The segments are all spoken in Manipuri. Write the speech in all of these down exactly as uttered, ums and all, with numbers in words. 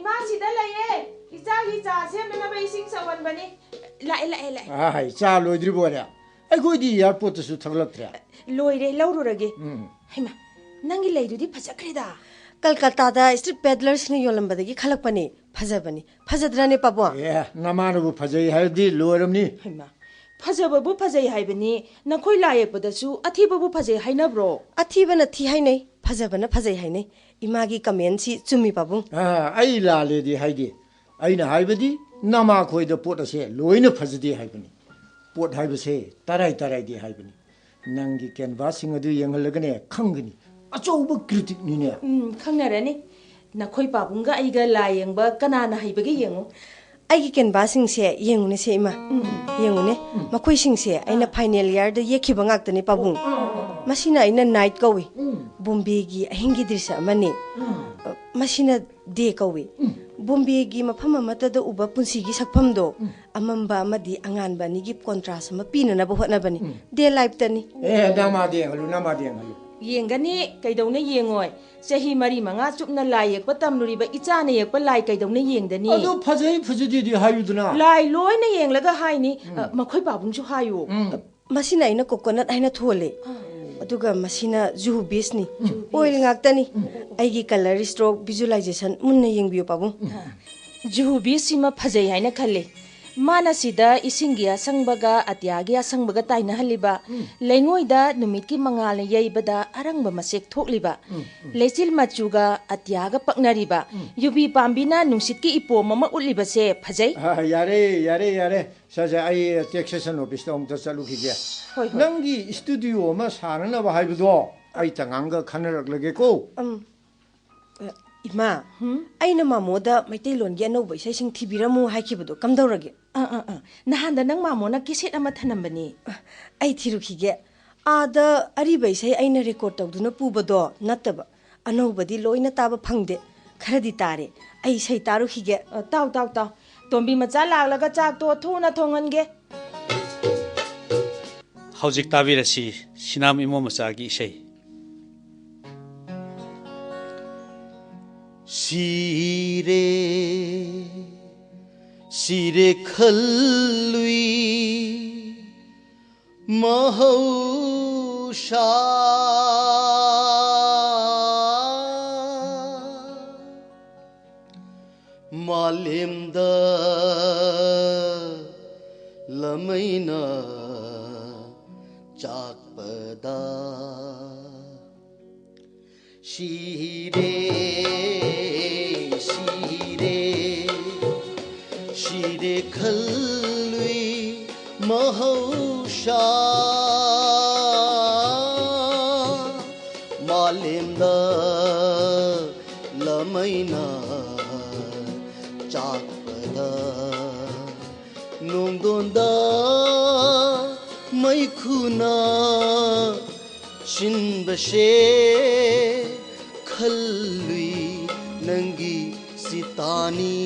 ꯃꯥ ꯁꯤꯗ ꯂꯩꯌꯦ꯫ ꯏꯆꯥꯒꯤ ꯆꯥ ꯁꯦꯝꯅꯅꯕ ꯏꯁꯤꯡ ꯁꯧꯍꯟꯕꯅꯤ꯫ ꯂꯥꯛꯑꯦ, ꯂꯥꯛꯑꯦ, ꯂꯥꯛꯑꯦ꯫ ꯑꯥꯏ, ꯆꯥ ꯂꯣꯏꯗ꯭ꯔꯤꯕꯣꯏꯔꯦ? ꯑꯩꯈꯣꯏꯗꯤ ꯑꯦꯌꯥꯔꯄꯣꯔꯠꯇꯁꯨ ꯊꯛꯂꯛꯇ꯭ꯔꯦ꯫ ꯂꯣꯏꯔꯦ, ꯂꯧꯔꯨꯔꯒꯦ꯫ ꯎꯝ꯫ ꯍꯩꯃꯥ, ꯅꯪꯒꯤ ꯂꯩꯗꯨꯗꯤ ꯐꯖꯈ꯭ꯔꯦꯗ꯫ ꯀꯜꯀꯇꯥꯗ ꯁ꯭ꯇ꯭ꯔꯤꯠ ꯄꯦꯗꯂꯔꯁꯤꯡꯅ ꯌꯣꯜꯂꯝꯕꯗꯒꯤ ꯈꯜꯂꯛꯄꯅꯤ꯫ ꯐꯖꯕꯅꯤ꯫ ꯐꯖꯗ꯭ꯔꯅꯦ, ꯄꯥꯕꯨꯡ? ꯑꯦ, ꯅꯃꯥꯅꯕꯨ ꯐꯖꯩ ꯍꯥꯏꯔꯗꯤ ꯂꯣꯏꯔꯝꯅꯤ꯫ ꯍꯩꯃꯥ, ꯐꯖꯕꯕꯨ ꯐꯖꯩ ꯍꯥꯏꯕꯅꯤ, ꯅꯈꯣꯏ ꯂꯥꯏ ꯌꯦꯛꯄꯗꯁꯨ ꯑꯊꯤꯕꯕꯨ ꯐꯖꯩ ꯍꯥꯏꯅꯕ꯭ꯔꯣ? ꯑꯊꯤꯕꯅ ꯊꯤ ꯍꯥꯏꯅꯩ, ꯐꯖꯕꯅ ꯐꯖꯩ ꯍꯥꯏꯅꯩ꯫ ꯏꯃꯥꯒꯤ ꯀꯃꯦꯟꯁꯤ ꯆꯨꯝꯃꯤ, ꯄꯥꯕꯨꯡ꯫ ꯑꯥ, ꯑꯩ ꯂꯥꯜꯂꯦꯗꯤ ꯍꯥꯏꯗꯦ꯫ ꯑꯩꯅ ꯍꯥꯏꯕꯗꯤ ꯅꯃꯥꯈꯣꯏꯗ ꯄꯣꯠ ꯑꯁꯦ ꯂꯣꯏꯅ ꯐꯖꯗꯦ ꯍꯥꯏꯕꯅꯤ꯫ ꯄꯣꯠ ꯍꯥꯏꯕꯁꯦ ꯇꯔꯥꯏ ꯇꯔꯥꯏꯗꯦ ꯍꯥꯏꯕꯅꯤ꯫ ꯅꯪꯒꯤ ꯀꯦꯟꯚꯥꯁꯁꯤꯡ ꯑꯗꯨ ꯌꯦꯡꯍꯜꯂꯒꯅꯦ ꯈꯪꯒꯅꯤ꯫ ꯑꯆꯧꯕ ꯀ꯭ꯔꯤꯇꯤꯛꯅꯤꯅꯦ꯫ ꯎꯝ, ꯈꯪꯅꯔꯅꯤ꯫ ꯅꯈꯣꯏ ꯄꯥꯕꯨꯡꯒ ꯑꯩꯒ ꯂꯥꯏ ꯌꯦꯡꯕ ꯀꯅꯥꯅ ꯍꯩꯕꯒꯦ ꯌꯦꯡꯉꯨ꯫ ꯑꯩꯒꯤ ꯀꯦꯟꯚꯥꯁꯁꯤꯡꯁꯦ ꯌꯦꯡꯉꯨꯅꯦ ꯁꯦ, ꯏꯃꯥ꯫ ꯎꯝ꯫ ꯌꯦꯡꯉꯨꯅꯦ꯫ ꯎꯝ꯫ ꯃꯈꯣꯏꯁꯤꯡꯁꯦ ꯑꯩꯅ ꯑꯥ꯫ ꯐꯥꯏꯅꯦꯜ ꯏꯌꯥꯔꯗ ꯌꯦꯛꯈꯤꯕ ꯉꯥꯛꯇꯅꯤ, ꯄꯥꯕꯨꯡ꯫ ꯑꯥ, ꯑꯥ, ꯑꯥ, ꯑꯥ꯫ ꯃꯁꯤꯅ ꯑꯩꯅ ꯅꯥꯏꯠ ꯀꯧꯏ꯫ ꯎꯝ꯫ ꯕꯣꯝꯕꯦꯒꯤ ꯑꯍꯤꯡꯒꯤ ꯗ꯭ꯔꯤꯁ꯭ꯌ ꯑꯃꯅꯤ꯫ ꯎꯝ꯫ ꯑ, ꯃꯁꯤꯅ ꯗꯦ ꯀꯧꯏ꯫ ꯎꯝ꯫ ꯕꯣꯝꯕꯦꯒꯤ ꯃꯐꯝ ꯑꯃꯠꯇꯗ ꯎꯕ ꯄꯨꯟꯁꯤꯒꯤ ꯁꯛꯐꯝꯗꯣ ꯎꯝ꯫ ꯑꯃꯝꯕ ꯑꯃꯗꯤ ꯑꯉꯥꯟꯕ ꯑꯅꯤꯒꯤ ꯀꯣꯟꯇ꯭ꯔꯥꯁ ꯑꯃ ꯄꯤꯅꯅꯕ ꯍꯣꯠꯅꯕꯅꯤ꯫ ꯎꯝ꯫ ꯗꯦ ꯂꯥꯏꯐꯇꯅꯤ꯫ ꯑꯦ, ꯅꯃꯥꯗ ꯌꯦꯡꯍꯜꯂꯨ, ꯅꯃꯥꯗ ꯌꯦꯡꯍꯜꯂꯨ꯫ ꯌꯦꯡꯒꯅꯤ, ꯀꯩꯗꯧꯅ ꯌꯦꯡꯉꯣꯏ? ꯆꯍꯤ ꯃꯔꯤ ꯃꯉꯥ ꯆꯨꯞꯅ ꯂꯥꯏ ꯌꯦꯛꯄ ꯇꯝꯂꯨꯔꯤꯕ ꯏꯆꯥꯅ ꯌꯦꯛꯄ ꯂꯥꯏ ꯀꯩꯗꯧꯅ ꯌꯦꯡꯗꯅꯤ? ꯑꯗꯨ ꯐꯖꯩ ꯐꯖꯗꯦꯗꯤ ꯍꯥꯏꯌꯨꯗꯅ꯫ ꯂꯥꯏ ꯂꯣꯏꯅ ꯌꯦꯡꯂꯒ ꯍꯥꯏꯅꯤ꯫ ꯎꯝ꯫ ꯑ, ꯃꯈꯣꯏ ꯄꯥꯕꯨꯡꯁꯨ ꯍꯥꯏꯌꯨ꯫ ꯎꯝ꯫ ꯃꯁꯤꯅ ꯑꯩꯅ ꯀꯣꯀꯣꯅꯠ ꯍꯥꯏꯅ ꯊꯣꯜꯂꯤ꯫ ꯑꯥ꯫ ꯑꯗꯨꯒ ꯃꯁꯤꯅ ꯖꯨꯍꯨ ꯕꯦꯁꯅꯤ꯫ ꯎꯝ꯫ ꯑꯣꯏꯜ ꯉꯥꯛꯇꯅꯤ꯫ ꯎꯝ꯫ ꯑꯩꯒꯤ ꯀꯂꯔ ꯁ꯭ꯇ꯭ꯔꯣꯛ ꯚꯤꯖꯨꯑꯦꯂꯥꯏꯖꯦꯁꯟ ꯃꯨꯟꯅ ꯌꯦꯡꯕꯤꯌꯨ, ꯄꯥꯕꯨꯡ꯫ ꯎꯝ꯫ ꯖꯨꯍꯨ ꯕꯦꯁꯁꯤꯃ ꯐꯖꯩ ꯍꯥꯏꯅ ꯈꯜꯂꯤ꯫ ꯃꯥꯅ ꯁꯤꯗ ꯏꯁꯤꯡꯒꯤ ꯑꯁꯪꯕꯒ ꯑꯇꯤꯌꯥꯒꯤ ꯑꯁꯪꯕꯒ ꯇꯥꯏꯅꯍꯜꯂꯤꯕ, ꯎꯝ꯫ ꯂꯩꯉꯣꯏꯗ ꯅꯨꯃꯤꯠꯀꯤ ꯃꯉꯥꯜꯅ ꯌꯩꯕꯗ ꯑꯔꯪꯕ ꯃꯆꯦꯛ ꯊꯣꯛꯂꯤꯕ, ꯎꯝ, ꯎꯝ꯫ ꯂꯩꯆꯤꯜ ꯃꯆꯨꯒ ꯑꯇꯤꯌꯥꯒ ꯄꯛꯅꯔꯤꯕ, ꯎꯝ꯫ ꯌꯨꯕꯤ ꯄꯥꯝꯕꯤꯅ ꯅꯨꯡꯁꯤꯠꯀꯤ ꯏꯄꯣꯝ ꯑꯃ ꯎꯠꯂꯤꯕꯁꯦ ꯐꯖꯩ꯫ ꯑ, ꯌꯥꯔꯦ, ꯌꯥꯔꯦ, ꯌꯥꯔꯦ꯫ ꯁꯦ, ꯁꯦ, ꯑꯩ ꯇꯦꯛꯁꯦꯁꯟ ꯑꯣꯐꯤꯁꯇ ꯑꯃꯨꯛꯇ ꯆꯠꯂꯨꯈꯤꯒꯦ꯫ ꯍꯣꯏ, ꯍꯣꯏ꯫ ꯅꯪꯒꯤ ꯁ꯭ꯇꯨꯗꯤꯑꯣ ꯑꯃ ꯁꯥꯅꯅꯕ ꯍꯥꯏꯕꯗꯣ ꯑꯩ ꯇꯉꯥꯡꯒ ꯈꯟꯅꯔꯛꯂꯒꯦꯀꯣ꯫ ꯎꯝ꯫ ꯑ, ꯏꯃꯥ, ꯍꯨꯝ? ꯑꯩꯅ ꯃꯥꯃꯣꯗ ꯃꯩꯇꯩꯂꯣꯟꯒꯤ ꯑꯅꯧꯕ ꯏꯁꯩꯁꯤꯡ ꯊꯤꯕꯤꯔꯝꯃꯨ ꯍꯥꯏꯈꯤꯕꯗꯣ ꯀꯝꯗꯧꯔꯒꯦ? ꯑꯥ, ꯑꯥ, ꯑꯥ꯫ ꯅꯍꯥꯟꯗ ꯅꯪ ꯃꯥꯃꯣꯅ ꯀꯦꯁꯦꯠ ꯑꯃ ꯊꯅꯝꯕꯅꯤ꯫ ꯑ, ꯑꯩ ꯊꯤꯔꯨꯈꯤꯒꯦ꯫ ꯑꯥꯗ ꯑꯔꯤꯕ ꯏꯁꯩ ꯑꯩꯅ ꯔꯦꯀꯣꯔꯗ ꯇꯧꯗꯨꯅ ꯄꯨꯕꯗꯣ ꯅꯠꯇꯕ꯫ ꯑꯅꯧꯕꯗꯤ ꯂꯣꯏꯅ ꯇꯥꯕ ꯐꯪꯗꯦ꯫ ꯈꯔꯗꯤ ꯇꯥꯔꯦ꯫ ꯑꯩ ꯏꯁꯩ ꯇꯥꯔꯨꯈꯤꯒꯦ꯫ ꯑ, ꯇꯥꯎ, ꯇꯥꯎ, ꯇꯥꯎ꯫ ꯇꯣꯝꯕꯤ ꯃꯆꯥ ꯂꯥꯛꯂꯒ ꯆꯥꯛꯇꯣ ꯊꯨꯅ ꯊꯣꯡꯍꯟꯒꯦ꯫ ꯍꯧꯖꯤꯛ ꯇꯥꯕꯤꯔꯁꯤ ꯁꯤꯅꯥꯝ ꯏꯃꯣ ꯃꯆꯥꯒꯤ ꯏꯁꯩ꯫ ꯁꯤꯔꯦ꯫ ꯁꯤꯔꯦ ꯈꯜꯂꯨꯏ ꯃꯍꯧꯁꯥ꯫ ꯃꯥꯂꯦꯝꯗ ꯂꯃꯩꯅ ꯆꯥꯛꯄꯗ꯫ ꯁꯤꯔꯦ, ꯁꯤꯔꯦ, ꯁꯤꯔꯦ ꯈꯜꯂꯨꯏ ꯃꯍꯧꯁꯥ꯫ ꯃꯥꯂꯦꯝꯗ ꯂꯃꯩꯅ ꯆꯥꯛꯄꯗ꯫ ꯅꯣꯡꯗꯣꯟꯗ ꯃꯩꯈꯨꯅ ꯁꯤꯟꯕꯁꯦ ꯈꯜꯂꯨꯏ ꯅꯪꯒꯤ ꯁꯤꯇꯥꯅꯤ꯫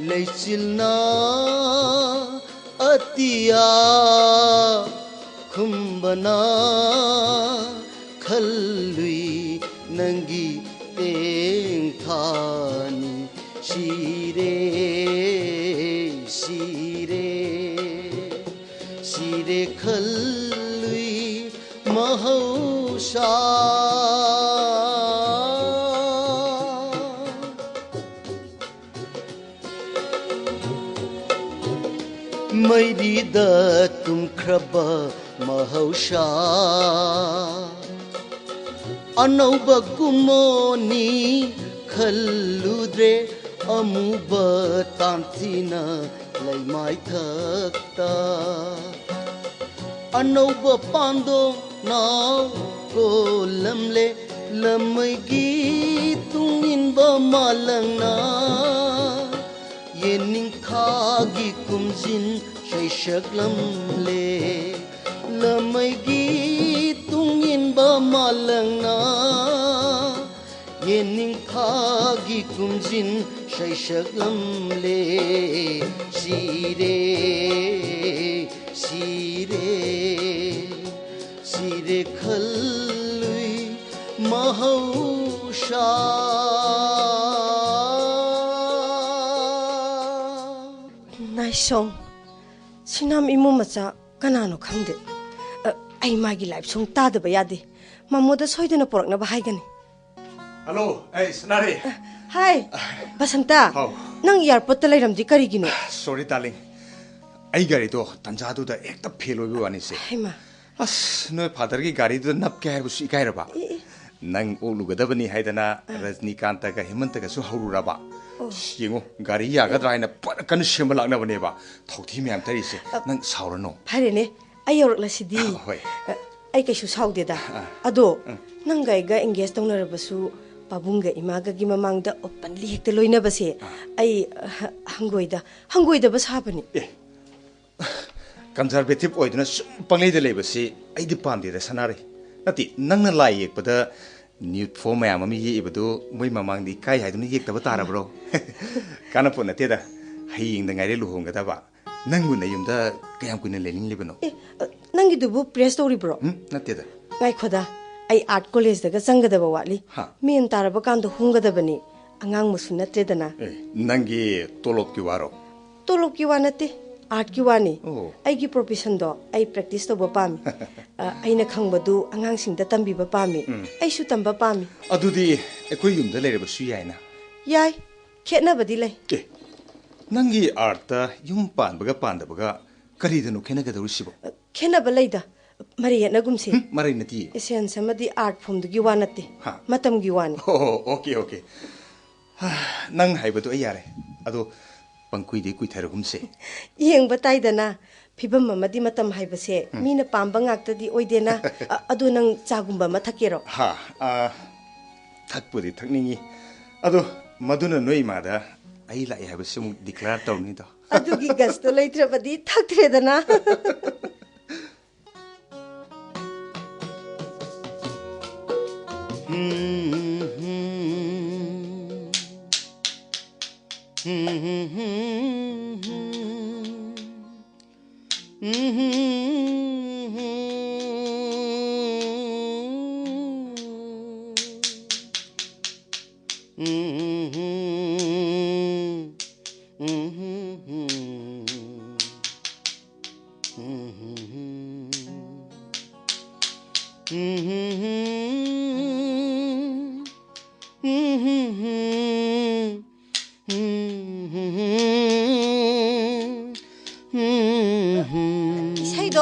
ꯂꯩꯆꯤꯜꯅ ꯑꯇꯤꯌꯥ ꯈꯨꯝꯕꯅ ꯈꯜꯂꯨꯏ ꯅꯪꯒꯤ ꯇꯦꯡꯊꯥꯅꯤ꯫ ꯁꯤꯔꯦ, ꯁꯤꯔꯦ, ꯁꯤꯔꯦ ꯈꯜꯂꯨꯏ ꯃꯍꯧꯁꯥ꯫ ꯃꯩꯔꯤꯗ ꯇꯨꯝꯈ꯭ꯔꯕ ꯃꯍꯧꯁꯥ꯫ ꯑꯅꯧꯕ ꯀꯨꯝꯃꯣꯅꯤ ꯈꯜꯂꯨꯗ꯭ꯔꯦ, ꯑꯃꯨꯕ ꯇꯥꯟꯊꯤꯅ ꯂꯩꯃꯥꯏꯊꯛꯇ꯫ ꯑꯅꯧꯕ ꯄꯥꯟꯗꯣꯡꯅ ꯀꯣꯜꯂꯝꯂꯦ, ꯂꯃꯩꯒꯤ ꯇꯨꯡ ꯏꯟꯕ ꯃꯥꯂꯪꯅ꯫ ꯌꯦꯅꯤꯡꯊꯥꯒꯤ ꯀꯨꯝꯖꯤꯟ ꯁꯩꯁꯛꯂꯝꯂꯦ, ꯂꯃꯩꯒꯤ ꯇꯨꯡ ꯏꯟꯕ ꯃꯥꯂꯪꯅ꯫ ꯌꯦꯅꯤꯡꯊꯥꯒꯤ ꯀꯨꯝꯖꯤꯟ ꯁꯩꯁꯛꯂꯝꯂꯦ꯫ ꯁꯤꯔꯦ, ꯁꯤꯔꯦ, ꯁꯤꯔꯦ ꯈꯜꯂꯨꯏ ꯃꯍꯧꯁꯥ꯫ ꯑꯩ ꯁꯣꯡ ꯁꯤꯅꯥꯝ ꯏꯃꯨ ꯃꯆꯥ ꯀꯅꯥꯅꯣ ꯈꯪꯗꯦ꯫ ꯑ, ꯑꯩ ꯃꯥꯒꯤ ꯂꯥꯏꯐ ꯁꯣꯡ ꯇꯥꯗꯕ ꯌꯥꯗꯦ꯫ ꯃꯃꯣꯗ ꯁꯣꯏꯗꯅ ꯄꯨꯔꯛꯅꯕ ꯍꯥꯏꯒꯅꯤ꯫ ꯍꯜꯂꯣ꯫ ꯑꯩ ꯁꯅꯥꯔꯤ꯫ ꯍꯥꯏ꯫ ꯕꯁꯟꯇ꯫ ꯍꯥꯎ꯫ ꯅꯪ ꯑꯦꯌꯥꯔꯄꯣꯔꯠꯇ ꯂꯩꯔꯝꯗꯤ ꯀꯔꯤꯒꯤꯅꯣ? ꯁꯣꯔꯤ ꯗꯥꯔꯂꯤꯡ, ꯑꯩ ꯒꯥꯔꯤꯗꯣ ꯇꯟꯖꯥꯗꯨꯗ ꯍꯦꯛꯇ ꯐꯦꯜ ꯑꯣꯏꯕ ꯋꯥꯅꯤꯁꯦ꯫ ꯍꯩꯃꯥ꯫ ꯑꯁ, ꯅꯣꯏ ꯐꯥꯗꯔꯒꯤ ꯒꯥꯔꯤꯗꯨꯗ ꯅꯞꯀꯦ ꯍꯥꯏꯕꯁꯨ ꯏꯀꯥꯏꯔꯕ꯫ ꯑꯦ, ꯑꯦ꯫ ꯅꯪ ꯑꯣꯛꯂꯨꯒꯗꯕꯅꯤ ꯍꯥꯏꯗꯅ ꯔꯖꯅꯤꯀꯥꯟꯇꯒ ꯍꯦꯃꯟꯇꯒꯁꯨ ꯍꯧꯔꯨꯔꯕ꯫ ꯑꯣ꯫ ꯑꯁ, ꯌꯦꯡꯉꯣ, ꯒꯥꯔꯤ ꯌꯥꯒꯗ꯭ꯔꯥ ꯍꯥꯏꯅ ꯐꯅ ꯀꯟꯅ ꯁꯦꯝꯕ ꯂꯥꯛꯅꯕꯅꯦꯕ꯫ ꯊꯧꯊꯤ ꯃꯌꯥꯝ ꯇꯩꯔꯤꯁꯦ꯫ ꯅꯪ ꯁꯥꯎꯔꯅꯨ꯫ ꯐꯔꯦꯅꯦ, ꯑꯩ ꯌꯧꯔꯛꯂꯁꯤꯗꯤ꯫ ꯍꯣꯏ꯫ ꯑ, ꯑꯩ ꯀꯩꯁꯨ ꯁꯥꯎꯗꯦꯗ꯫ ꯑꯥ꯫ ꯑꯗꯣ ꯅꯪꯒ ꯑꯩꯒ ꯑꯦꯡꯒꯦꯖ ꯇꯧꯅꯔꯕꯁꯨ ꯄꯥꯕꯨꯡꯒ ꯏꯃꯥꯒꯒꯤ ꯃꯃꯥꯡꯗ ꯑꯣꯄꯟꯂꯤ ꯍꯦꯛꯇ ꯂꯣꯏꯅꯕꯁꯦ ꯑꯩ, ꯑ, ꯍ-, ꯍꯪꯒꯣꯏꯗ, ꯍꯪꯒꯣꯏꯗꯕ ꯁꯥꯕꯅꯤ꯫ ꯑꯦ, ꯀꯟꯖꯔꯕꯦꯇꯤꯞ ꯑꯣꯏꯗꯨꯅ ꯁꯨꯝ ꯄꯪꯂꯩꯗ ꯂꯩꯕꯁꯤ ꯑꯩꯗꯤ ꯄꯥꯝꯗꯦꯗ, ꯁꯅꯥꯔꯩ꯫ ꯅꯠꯇꯦ, ꯅꯪꯅ ꯂꯥꯏ ꯌꯦꯛꯄꯗ ꯅ꯭ꯌꯨꯠ ꯐꯣꯝ ꯃꯌꯥꯝ ꯑꯃ ꯌꯦꯛꯏꯕꯗꯨ ꯃꯣꯏ ꯃꯃꯥꯡꯗ ꯏꯀꯥꯏ ꯍꯥꯏꯗꯨꯅ ꯌꯦꯛꯇꯕ ꯇꯥꯔꯕ꯭ꯔꯣ? ꯀꯥꯟꯅꯄꯣꯠ ꯅꯠꯇꯦꯗ, ꯍꯌꯦꯡꯗ ꯉꯥꯏꯔꯦ ꯂꯨꯍꯣꯡꯒꯗꯕ꯫ ꯅꯪꯕꯨ ꯅꯌꯨꯝꯗ ꯀꯌꯥꯝ ꯀꯨꯏꯅ ꯂꯩꯅꯤꯡꯂꯤꯕꯅꯣ? ꯑꯦ, ꯑ, ꯅꯪꯒꯤꯗꯨꯕꯨ ꯄ꯭ꯔꯦꯁ ꯇꯧꯔꯤꯕ꯭ꯔꯣ? ꯎꯝ, ꯅꯠꯇꯦꯗ꯫ ꯉꯥꯏꯈꯣꯗ, ꯑꯩ ꯑꯥꯔꯠ ꯀꯣꯂꯦꯖꯇꯒ ꯆꯪꯒꯗꯕ ꯋꯥꯠꯂꯤ꯫ ꯍꯥ? ꯃꯦꯟ ꯇꯥꯔꯕ ꯀꯥꯟꯗ ꯍꯣꯡꯒꯗꯕꯅꯤ꯫ ꯑꯉꯥꯡꯃꯛꯁꯨ ꯅꯠꯇ꯭ꯔꯦꯗꯅ꯫ ꯑꯦ, ꯅꯪꯒꯤ ꯇꯣꯂꯣꯞꯀꯤ ꯋꯥꯔꯣ? ꯇꯣꯂꯣꯞꯀꯤ ꯋꯥ ꯅꯠꯇꯦ, ꯑꯥꯔꯠꯀꯤ ꯋꯥꯅꯤ꯫ ꯑꯣ꯫ ꯑꯩꯒꯤ ꯄ꯭ꯔꯣꯐꯦꯁꯟꯗꯣ ꯑꯩ ꯄ꯭ꯔꯦꯛꯇꯤꯁ ꯇꯧꯕ ꯄꯥꯝꯃꯤ꯫ ꯑ, ꯑꯩꯅ ꯈꯪꯕꯗꯨ ꯑꯉꯥꯡꯁꯤꯡꯗ ꯇꯝꯕꯤꯕ ꯄꯥꯝꯃꯤ꯫ ꯎꯝ꯫ ꯑꯩꯁꯨ ꯇꯝꯕ ꯄꯥꯝꯃꯤ꯫ ꯑꯗꯨꯗꯤ ꯑꯩꯈꯣꯏ ꯌꯨꯝꯗ ꯂꯩꯔꯕꯁꯨ ꯌꯥꯏꯅ꯫ ꯌꯥꯏ, ꯈꯦꯠꯅꯕꯗꯤ ꯂꯩ꯫ ꯑꯦ, ꯅꯪꯒꯤ ꯑꯥꯔꯠꯇ ꯌꯨꯝ ꯄꯥꯟꯕꯒ ꯄꯥꯟꯗꯕꯒ ꯀꯔꯤꯗꯅꯣ ꯈꯦꯠꯅꯒꯗꯧꯔꯤꯁꯤꯕꯣ? ꯈꯦꯠꯅꯕ ꯂꯩꯗ, ꯃꯔꯩ ꯌꯦꯠꯅꯒꯨꯝꯁꯤ꯫ ꯍꯨꯝ, ꯃꯔꯩ ꯅꯠꯇꯤꯌꯦ꯫ ꯏꯁꯦꯟꯁ ꯑꯃꯗꯤ ꯑꯥꯔꯠ ꯐꯣꯝꯗꯨꯒꯤ ꯋꯥ ꯅꯠꯇꯦ, ꯍꯥ꯫ ꯃꯇꯝꯒꯤ ꯋꯥꯅꯤ꯫ ꯑꯣ, ꯑꯣꯀꯦ, ꯑꯣꯀꯦ꯫ ꯍꯥ, ꯅꯪ ꯍꯥꯏꯕꯗꯣ ꯑꯩ ꯌꯥꯔꯦ꯫ ꯑꯗꯣ ꯄꯪꯀꯨꯏꯗꯤ ꯀꯨꯏꯊꯔꯒꯨꯝꯁꯦ꯫ ꯌꯦꯡꯕ ꯇꯥꯏꯗꯅ, ꯐꯤꯕꯝ ꯑꯃꯗꯤ ꯃꯇꯝ ꯍꯥꯏꯕꯁꯦ ꯃꯤꯅ ꯄꯥꯝꯕ ꯉꯥꯛꯇꯗꯤ ꯑꯣꯏꯗꯦꯅ꯫ ꯑ-, ꯑꯗꯣ ꯅꯪ ꯆꯥꯒꯨꯝꯕ ꯑꯃ ꯊꯛꯀꯦꯔꯣ? ꯍꯥ, ꯑ, ꯊꯛꯄꯨꯗꯤ ꯊꯛꯅꯤꯡꯉꯤ꯫ ꯑꯗꯣ ꯃꯗꯨꯅ ꯅꯣꯏ ꯏꯃꯥꯗ ꯑꯩ ꯂꯥꯛꯑꯦ ꯍꯥꯏꯕꯁꯤ ꯑꯃꯨꯛ ꯗꯤꯀ꯭ꯂꯦꯌꯔ ꯇꯧꯅꯤꯗꯣ꯫ ꯑꯗꯨꯒꯤ ꯒꯁꯇꯣ ꯂꯩꯇ꯭ꯔꯕꯗꯤ ꯊꯛꯇ꯭ꯔꯦꯗꯅ꯫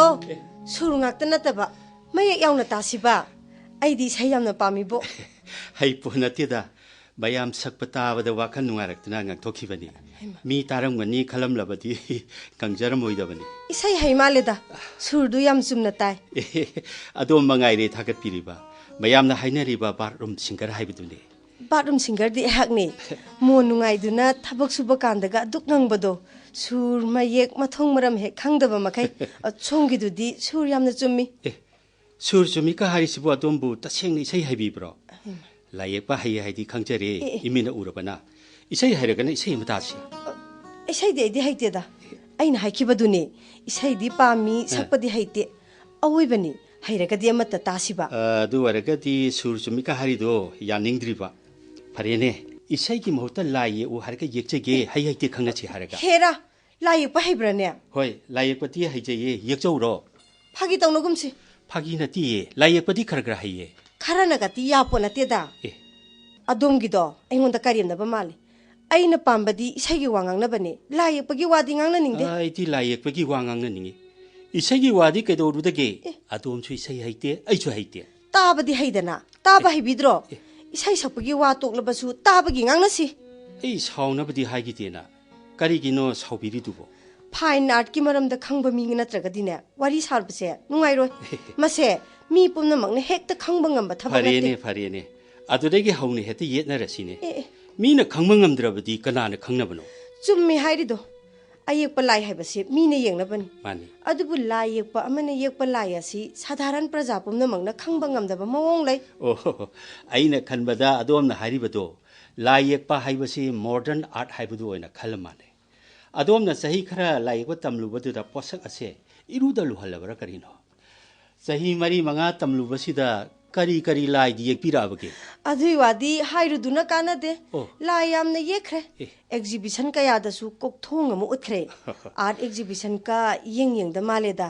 ꯑꯣ, ꯁꯨꯔ ꯉꯥꯛꯇ ꯅꯠꯇꯕ, ꯃꯌꯦꯛ ꯌꯥꯎꯅ ꯇꯥꯁꯤꯕ꯫ ꯑꯩꯗꯤ ꯏꯁꯩ ꯌꯥꯝꯅ ꯄꯥꯝꯃꯤꯕꯣ꯫ ꯍꯩꯄꯣ ꯅꯠꯇꯦꯗ, ꯃꯌꯥꯝ ꯁꯛꯄ ꯇꯥꯕꯗ ꯋꯥꯈꯜ ꯅꯨꯡꯉꯥꯏꯔꯛꯇꯨꯅ ꯉꯥꯡꯊꯣꯛꯈꯤꯕꯅꯤ꯫ ꯍꯩꯃꯥ꯫ ꯃꯤ ꯇꯥꯔꯝꯒꯅꯤ ꯈꯜꯂꯝꯂꯕꯗꯤ ꯀꯪꯖꯔꯝꯃꯣꯏꯗꯕꯅꯤ꯫ ꯏꯁꯩ ꯍꯩ ꯃꯥꯜꯂꯦꯗ, ꯁꯨꯔꯗꯨ ꯌꯥꯝ ꯆꯨꯝꯅ ꯇꯥꯏ꯫ ꯑꯦ, ꯑꯗꯣꯝ ꯃꯉꯥꯏꯔꯦ ꯊꯥꯒꯠꯄꯤꯔꯤꯕ꯫ ꯃꯌꯥꯝꯅ ꯍꯥꯏꯅꯔꯤꯕ ꯕꯥꯠꯔꯨꯝ ꯁꯤꯡꯒꯔ ꯍꯥꯏꯕꯗꯨꯅꯤ꯫ ꯕꯥꯠꯔꯨꯝ ꯁꯤꯡꯒꯔꯗꯤ ꯑꯩꯍꯥꯛꯅꯤ꯫ ꯃꯣꯟ ꯅꯨꯡꯉꯥꯏꯗꯨꯅ ꯊꯕꯛ ꯁꯨꯕ ꯀꯥꯟꯗꯒ ꯑꯗꯨꯛ ꯉꯪꯕꯗꯣ, ꯁꯨꯔ, ꯃꯌꯦꯛ, ꯃꯊꯣꯡ ꯃꯔꯝ ꯍꯦꯛ ꯈꯪꯗꯕ ꯃꯈꯩ꯫ ꯑ, ꯁꯣꯝꯒꯤꯗꯨꯗꯤ ꯁꯨꯔ ꯌꯥꯝꯅ ꯆꯨꯝꯃꯤ꯫ ꯑꯦ, ꯁꯨꯔ ꯆꯨꯝꯃꯤꯀ ꯍꯥꯏꯔꯤꯁꯤꯕꯨ ꯑꯗꯣꯝꯕꯨ ꯇꯁꯦꯡꯅ ꯏꯁꯩ ꯍꯩꯕꯤꯕ꯭ꯔꯣ? ꯍꯩꯃꯥ꯫ ꯂꯥꯏ ꯌꯦꯛꯄ ꯍꯩ ꯍꯥꯏꯗꯤ ꯈꯪꯖꯔꯦ, ꯑꯦ, ꯑꯦ꯫ ꯏꯃꯤꯠꯅ ꯎꯔꯕꯅ꯫ ꯏꯁꯩ ꯍꯩꯔꯒꯅ ꯏꯁꯩ ꯑꯃ ꯇꯥꯁꯤ꯫ ꯑ, ꯏꯁꯩꯗꯤ ꯑꯩꯗꯤ ꯍꯩꯇꯦꯗ꯫ ꯑꯩꯅ ꯍꯥꯏꯈꯤꯕꯗꯨꯅꯤ, ꯏꯁꯩꯗꯤ ꯄꯥꯝꯃꯤ, ꯑ꯫ ꯁꯛꯄꯗꯤ ꯍꯩꯇꯦ꯫ ꯑꯋꯣꯏꯕꯅꯤ, ꯍꯩꯔꯒꯗꯤ ꯑꯃꯠꯇ ꯇꯥꯁꯤꯕ꯫ ꯑ, ꯑꯗꯨ ꯑꯣꯏꯔꯒꯗꯤ ꯁꯨꯔ ꯆꯨꯝꯃꯤꯀ ꯍꯥꯏꯔꯤꯗꯣ ꯌꯥꯅꯤꯡꯗ꯭ꯔꯤꯕ꯫ ꯐꯔꯦꯅꯦ, ꯏꯁꯩꯒꯤ ꯃꯍꯨꯠꯇ ꯂꯥꯏ ꯌꯦꯛꯎ ꯍꯥꯏꯔꯒ ꯌꯦꯛꯆꯒꯦ, ꯍꯩ ꯍꯩꯇꯦ ꯈꯪꯅꯁꯤ ꯍꯥꯏꯔꯒ꯫ ꯍꯦꯔꯥ, ꯂꯥꯏ ꯌꯦꯛꯄ ꯍꯩꯕ꯭ꯔꯥꯅꯦ? ꯍꯣꯏ, ꯂꯥꯏ ꯌꯦꯛꯄꯗꯤ ꯍꯩꯖꯩꯌꯦ, ꯌꯦꯛꯆꯧꯔꯣ? ꯐꯥꯒꯤ ꯇꯧꯅꯒꯨꯝꯁꯤ꯫ ꯐꯥꯒꯤ ꯅꯠꯇꯤꯌꯦ, ꯂꯥꯏ ꯌꯦꯛꯄꯗꯤ ꯈꯔ ꯈꯔ ꯍꯩꯌꯦ꯫ ꯈꯔꯅꯒꯗꯤ ꯌꯥꯄꯣꯠ ꯅꯠꯇꯦꯗ꯫ ꯑꯦ꯫ ꯑꯗꯣꯝꯒꯤꯗꯣ ꯑꯩꯉꯣꯟꯗ ꯀꯔꯦꯝꯅꯕ ꯃꯥꯜꯂꯤ꯫ ꯑꯩꯅ ꯄꯥꯝꯕꯗꯤ ꯏꯁꯩꯒꯤ ꯋꯥ ꯉꯥꯡꯅꯕꯅꯦ, ꯂꯥꯏ ꯌꯦꯛꯄꯒꯤ ꯋꯥꯗꯤ ꯉꯥꯡꯅꯅꯤꯡꯗꯦ꯫ ꯑ, ꯑꯩꯗꯤ ꯂꯥꯏ ꯌꯦꯛꯄꯒꯤ ꯋꯥ ꯉꯥꯡꯅꯅꯤꯡꯉꯤ꯫ ꯏꯁꯩꯒꯤ ꯋꯥꯗꯤ ꯀꯩꯗꯧꯔꯨꯗꯒꯦ? ꯑꯦ꯫ ꯑꯗꯣꯝꯁꯨ ꯏꯁꯩ ꯍꯩꯇꯦ, ꯑꯩꯁꯨ ꯍꯩꯇꯦ꯫ ꯇꯥꯕꯗꯤ ꯍꯩꯗꯅ, ꯇꯥꯕ ꯑꯦ꯫ ꯍꯩꯕꯤꯗ꯭ꯔꯣ? ꯑꯦ꯫ ꯏꯁꯩ ꯁꯛꯄꯒꯤ ꯋꯥ ꯇꯣꯛꯂꯕꯁꯨ ꯇꯥꯕꯒꯤ ꯉꯥꯡꯅꯁꯤ꯫ ꯑꯩ ꯁꯥꯎꯅꯕꯗꯤ ꯍꯥꯏꯈꯤꯗꯦꯅ, ꯀꯔꯤꯒꯤꯅꯣ ꯁꯥꯎꯕꯤꯔꯤꯗꯨꯕꯣ? ꯐꯥꯏꯟ ꯑꯥꯔꯠꯀꯤ ꯃꯔꯝꯗ ꯈꯪꯕ ꯃꯤ ꯅꯠꯇ꯭ꯔꯒꯗꯤꯅꯦ, ꯋꯥꯔꯤ ꯁꯥꯕꯁꯦ ꯅꯨꯡꯉꯥꯏꯔꯣꯏ꯫ ꯃꯁꯦ ꯃꯤ ꯄꯨꯝꯅꯃꯛꯅ ꯍꯦꯛꯇ ꯈꯪꯕ ꯉꯝꯕ ꯊꯕꯛ ꯐꯔꯦꯅꯦ, ꯅꯠꯇꯦ꯫ ꯐꯔꯦꯅꯦ꯫ ꯑꯗꯨꯗꯒꯤ ꯍꯧꯅ ꯍꯦꯛꯇ ꯌꯦꯠꯅꯔꯁꯤꯅꯦ꯫ ꯑꯦ, ꯑꯦ꯫ ꯃꯤꯅ ꯈꯪꯕ ꯉꯝꯗ꯭ꯔꯕꯗꯤ ꯀꯅꯥꯅ ꯈꯪꯅꯕꯅꯣ? ꯆꯨꯝꯃꯤ ꯍꯥꯏꯔꯤꯗꯣ꯫ ꯑꯌꯦꯛꯄ ꯂꯥꯏ ꯍꯥꯏꯕꯁꯤ ꯃꯤꯅ ꯌꯦꯡꯅꯕꯅꯤ꯫ ꯃꯥꯅꯤ꯫ ꯑꯗꯨꯕꯨ ꯂꯥꯏ ꯌꯦꯛꯄ ꯑꯃꯅ ꯌꯦꯛꯄ ꯂꯥꯏ ꯑꯁꯤ ꯁꯥꯙꯥꯔꯟ ꯄ꯭ꯔꯖꯥ ꯄꯨꯝꯅꯃꯛꯅ ꯈꯪꯕ ꯉꯝꯗꯕ ꯃꯑꯣꯡ ꯂꯩ꯫ ꯑꯣ, ꯑꯩꯅ ꯈꯟꯕꯗ ꯑꯗꯣꯝꯅ ꯍꯥꯏꯔꯤꯕꯗꯣ ꯂꯥꯏ ꯌꯦꯛꯄ ꯍꯥꯏꯕꯁꯤ ꯃꯣꯗꯔꯟ ꯑꯥꯔꯠ ꯍꯥꯏꯕꯗꯨ ꯑꯣꯏꯅ ꯈꯜꯂ ꯃꯥꯜꯂꯦ꯫ ꯑꯗꯣꯝꯅ ꯆꯍꯤ ꯈꯔ ꯂꯥꯏ ꯌꯦꯛꯄ ꯇꯝꯂꯨꯕꯗꯨꯗ ꯄꯣꯠꯁꯛ ꯑꯁꯦ ꯏꯔꯨꯗ ꯂꯨꯍꯜꯂꯕ꯭ꯔꯥ ꯀꯔꯤꯅꯣ? ꯆꯍꯤ ꯃꯔꯤ ꯃꯉꯥ ꯇꯝꯂꯨꯕꯁꯤꯗ ꯀꯔꯤ ꯀꯔꯤ ꯂꯥꯏꯗꯤ ꯌꯦꯛꯄꯤꯔꯛꯑꯕꯒꯦ? ꯑꯗꯨꯏ ꯋꯥꯗꯤ ꯍꯥꯏꯔꯨꯗꯨꯅ ꯀꯥꯟꯅꯗꯦ꯫ ꯑꯣ꯫ ꯂꯥꯏ ꯌꯥꯝꯅ ꯌꯦꯛꯈ꯭ꯔꯦ꯫ ꯑꯦ꯫ ꯑꯦꯛꯖꯤꯕꯤꯁꯟ ꯀꯌꯥꯗꯁꯨ ꯀꯣꯛꯊꯣꯡ ꯑꯃ ꯎꯠꯈ꯭ꯔꯦ꯫ ꯑꯥꯔꯠ ꯑꯦꯛꯖꯤꯕꯤꯁꯟꯒ ꯏꯌꯦꯡ ꯌꯦꯡꯗ ꯃꯥꯜꯂꯦꯗ꯫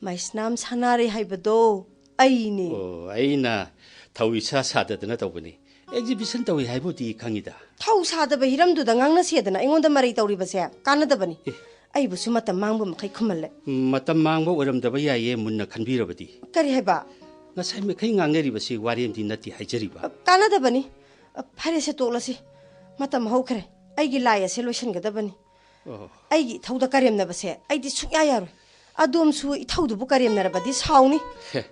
ꯃꯩꯁꯅꯥꯝ ꯁꯅꯥꯔꯩ ꯍꯥꯏꯕꯗꯣ ꯑꯩꯅꯦ꯫ ꯑꯣ, ꯑꯩꯅ ꯊꯧ ꯏꯁꯥ ꯁꯥꯗꯗꯅ ꯇꯧꯕꯅꯤ꯫ ꯑꯦꯛꯖꯤꯕꯤꯁꯟ ꯇꯧꯏ ꯍꯥꯏꯕꯨꯗꯤ ꯈꯪꯉꯤꯗ꯫ ꯊꯧ ꯁꯥꯗꯕ ꯍꯤꯔꯝꯗꯨꯗ ꯉꯥꯡꯅꯁꯦꯗꯅ ꯑꯩꯉꯣꯟꯗ ꯃꯔꯩ ꯇꯧꯔꯤꯕꯁꯦ ꯀꯥꯟꯅꯗꯕꯅꯤ꯫ ꯑꯦ꯫ ꯑꯩꯕꯨꯁꯨ ꯃꯇꯝ ꯃꯥꯡꯕ ꯃꯈꯩ ꯈꯨꯝꯍꯜꯂꯦ꯫ ꯃꯇꯝ ꯃꯥꯡꯕ ꯑꯣꯏꯔꯝꯗꯕ ꯌꯥꯏꯌꯦ, ꯃꯨꯟꯅ ꯈꯟꯕꯤꯔꯕꯗꯤ꯫ ꯀꯔꯤ ꯍꯥꯏꯕ? ꯉꯁꯥꯏ ꯃꯈꯩ ꯉꯥꯡꯅꯔꯤꯕꯁꯤ ꯋꯥꯔꯦꯝꯗꯤ ꯅꯠꯇꯦ ꯍꯥꯏꯖꯔꯤꯕ꯫ ꯑ, ꯀꯥꯟꯅꯗꯕꯅꯤ꯫ ꯑ, ꯐꯔꯦꯁꯦ, ꯇꯣꯛꯂꯁꯤ꯫ ꯃꯇꯝ ꯍꯧꯈ꯭ꯔꯦ꯫ ꯑꯩꯒꯤ ꯂꯥꯏ ꯑꯁꯦ ꯂꯣꯏꯁꯤꯟꯒꯗꯕꯅꯤ꯫ ꯑꯣ꯫ ꯑꯩꯒꯤ ꯏꯊꯧꯗ ꯀꯔꯦꯝꯅꯕꯁꯦ ꯑꯩꯗꯤ ꯁꯨꯡꯌꯥ ꯌꯥꯔꯣꯏ꯫ ꯑꯗꯣꯝꯁꯨ ꯏꯊꯧꯗꯨꯕꯨ ꯀꯔꯦꯝꯅꯔꯕꯗꯤ ꯁꯥꯎꯅꯤ꯫ ꯍꯦ,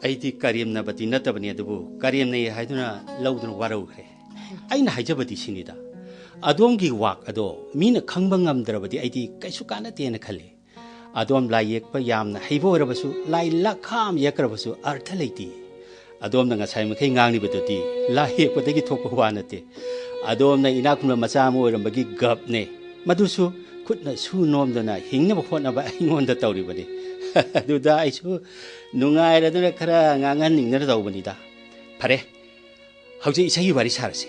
ꯑꯩꯗꯤ ꯀꯔꯦꯝꯅꯕꯗꯤ ꯅꯠꯇꯕꯅꯤ, ꯑꯗꯨꯕꯨ ꯀꯔꯦꯝꯅꯩ ꯍꯥꯏꯗꯨꯅ ꯂꯧꯗꯨꯅ ꯋꯥꯔꯧꯈ꯭ꯔꯦ꯫ ꯑꯩꯅ ꯍꯥꯏꯖꯕꯗꯤ ꯁꯤꯅꯤꯗ, ꯑꯗꯣꯝꯒꯤ ꯋꯥꯛ ꯑꯗꯣ ꯃꯤꯅ ꯈꯪꯕ ꯉꯝꯗ꯭ꯔꯕꯗꯤ ꯑꯩꯗꯤ ꯀꯩꯁꯨ ꯀꯥꯟꯅꯗꯦꯅ ꯈꯜꯂꯤ꯫ ꯑꯗꯣꯝ ꯂꯥꯏ ꯌꯦꯛꯄ ꯌꯥꯝꯅ ꯍꯩꯕ ꯑꯣꯏꯔꯕꯁꯨ, ꯂꯥꯏ ꯂꯥꯈꯥ ꯑꯃ ꯌꯦꯛꯈ꯭ꯔꯕꯁꯨ ꯑꯔꯊ ꯂꯩꯇꯦ꯫ ꯑꯗꯣꯝꯅ ꯉꯁꯥꯏ ꯃꯈꯩ ꯉꯥꯡꯂꯤꯕꯗꯨꯗꯤ ꯂꯥꯏ ꯌꯦꯛꯄꯗꯒꯤ ꯊꯣꯛꯄ ꯋꯥ ꯅꯠꯇꯦ꯫ ꯑꯗꯣꯝꯅ ꯏꯅꯥꯛ ꯈꯨꯟꯕ ꯃꯆꯥ ꯑꯃ ꯑꯣꯏꯔꯝꯕꯒꯤ ꯒꯞꯅꯦ꯫ ꯃꯗꯨꯁꯨ ꯈꯨꯠꯅ ꯁꯨ ꯅꯣꯝꯗꯨꯅ ꯍꯤꯡꯅꯕ ꯍꯣꯠꯅꯕ ꯑꯩꯉꯣꯟꯗ ꯇꯧꯔꯤꯕꯅꯤ꯫ ꯑꯗꯨꯗ ꯑꯩꯁꯨ ꯅꯨꯡꯉꯥꯏꯔꯗꯨꯅ ꯈꯔ ꯉꯥꯡꯍꯟꯅꯤꯡꯗꯅ ꯇꯧꯕꯅꯤꯗ꯫ ꯐꯔꯦ, ꯍꯧꯖꯤꯛ ꯏꯁꯩꯒꯤ ꯋꯥꯔꯤ ꯁꯥꯔꯁꯤ꯫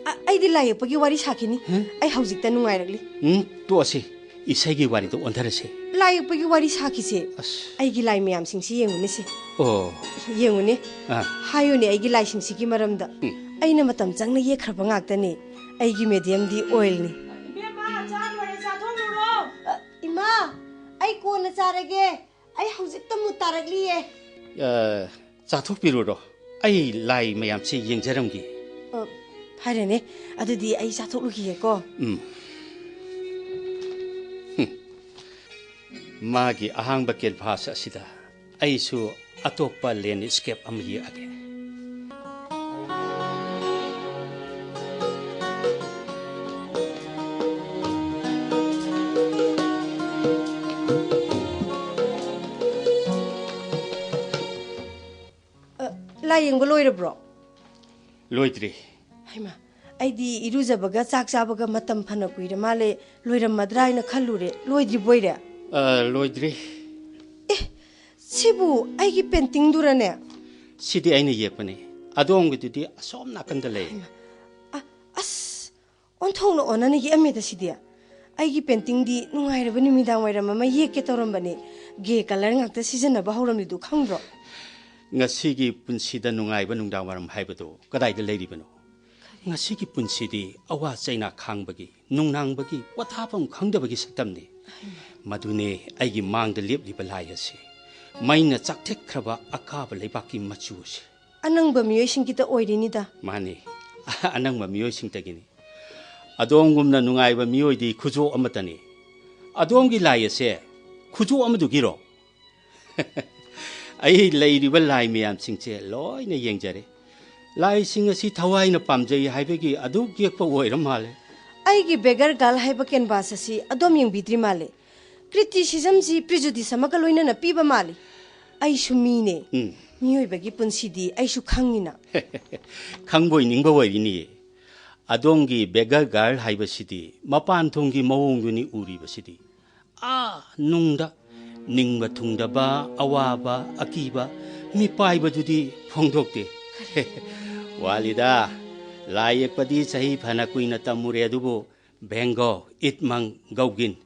ꯑ, ꯑꯩꯗꯤ ꯂꯥꯏ ꯌꯦꯛꯄꯒꯤ ꯋꯥꯔꯤ ꯁꯥꯈꯤꯅꯤ꯫ ꯍꯝ? ꯑꯩ ꯍꯧꯖꯤꯛꯇ ꯅꯨꯡꯉꯥꯏꯔꯛꯂꯤ꯫ ꯎꯝ, ꯇꯣꯛꯑꯁꯤ꯫ ꯏꯁꯩꯒꯤ ꯋꯥꯔꯤꯗ ꯑꯣꯟꯊꯔꯁꯤ꯫ ꯂꯥꯏ ꯌꯦꯛꯄꯒꯤ ꯋꯥꯔꯤ ꯁꯥꯈꯤꯁꯦ꯫ ꯑꯁ꯫ ꯑꯩꯒꯤ ꯂꯥꯏ ꯃꯌꯥꯝꯁꯤꯡꯁꯤ ꯌꯦꯡꯉꯨꯅꯦꯁꯦ꯫ ꯑꯣ꯫ ꯌꯦꯡꯉꯨꯅꯦ꯫ ꯑꯥ꯫ ꯍꯥꯏꯌꯨꯅꯦ, ꯑꯩꯒꯤ ꯂꯥꯏꯁꯤꯡꯁꯤꯒꯤ ꯃꯔꯝꯗ꯫ ꯎꯝ꯫ ꯑꯩꯅ ꯃꯇꯝ ꯆꯪꯅ ꯌꯦꯛꯈ꯭ꯔꯕ ꯉꯥꯛꯇꯅꯤ꯫ ꯑꯩꯒꯤ ꯃꯦꯗꯤꯌꯝꯗꯤ ꯑꯣꯏꯜꯅꯤ꯫ ꯏꯕꯦꯝꯃ, ꯆꯥ ꯂꯣꯏꯔꯦ, ꯆꯥꯊꯣꯛꯂꯨꯔꯣ꯫ ꯑ, ꯏꯃꯥ, ꯑꯩ ꯀꯣꯟꯅ ꯆꯥꯔꯒꯦ꯫ ꯑꯩ ꯍꯧꯖꯤꯛꯇ ꯃꯨꯠ ꯇꯥꯔꯛꯂꯤꯌꯦ꯫ ꯑ, ꯆꯥꯊꯣꯛꯄꯤꯔꯨꯔꯣ꯫ ꯑꯩ ꯂꯥꯏ ꯃꯌꯥꯝꯁꯤ ꯌꯦꯡꯖꯔꯝꯒꯦ꯫ ꯑ, ꯐꯔꯦꯅꯦ꯫ ꯑꯗꯨꯗꯤ ꯑꯩ ꯆꯥꯊꯣꯛꯂꯨꯈꯤꯒꯦꯀꯣ꯫ ꯎꯝ꯫ ꯍꯨꯝ꯫ ꯃꯥꯒꯤ ꯑꯍꯥꯡꯕ ꯀꯦꯟꯚꯥꯁ ꯑꯁꯤꯗ ꯑꯩꯁꯨ ꯑꯇꯣꯞꯄ ꯂꯦꯟꯁ꯭ꯀꯦꯞ ꯑꯃ ꯌꯦꯛꯑꯒꯦ꯫ ꯑ, ꯂꯥꯏ ꯌꯦꯡꯕ ꯂꯣꯏꯔꯕ꯭ꯔꯣ? ꯂꯣꯏꯗ꯭ꯔꯤ꯫ ꯍꯩꯃꯥ, ꯑꯩꯗꯤ ꯏꯔꯨꯖꯕꯒ ꯆꯥꯛ ꯆꯥꯕꯒ ꯃꯇꯝ ꯐꯅ ꯀꯨꯏꯔ ꯃꯥꯜꯂꯦ, ꯂꯣꯏꯔꯝꯃꯗ꯭ꯔꯥ ꯍꯥꯏꯅ ꯈꯜꯂꯨꯔꯦ꯫ ꯂꯣꯏꯗ꯭ꯔꯤꯕꯣꯏꯔꯦ? ꯑ, ꯂꯣꯏꯗ꯭ꯔꯤ꯫ ꯑꯦ, ꯁꯤꯕꯨ ꯑꯩꯒꯤ ꯄꯦꯟꯇꯤꯡꯗꯨꯔꯅꯦ? ꯁꯤꯗꯤ ꯑꯩꯅ ꯌꯦꯛꯄꯅꯤ꯫ ꯑꯗꯣꯝꯒꯤꯗꯨꯗꯤ ꯑꯁꯣꯝ ꯅꯥꯀꯟꯗ ꯂꯩ꯫ ꯍꯩꯃꯥ, ꯑ-, ꯑꯁ, ꯑꯣꯟꯊꯣꯛꯅ ꯑꯣꯟꯅꯅ ꯌꯦꯛꯑꯝꯃꯦꯗ ꯁꯤꯗꯤ꯫ ꯑꯩꯒꯤ ꯄꯦꯟꯇꯤꯡꯗꯤ ꯅꯨꯡꯉꯥꯏꯔꯕ ꯅꯨꯃꯤꯗꯥꯡ ꯋꯥꯏꯔꯝ ꯑꯃ ꯌꯦꯛꯀꯦ ꯇꯧꯔꯝꯕꯅꯤ꯫ ꯒꯦ ꯀꯂꯔ ꯉꯥꯛꯇ ꯁꯤꯖꯤꯟꯅꯕ ꯍꯧꯔꯝꯂꯤꯗꯨ ꯈꯪꯗ꯭ꯔꯣ? ꯉꯁꯤꯒꯤ ꯄꯨꯟꯁꯤꯗ ꯅꯨꯡꯉꯥꯏꯕ ꯅꯨꯡꯗꯥꯡ ꯋꯥꯏꯔꯝ ꯍꯥꯏꯕꯗꯨ ꯀꯗꯥꯏꯗ ꯂꯩꯔꯤꯕꯅꯣ? ꯉꯁꯤꯒꯤ ꯄꯨꯟꯁꯤꯗꯤ ꯑꯋꯥ ꯆꯩꯅꯥ ꯈꯥꯡꯕꯒꯤ, ꯅꯨꯡꯅꯥꯡꯕꯒꯤ, ꯄꯣꯊꯥꯐꯝ ꯈꯪꯗꯕꯒꯤ ꯁꯛꯇꯝꯅꯤ꯫ ꯃꯗꯨꯅꯦ ꯑꯩꯒꯤ ꯃꯥꯡꯗ ꯂꯦꯞꯂꯤꯕ ꯂꯥꯏ ꯑꯁꯤ꯫ ꯃꯩꯅ ꯆꯥꯛꯊꯦꯛꯈ꯭ꯔꯕ ꯑꯀꯥꯕ ꯂꯩꯕꯥꯛꯀꯤ ꯃꯆꯨ ꯑꯁꯤ꯫ ꯑꯅꯪꯕ ꯃꯤꯑꯣꯏꯁꯤꯡꯒꯤꯗ ꯑꯣꯏꯔꯤꯅꯤꯗ꯫ ꯃꯥꯅꯤ, ꯑꯅꯪꯕ ꯃꯤꯑꯣꯏꯁꯤꯡꯇꯒꯤꯅꯤ꯫ ꯑꯗꯣꯝꯒꯨꯝꯅ ꯅꯨꯡꯉꯥꯏꯕ ꯃꯤꯑꯣꯏꯗꯤ ꯈꯨꯖꯣꯞ ꯑꯃꯠꯇꯅꯤ꯫ ꯑꯗꯣꯝꯒꯤ ꯂꯥꯏ ꯑꯁꯦ ꯈꯨꯖꯣꯞ ꯑꯃꯗꯨꯒꯤꯔꯣ? ꯑꯩ ꯂꯩꯔꯤꯕ ꯂꯥꯏ ꯃꯌꯥꯝꯁꯤꯡꯁꯦ ꯂꯣꯏꯅ ꯌꯦꯡꯖꯔꯦ꯫ ꯂꯥꯏꯁꯤꯡ ꯑꯁꯤ ꯊꯋꯥꯏꯅ ꯄꯥꯝꯖꯩ ꯍꯥꯏꯕꯒꯤ ꯑꯗꯨꯛ ꯌꯦꯛꯄ ꯑꯣꯏꯔ ꯃꯥꯜꯂꯦ꯫ ꯑꯩꯒꯤ ꯕꯦꯒꯔ ꯒꯥꯔꯜ ꯍꯥꯏꯕ ꯀꯦꯟꯚꯥꯁ ꯑꯁꯤ ꯑꯗꯣꯝ ꯌꯦꯡꯕꯤꯗ꯭ꯔꯤ ꯃꯥꯜꯂꯦ꯫ ꯀ꯭ꯔꯤꯇꯤꯁꯤꯖꯝꯁꯤ ꯄ꯭ꯔꯤꯖꯨꯗꯤꯁ ꯑꯃꯒ ꯂꯣꯏꯅꯅ ꯄꯤꯕ ꯃꯥꯜꯂꯤ꯫ ꯑꯩꯁꯨ ꯃꯤꯅꯦ꯫ ꯎꯝ꯫ ꯃꯤꯑꯣꯏꯕꯒꯤ ꯄꯨꯟꯁꯤꯗꯤ ꯑꯩꯁꯨ ꯈꯪꯉꯤꯅ꯫ ꯈꯪꯕꯣꯏ ꯅꯤꯡꯕ ꯑꯣꯏꯔꯤꯅꯤꯌꯦ꯫ ꯑꯗꯣꯝꯒꯤ ꯕꯦꯒꯔ ꯒꯥꯔꯜ ꯍꯥꯏꯕꯁꯤꯗꯤ ꯃꯄꯥꯟ ꯊꯣꯡꯒꯤ ꯃꯑꯣꯡꯗꯨꯅꯤ ꯎꯔꯤꯕꯁꯤꯗꯤ꯫ ꯑꯥ ꯅꯨꯡꯗ ꯅꯤꯡꯕ ꯊꯨꯡꯗꯕ, ꯑꯋꯥꯕ, ꯑꯀꯤꯕ, ꯃꯤꯄꯥꯏꯕꯗꯨꯗꯤ ꯐꯣꯡꯗꯣꯛꯇꯦ꯫ ꯋꯥꯠꯂꯤꯗ, ꯂꯥꯏ ꯌꯦꯛꯄꯗꯤ ꯆꯍꯤ ꯐꯅ ꯀꯨꯏꯅ ꯇꯝꯃꯨꯔꯦ, ꯑꯗꯨꯕꯨ ꯚꯦꯟ ꯒꯣ, ꯏꯠꯃꯪ, ꯒꯧꯒꯤꯟ,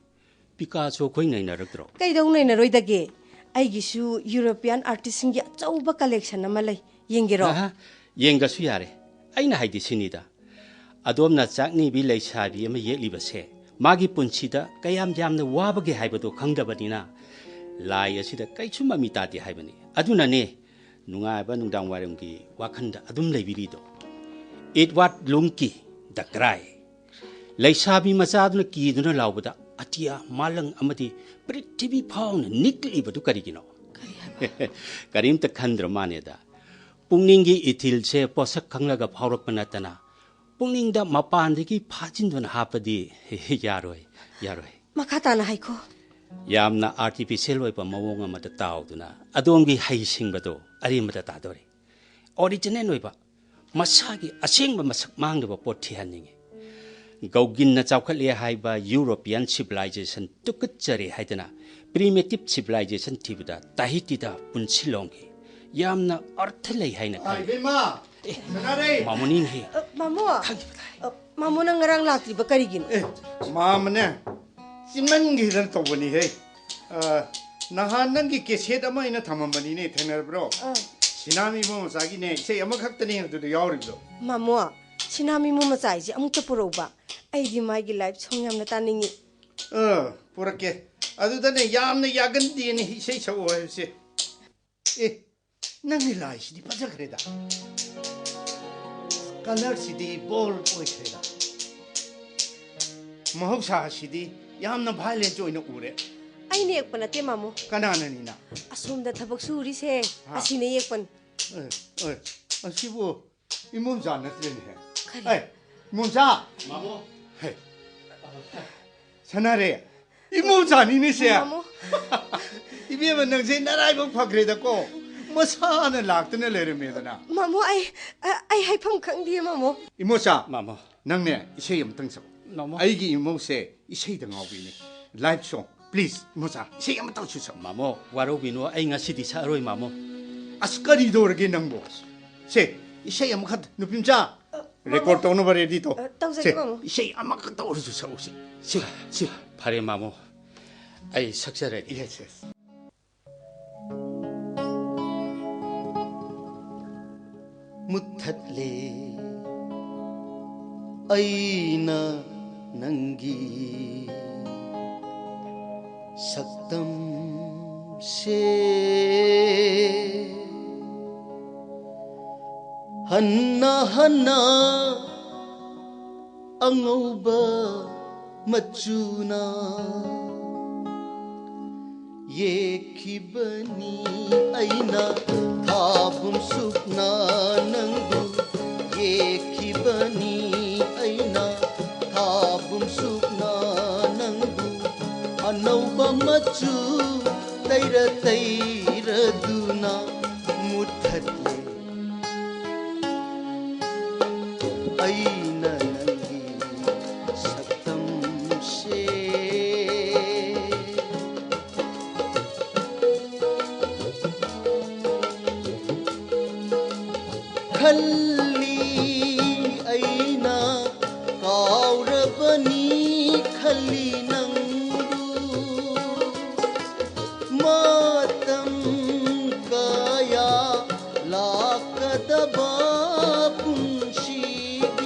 ꯄꯤꯀꯥꯁꯣ ꯑꯩꯈꯣꯏ ꯅꯩꯅꯔꯛꯇ꯭ꯔꯣ? ꯀꯩꯗꯧ ꯅꯩꯅꯔꯣꯏꯗꯒꯦ? ꯑꯩꯒꯤꯁꯨ ꯌꯨꯔꯣꯄꯤꯌꯥꯟ ꯑꯥꯔꯇꯤꯁꯁꯤꯡꯒꯤ ꯑꯆꯧꯕ ꯀꯂꯦꯛꯁꯟ ꯑꯃ ꯂꯩ꯫ ꯌꯦꯡꯒꯦꯔꯣ? ꯑꯍ, ꯌꯦꯡꯒꯁꯨ ꯌꯥꯔꯦ꯫ ꯑꯩꯅ ꯍꯥꯏꯗꯤ ꯁꯤꯅꯤꯗ, ꯑꯗꯣꯝꯅ ꯆꯥꯛꯅꯤꯕꯤ ꯂꯩꯁꯥꯕꯤ ꯑꯃ ꯌꯦꯛꯂꯤꯕꯁꯦ ꯃꯥꯒꯤ ꯄꯨꯟꯁꯤꯗ ꯀꯌꯥꯝ ꯌꯥꯝꯅ ꯋꯥꯕꯒꯦ ꯍꯥꯏꯕꯗꯣ ꯈꯪꯗꯕꯅꯤꯅ ꯂꯥꯏ ꯑꯁꯤꯗ ꯀꯩꯁꯨ ꯃꯃꯤ ꯇꯥꯗꯦ ꯍꯥꯏꯕꯅꯤ꯫ ꯑꯗꯨꯅꯅꯦ ꯅꯨꯡꯉꯥꯏꯕ ꯅꯨꯡꯗꯥꯡ ꯋꯥꯏꯔꯝꯒꯤ ꯋꯥꯈꯜꯗ ꯑꯗꯨꯝ ꯂꯩꯕꯤꯔꯤꯗꯣ꯫ ꯏꯗꯋꯥꯔꯗ ꯂꯨꯡꯀꯤ ꯗ ꯀ꯭ꯔꯥꯏ꯫ ꯂꯩꯁꯥꯕꯤ ꯃꯆꯥꯗꯨꯅ ꯀꯤꯗꯨꯅ ꯂꯥꯎꯕꯗ ꯑꯇꯤꯌꯥ, ꯃꯥꯂꯪ ꯑꯃꯗꯤ ꯄ꯭ꯔꯤꯊꯤꯕꯤ ꯐꯥꯎꯅ ꯅꯤꯛꯂꯤꯕꯗꯨ ꯀꯔꯤꯒꯤꯅꯣ? ꯀꯔꯤꯝꯇ ꯈꯟꯗ꯭ꯔ ꯃꯥꯅꯦꯗ꯫ ꯄꯨꯛꯅꯤꯡꯒꯤ ꯏꯊꯤꯜꯁꯦ ꯄꯣꯠꯁꯛ ꯈꯪꯂꯒ ꯐꯥꯎꯔꯛꯄ ꯅꯠꯇꯅ ꯄꯨꯛꯅꯤꯡꯗ ꯃꯄꯥꯟꯗꯒꯤ ꯐꯥꯖꯤꯟꯗꯨꯅ ꯍꯥꯞꯄꯗꯤ ꯌꯥꯔꯣꯏ, ꯌꯥꯔꯣꯏ꯫ ꯃꯈꯥ ꯇꯥꯅ ꯍꯥꯏꯈꯣ꯫ ꯌꯥꯝꯅ ꯑꯥꯔꯇꯤꯐꯤꯁꯤꯌꯦꯜ ꯑꯣꯏꯕ ꯃꯑꯣꯡ ꯑꯃꯗ ꯇꯥꯎꯗꯨꯅ ꯑꯗꯣꯝꯒꯤ ꯍꯩꯁꯤꯡꯕꯗꯣ ꯑꯔꯦꯝꯕꯗ ꯇꯥꯗꯣꯔꯦ꯫ ꯑꯣꯔꯤꯖꯤꯅꯦꯜ ꯑꯣꯏꯕ, ꯃꯁꯥꯒꯤ ꯑꯁꯦꯡꯕ ꯃꯁꯛ ꯃꯥꯡꯗꯕ ꯄꯣꯠ ꯊꯤꯍꯟꯅꯤꯡꯉꯤ꯫ ꯒꯧꯒꯤꯟꯅ ꯆꯥꯎꯈꯠꯂꯦ ꯍꯥꯏꯕ ꯌꯨꯔꯣꯄꯤꯌꯥꯟ ꯁꯤꯚꯤꯂꯥꯏꯖꯦꯁꯟ ꯇꯨꯀꯠꯆꯔꯦ ꯍꯥꯏꯗꯅ ꯄ꯭ꯔꯤꯃꯦꯇꯤꯚ ꯁꯤꯚꯤꯂꯥꯏꯖꯦꯁꯟ ꯊꯤꯕꯗ ꯇꯥꯍꯤꯇꯤꯗ ꯄꯨꯟꯁꯤꯂꯣꯡꯒꯤ꯫ ꯌꯥꯝꯅ ꯑꯔꯊ ꯂꯩ ꯍꯥꯏꯅ ꯑꯥ, ꯈꯜꯂꯤ꯫ ꯏꯕꯦꯝꯃ, ꯑꯦ, ꯁꯅꯥꯔꯩ꯫ ꯃꯥꯃꯣꯅꯤꯡꯍꯦ꯫ ꯑ, ꯃꯥꯃꯣ꯫ ꯈꯪꯈꯤꯕ ꯇꯥꯏ꯫ ꯑ, ꯃꯥꯃꯣ, ꯅꯪ ꯉꯔꯥꯡ ꯂꯥꯛꯇ꯭ꯔꯤꯕ ꯀꯔꯤꯒꯤꯅꯣ? ꯑꯦ, ꯃꯥꯃꯅꯦ, ꯆꯤꯟꯃꯟꯈꯤꯗꯅ ꯇꯧꯕꯅꯤꯍꯦ꯫ ꯑ, ꯅꯍꯥꯟ ꯅꯪꯒꯤ ꯀꯦꯁꯦꯠ ꯑꯃ ꯑꯩꯅ ꯊꯝꯃꯝꯕꯅꯤꯅꯦ, ꯊꯦꯡꯅꯔꯕ꯭ꯔꯣ? ꯑꯥ꯫ ꯁꯤꯅꯥꯝ ꯏꯕꯣ ꯃꯆꯥꯒꯤꯅꯦ, ꯏꯁꯩ ꯑꯃꯈꯛꯇꯅꯦ ꯑꯗꯨꯗ ꯌꯥꯎꯔꯤꯕꯗꯣ꯫ ꯃꯥꯃꯣ, ꯁꯤꯅꯥ ꯃꯤꯃꯣ ꯃꯆꯥ ꯍꯥꯏꯁꯦ ꯑꯃꯨꯛꯇ ꯄꯨꯔꯛꯎꯕ꯫ ꯑꯩꯗꯤ ꯃꯥꯒꯤ live song ꯌꯥꯝꯅ ꯇꯥꯅꯤꯡꯉꯤ꯫ ꯑ, ꯄꯨꯔꯛꯀꯦ꯫ ꯑꯗꯨꯗꯅꯦ ꯌꯥꯝꯅ ꯌꯥꯒꯟꯗꯦꯅꯦ ꯏꯁꯩ ꯁꯛꯎ ꯍꯥꯏꯕꯁꯦ꯫ ꯑꯦ, ꯅꯪꯒꯤ ꯂꯥꯏꯁꯤꯗꯤ ꯐꯖꯈ꯭ꯔꯦꯗ꯫ Colourꯁꯤꯗꯤ bold ꯑꯣꯏꯈ꯭ꯔꯦꯗ꯫ ꯃꯍꯧꯁꯥꯁꯤꯗꯤ ꯌꯥꯝꯅ violent ꯑꯣꯏꯅ ꯎꯔꯦ꯫ ꯑꯩꯅ ꯌꯦꯛꯄ ꯅꯠꯇꯦ, ꯃꯥꯃꯣ꯫ ꯀꯅꯥꯅꯅꯤꯅ? ꯑꯁꯣꯝꯗ ꯊꯕꯛ ꯁꯨꯔꯤꯁꯦ, ꯍꯥ? ꯑꯁꯤꯅ ꯌꯦꯛꯄꯅꯤ꯫ ꯑꯦ, ꯑꯦ, ꯑꯁꯤꯕꯨ ꯏꯃꯣꯝꯆꯥ ꯅꯠꯇ꯭ꯔꯦꯅꯦꯍꯦ? ꯀꯔꯤ? ꯑꯦ, ꯏꯃꯣꯝꯆꯥ! ꯃꯥꯃꯣ꯫ ꯍꯦ꯫ ꯁꯅꯥꯔꯦ, ꯏꯃꯣꯝꯆꯥꯅꯤꯅꯦ ꯁꯦ꯫ ꯃꯥꯃꯣ꯫ ꯏꯕꯦꯝꯃ, ꯅꯪꯁꯦ ꯅꯔꯥꯏꯕꯛ ꯐꯈ꯭ꯔꯦꯗꯀꯣ꯫ ꯃꯁꯥꯅ ꯂꯥꯛꯇꯅ ꯂꯩꯔꯝꯃꯦꯗꯅ꯫ ꯃꯥꯃꯣ, ꯑꯩ, ꯑ-, ꯑꯩ ꯍꯥꯏꯐꯝ ꯈꯪꯗꯦ, ꯃꯥꯃꯣ꯫ ꯏꯃꯣꯆꯥ, ꯃꯥꯃꯣ꯫ ꯅꯪꯅꯦ ꯏꯁꯩ ꯑꯃꯇꯪ ꯁꯛꯎ꯫ ꯃꯥꯃꯣ꯫ ꯑꯩꯒꯤ ꯏꯃꯧꯁꯦ ꯏꯁꯩꯗ ꯉꯥꯎꯕꯤꯅꯦ꯫ Live song, please, ꯏꯃꯣꯆꯥ, ꯏꯁꯩ ꯑꯃꯇꯪ ꯁꯨ ꯁꯛꯎ꯫ ꯃꯥꯃꯣ, ꯋꯥꯔꯧꯕꯤꯅꯨ, ꯑꯩ ꯉꯁꯤꯗꯤ ꯁꯛꯑꯔꯣꯏ, ꯃꯥꯃꯣ꯫ ꯑꯁ, ꯀꯔꯤ ꯇꯧꯔꯒꯦ ꯅꯪꯕꯣ? ꯁꯦ, ꯏꯁꯩ ꯑꯃꯈꯛ, ꯅꯨꯄꯤꯃꯆꯥ, ꯑ, ꯃꯥꯃꯣ꯫ Record ꯇꯧꯅꯕ ready ꯇꯧ꯫ ꯑ, ꯇꯧꯖꯒꯦ, ꯁꯦ, ꯃꯥꯃꯣ꯫ ꯏꯁꯩ ꯑꯃꯈꯛꯇ ꯑꯣꯏꯔꯁꯨ ꯁꯛꯎꯁꯦ꯫ ꯁꯦ, ꯁꯦ꯫ ꯐꯔꯦ, ꯃꯥꯃꯣ꯫ ꯑꯩ ꯁꯛꯆꯔꯒꯦ꯫ Yes, yes꯫ ꯃꯨꯠꯊꯠꯂꯦ ꯑꯩꯅ ꯅꯪꯒꯤ ꯁꯛꯇꯝꯁꯦ꯫ ꯍꯟꯅ ꯍꯟꯅ ꯑꯉꯧꯕ ꯃꯆꯨꯅ ꯌꯦꯛꯈꯤꯕꯅꯤ ꯑꯩꯅ ꯊꯥꯕꯨꯝ ꯁꯨꯞꯅ ꯅꯪꯕꯨ ꯌꯦꯛꯈꯤꯕꯅꯤ ꯑꯩꯅ ꯊꯥꯕꯨꯝ ꯁꯨꯞꯅ ꯅꯪꯕꯨ ꯑꯅꯧꯕ ꯃꯆꯨ ꯇꯩꯔ ꯇꯩꯔꯗꯨꯅ ꯃꯨꯠꯊꯠꯂꯦ ꯑꯩꯅ ꯅꯪꯒꯤ ꯁꯛꯇꯝꯁꯦ꯫ ꯈꯜꯂꯤ ꯑꯩꯅ ꯀꯥꯎꯔꯕꯅꯤ ꯈꯜꯂꯤ ꯅꯪꯕꯨ꯫ ꯃꯇꯝ ꯀꯌꯥ ꯂꯥꯛꯀꯗꯕ ꯄꯨꯟꯁꯤꯒꯤ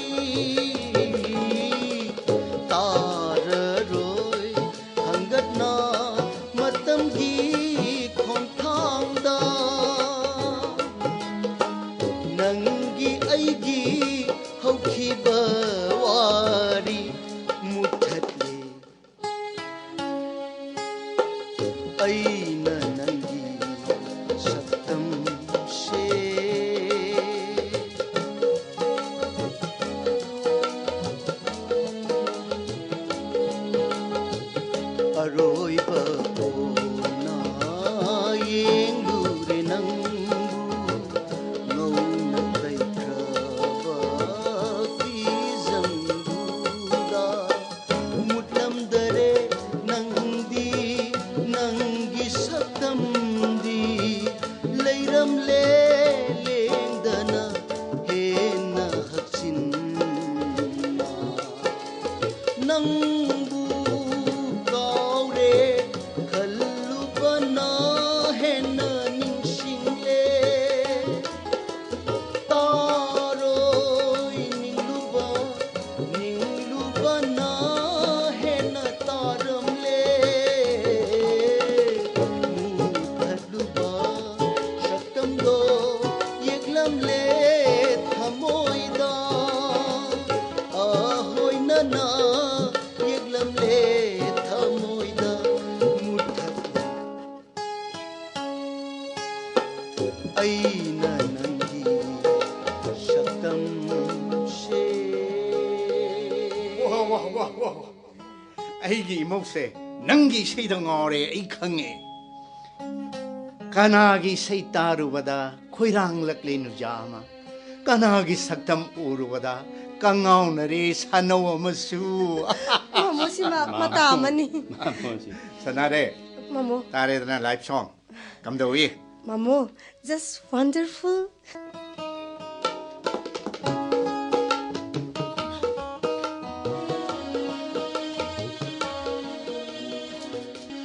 ꯇꯥꯔꯔꯣꯏ ꯍꯪꯒꯠꯅ ꯃꯇꯝꯒꯤ ꯈꯣꯡꯊꯥꯡꯗ꯫ ꯅꯪꯒꯤ ꯑꯩꯒꯤ ꯍꯧꯈꯤꯕ ꯋꯥꯔꯤ ꯃꯨꯊꯠꯂꯦ꯫ ꯑꯩꯅ ꯅꯪꯒꯤ ꯁꯛꯇꯝꯁꯦ ꯑꯔꯣꯏꯕ ꯑꯣꯏꯅ ꯌꯦꯡꯂꯨꯔꯦ ꯅꯪꯕꯨ ꯉꯧꯅ ꯇꯩꯈ꯭ꯔꯕ ꯐꯤꯖꯪꯗꯨꯗ꯫ ꯃꯨꯠꯂꯝꯗꯔꯦ ꯅꯪꯗꯤ, ꯅꯪꯒꯤ ꯁꯛꯇꯝꯗꯤ ꯂꯩꯔꯝꯂꯦ ꯂꯦꯡꯗꯅ ꯍꯦꯟꯅ ꯍꯛꯆꯤꯟꯅ꯫ ꯅꯪꯕꯨ ꯀꯥꯎꯔꯦ ꯈꯜꯂꯨꯕꯅ ꯍꯦꯟꯅ ꯅꯤꯡꯁꯤꯡꯂꯦ꯫ ꯇꯥꯔꯣꯏ ꯅꯤꯡꯂꯨꯕ, ꯅꯤꯡꯂꯨꯕꯅ ꯍꯦꯟꯅ ꯇꯥꯔꯝꯂꯦ꯫ ꯃꯨꯊꯠꯂꯨꯕ ꯁꯛꯇꯝꯗꯣ ꯌꯦꯛꯂꯝꯂꯦ ꯊꯃꯣꯏꯗ꯫ ꯑꯍꯣꯏꯅꯅ ꯌꯦꯛꯂꯝꯂꯦ ꯊꯃꯣꯏꯗ꯫ ꯃꯨꯊꯠꯂꯦ ꯑꯩꯅ ꯅꯪꯒꯤ ꯁꯛꯇꯝꯁꯦ꯫ ꯋꯥ, ꯋꯥ, ꯋꯥ, ꯋꯥ, ꯋꯥ꯫ ꯑꯩꯒꯤ ꯏꯃꯧꯁꯦ ꯅꯪꯒꯤ ꯏꯁꯩꯗ ꯉꯥꯎꯔꯦ, ꯑꯩ ꯈꯪꯉꯦ꯫ ꯀꯅꯥꯒꯤ ꯏꯁꯩ ꯇꯥꯔꯨꯕꯗ ꯈꯣꯏꯔꯥꯡꯂꯛꯂꯦ ꯅꯨꯖꯥ ꯑꯃ, ꯀꯅꯥꯒꯤ ꯁꯛꯇꯝ ꯎꯔꯨꯕꯗ ꯀꯉꯥꯎꯅꯔꯦ ꯁꯥꯅꯧ ꯑꯃꯁꯨ꯫ ꯃꯣꯃꯣ, ꯁꯤꯃ ꯃꯇꯥ ꯑꯃꯅꯤ꯫ ꯃꯣꯃꯣꯁꯤ꯫ ꯁꯥꯟꯅꯔꯦ꯫ ꯃꯣꯃꯣ꯫ ꯇꯥꯔꯦꯗꯅ live song꯫ ꯀꯝꯗꯧꯏ? Momo, just wonderful꯫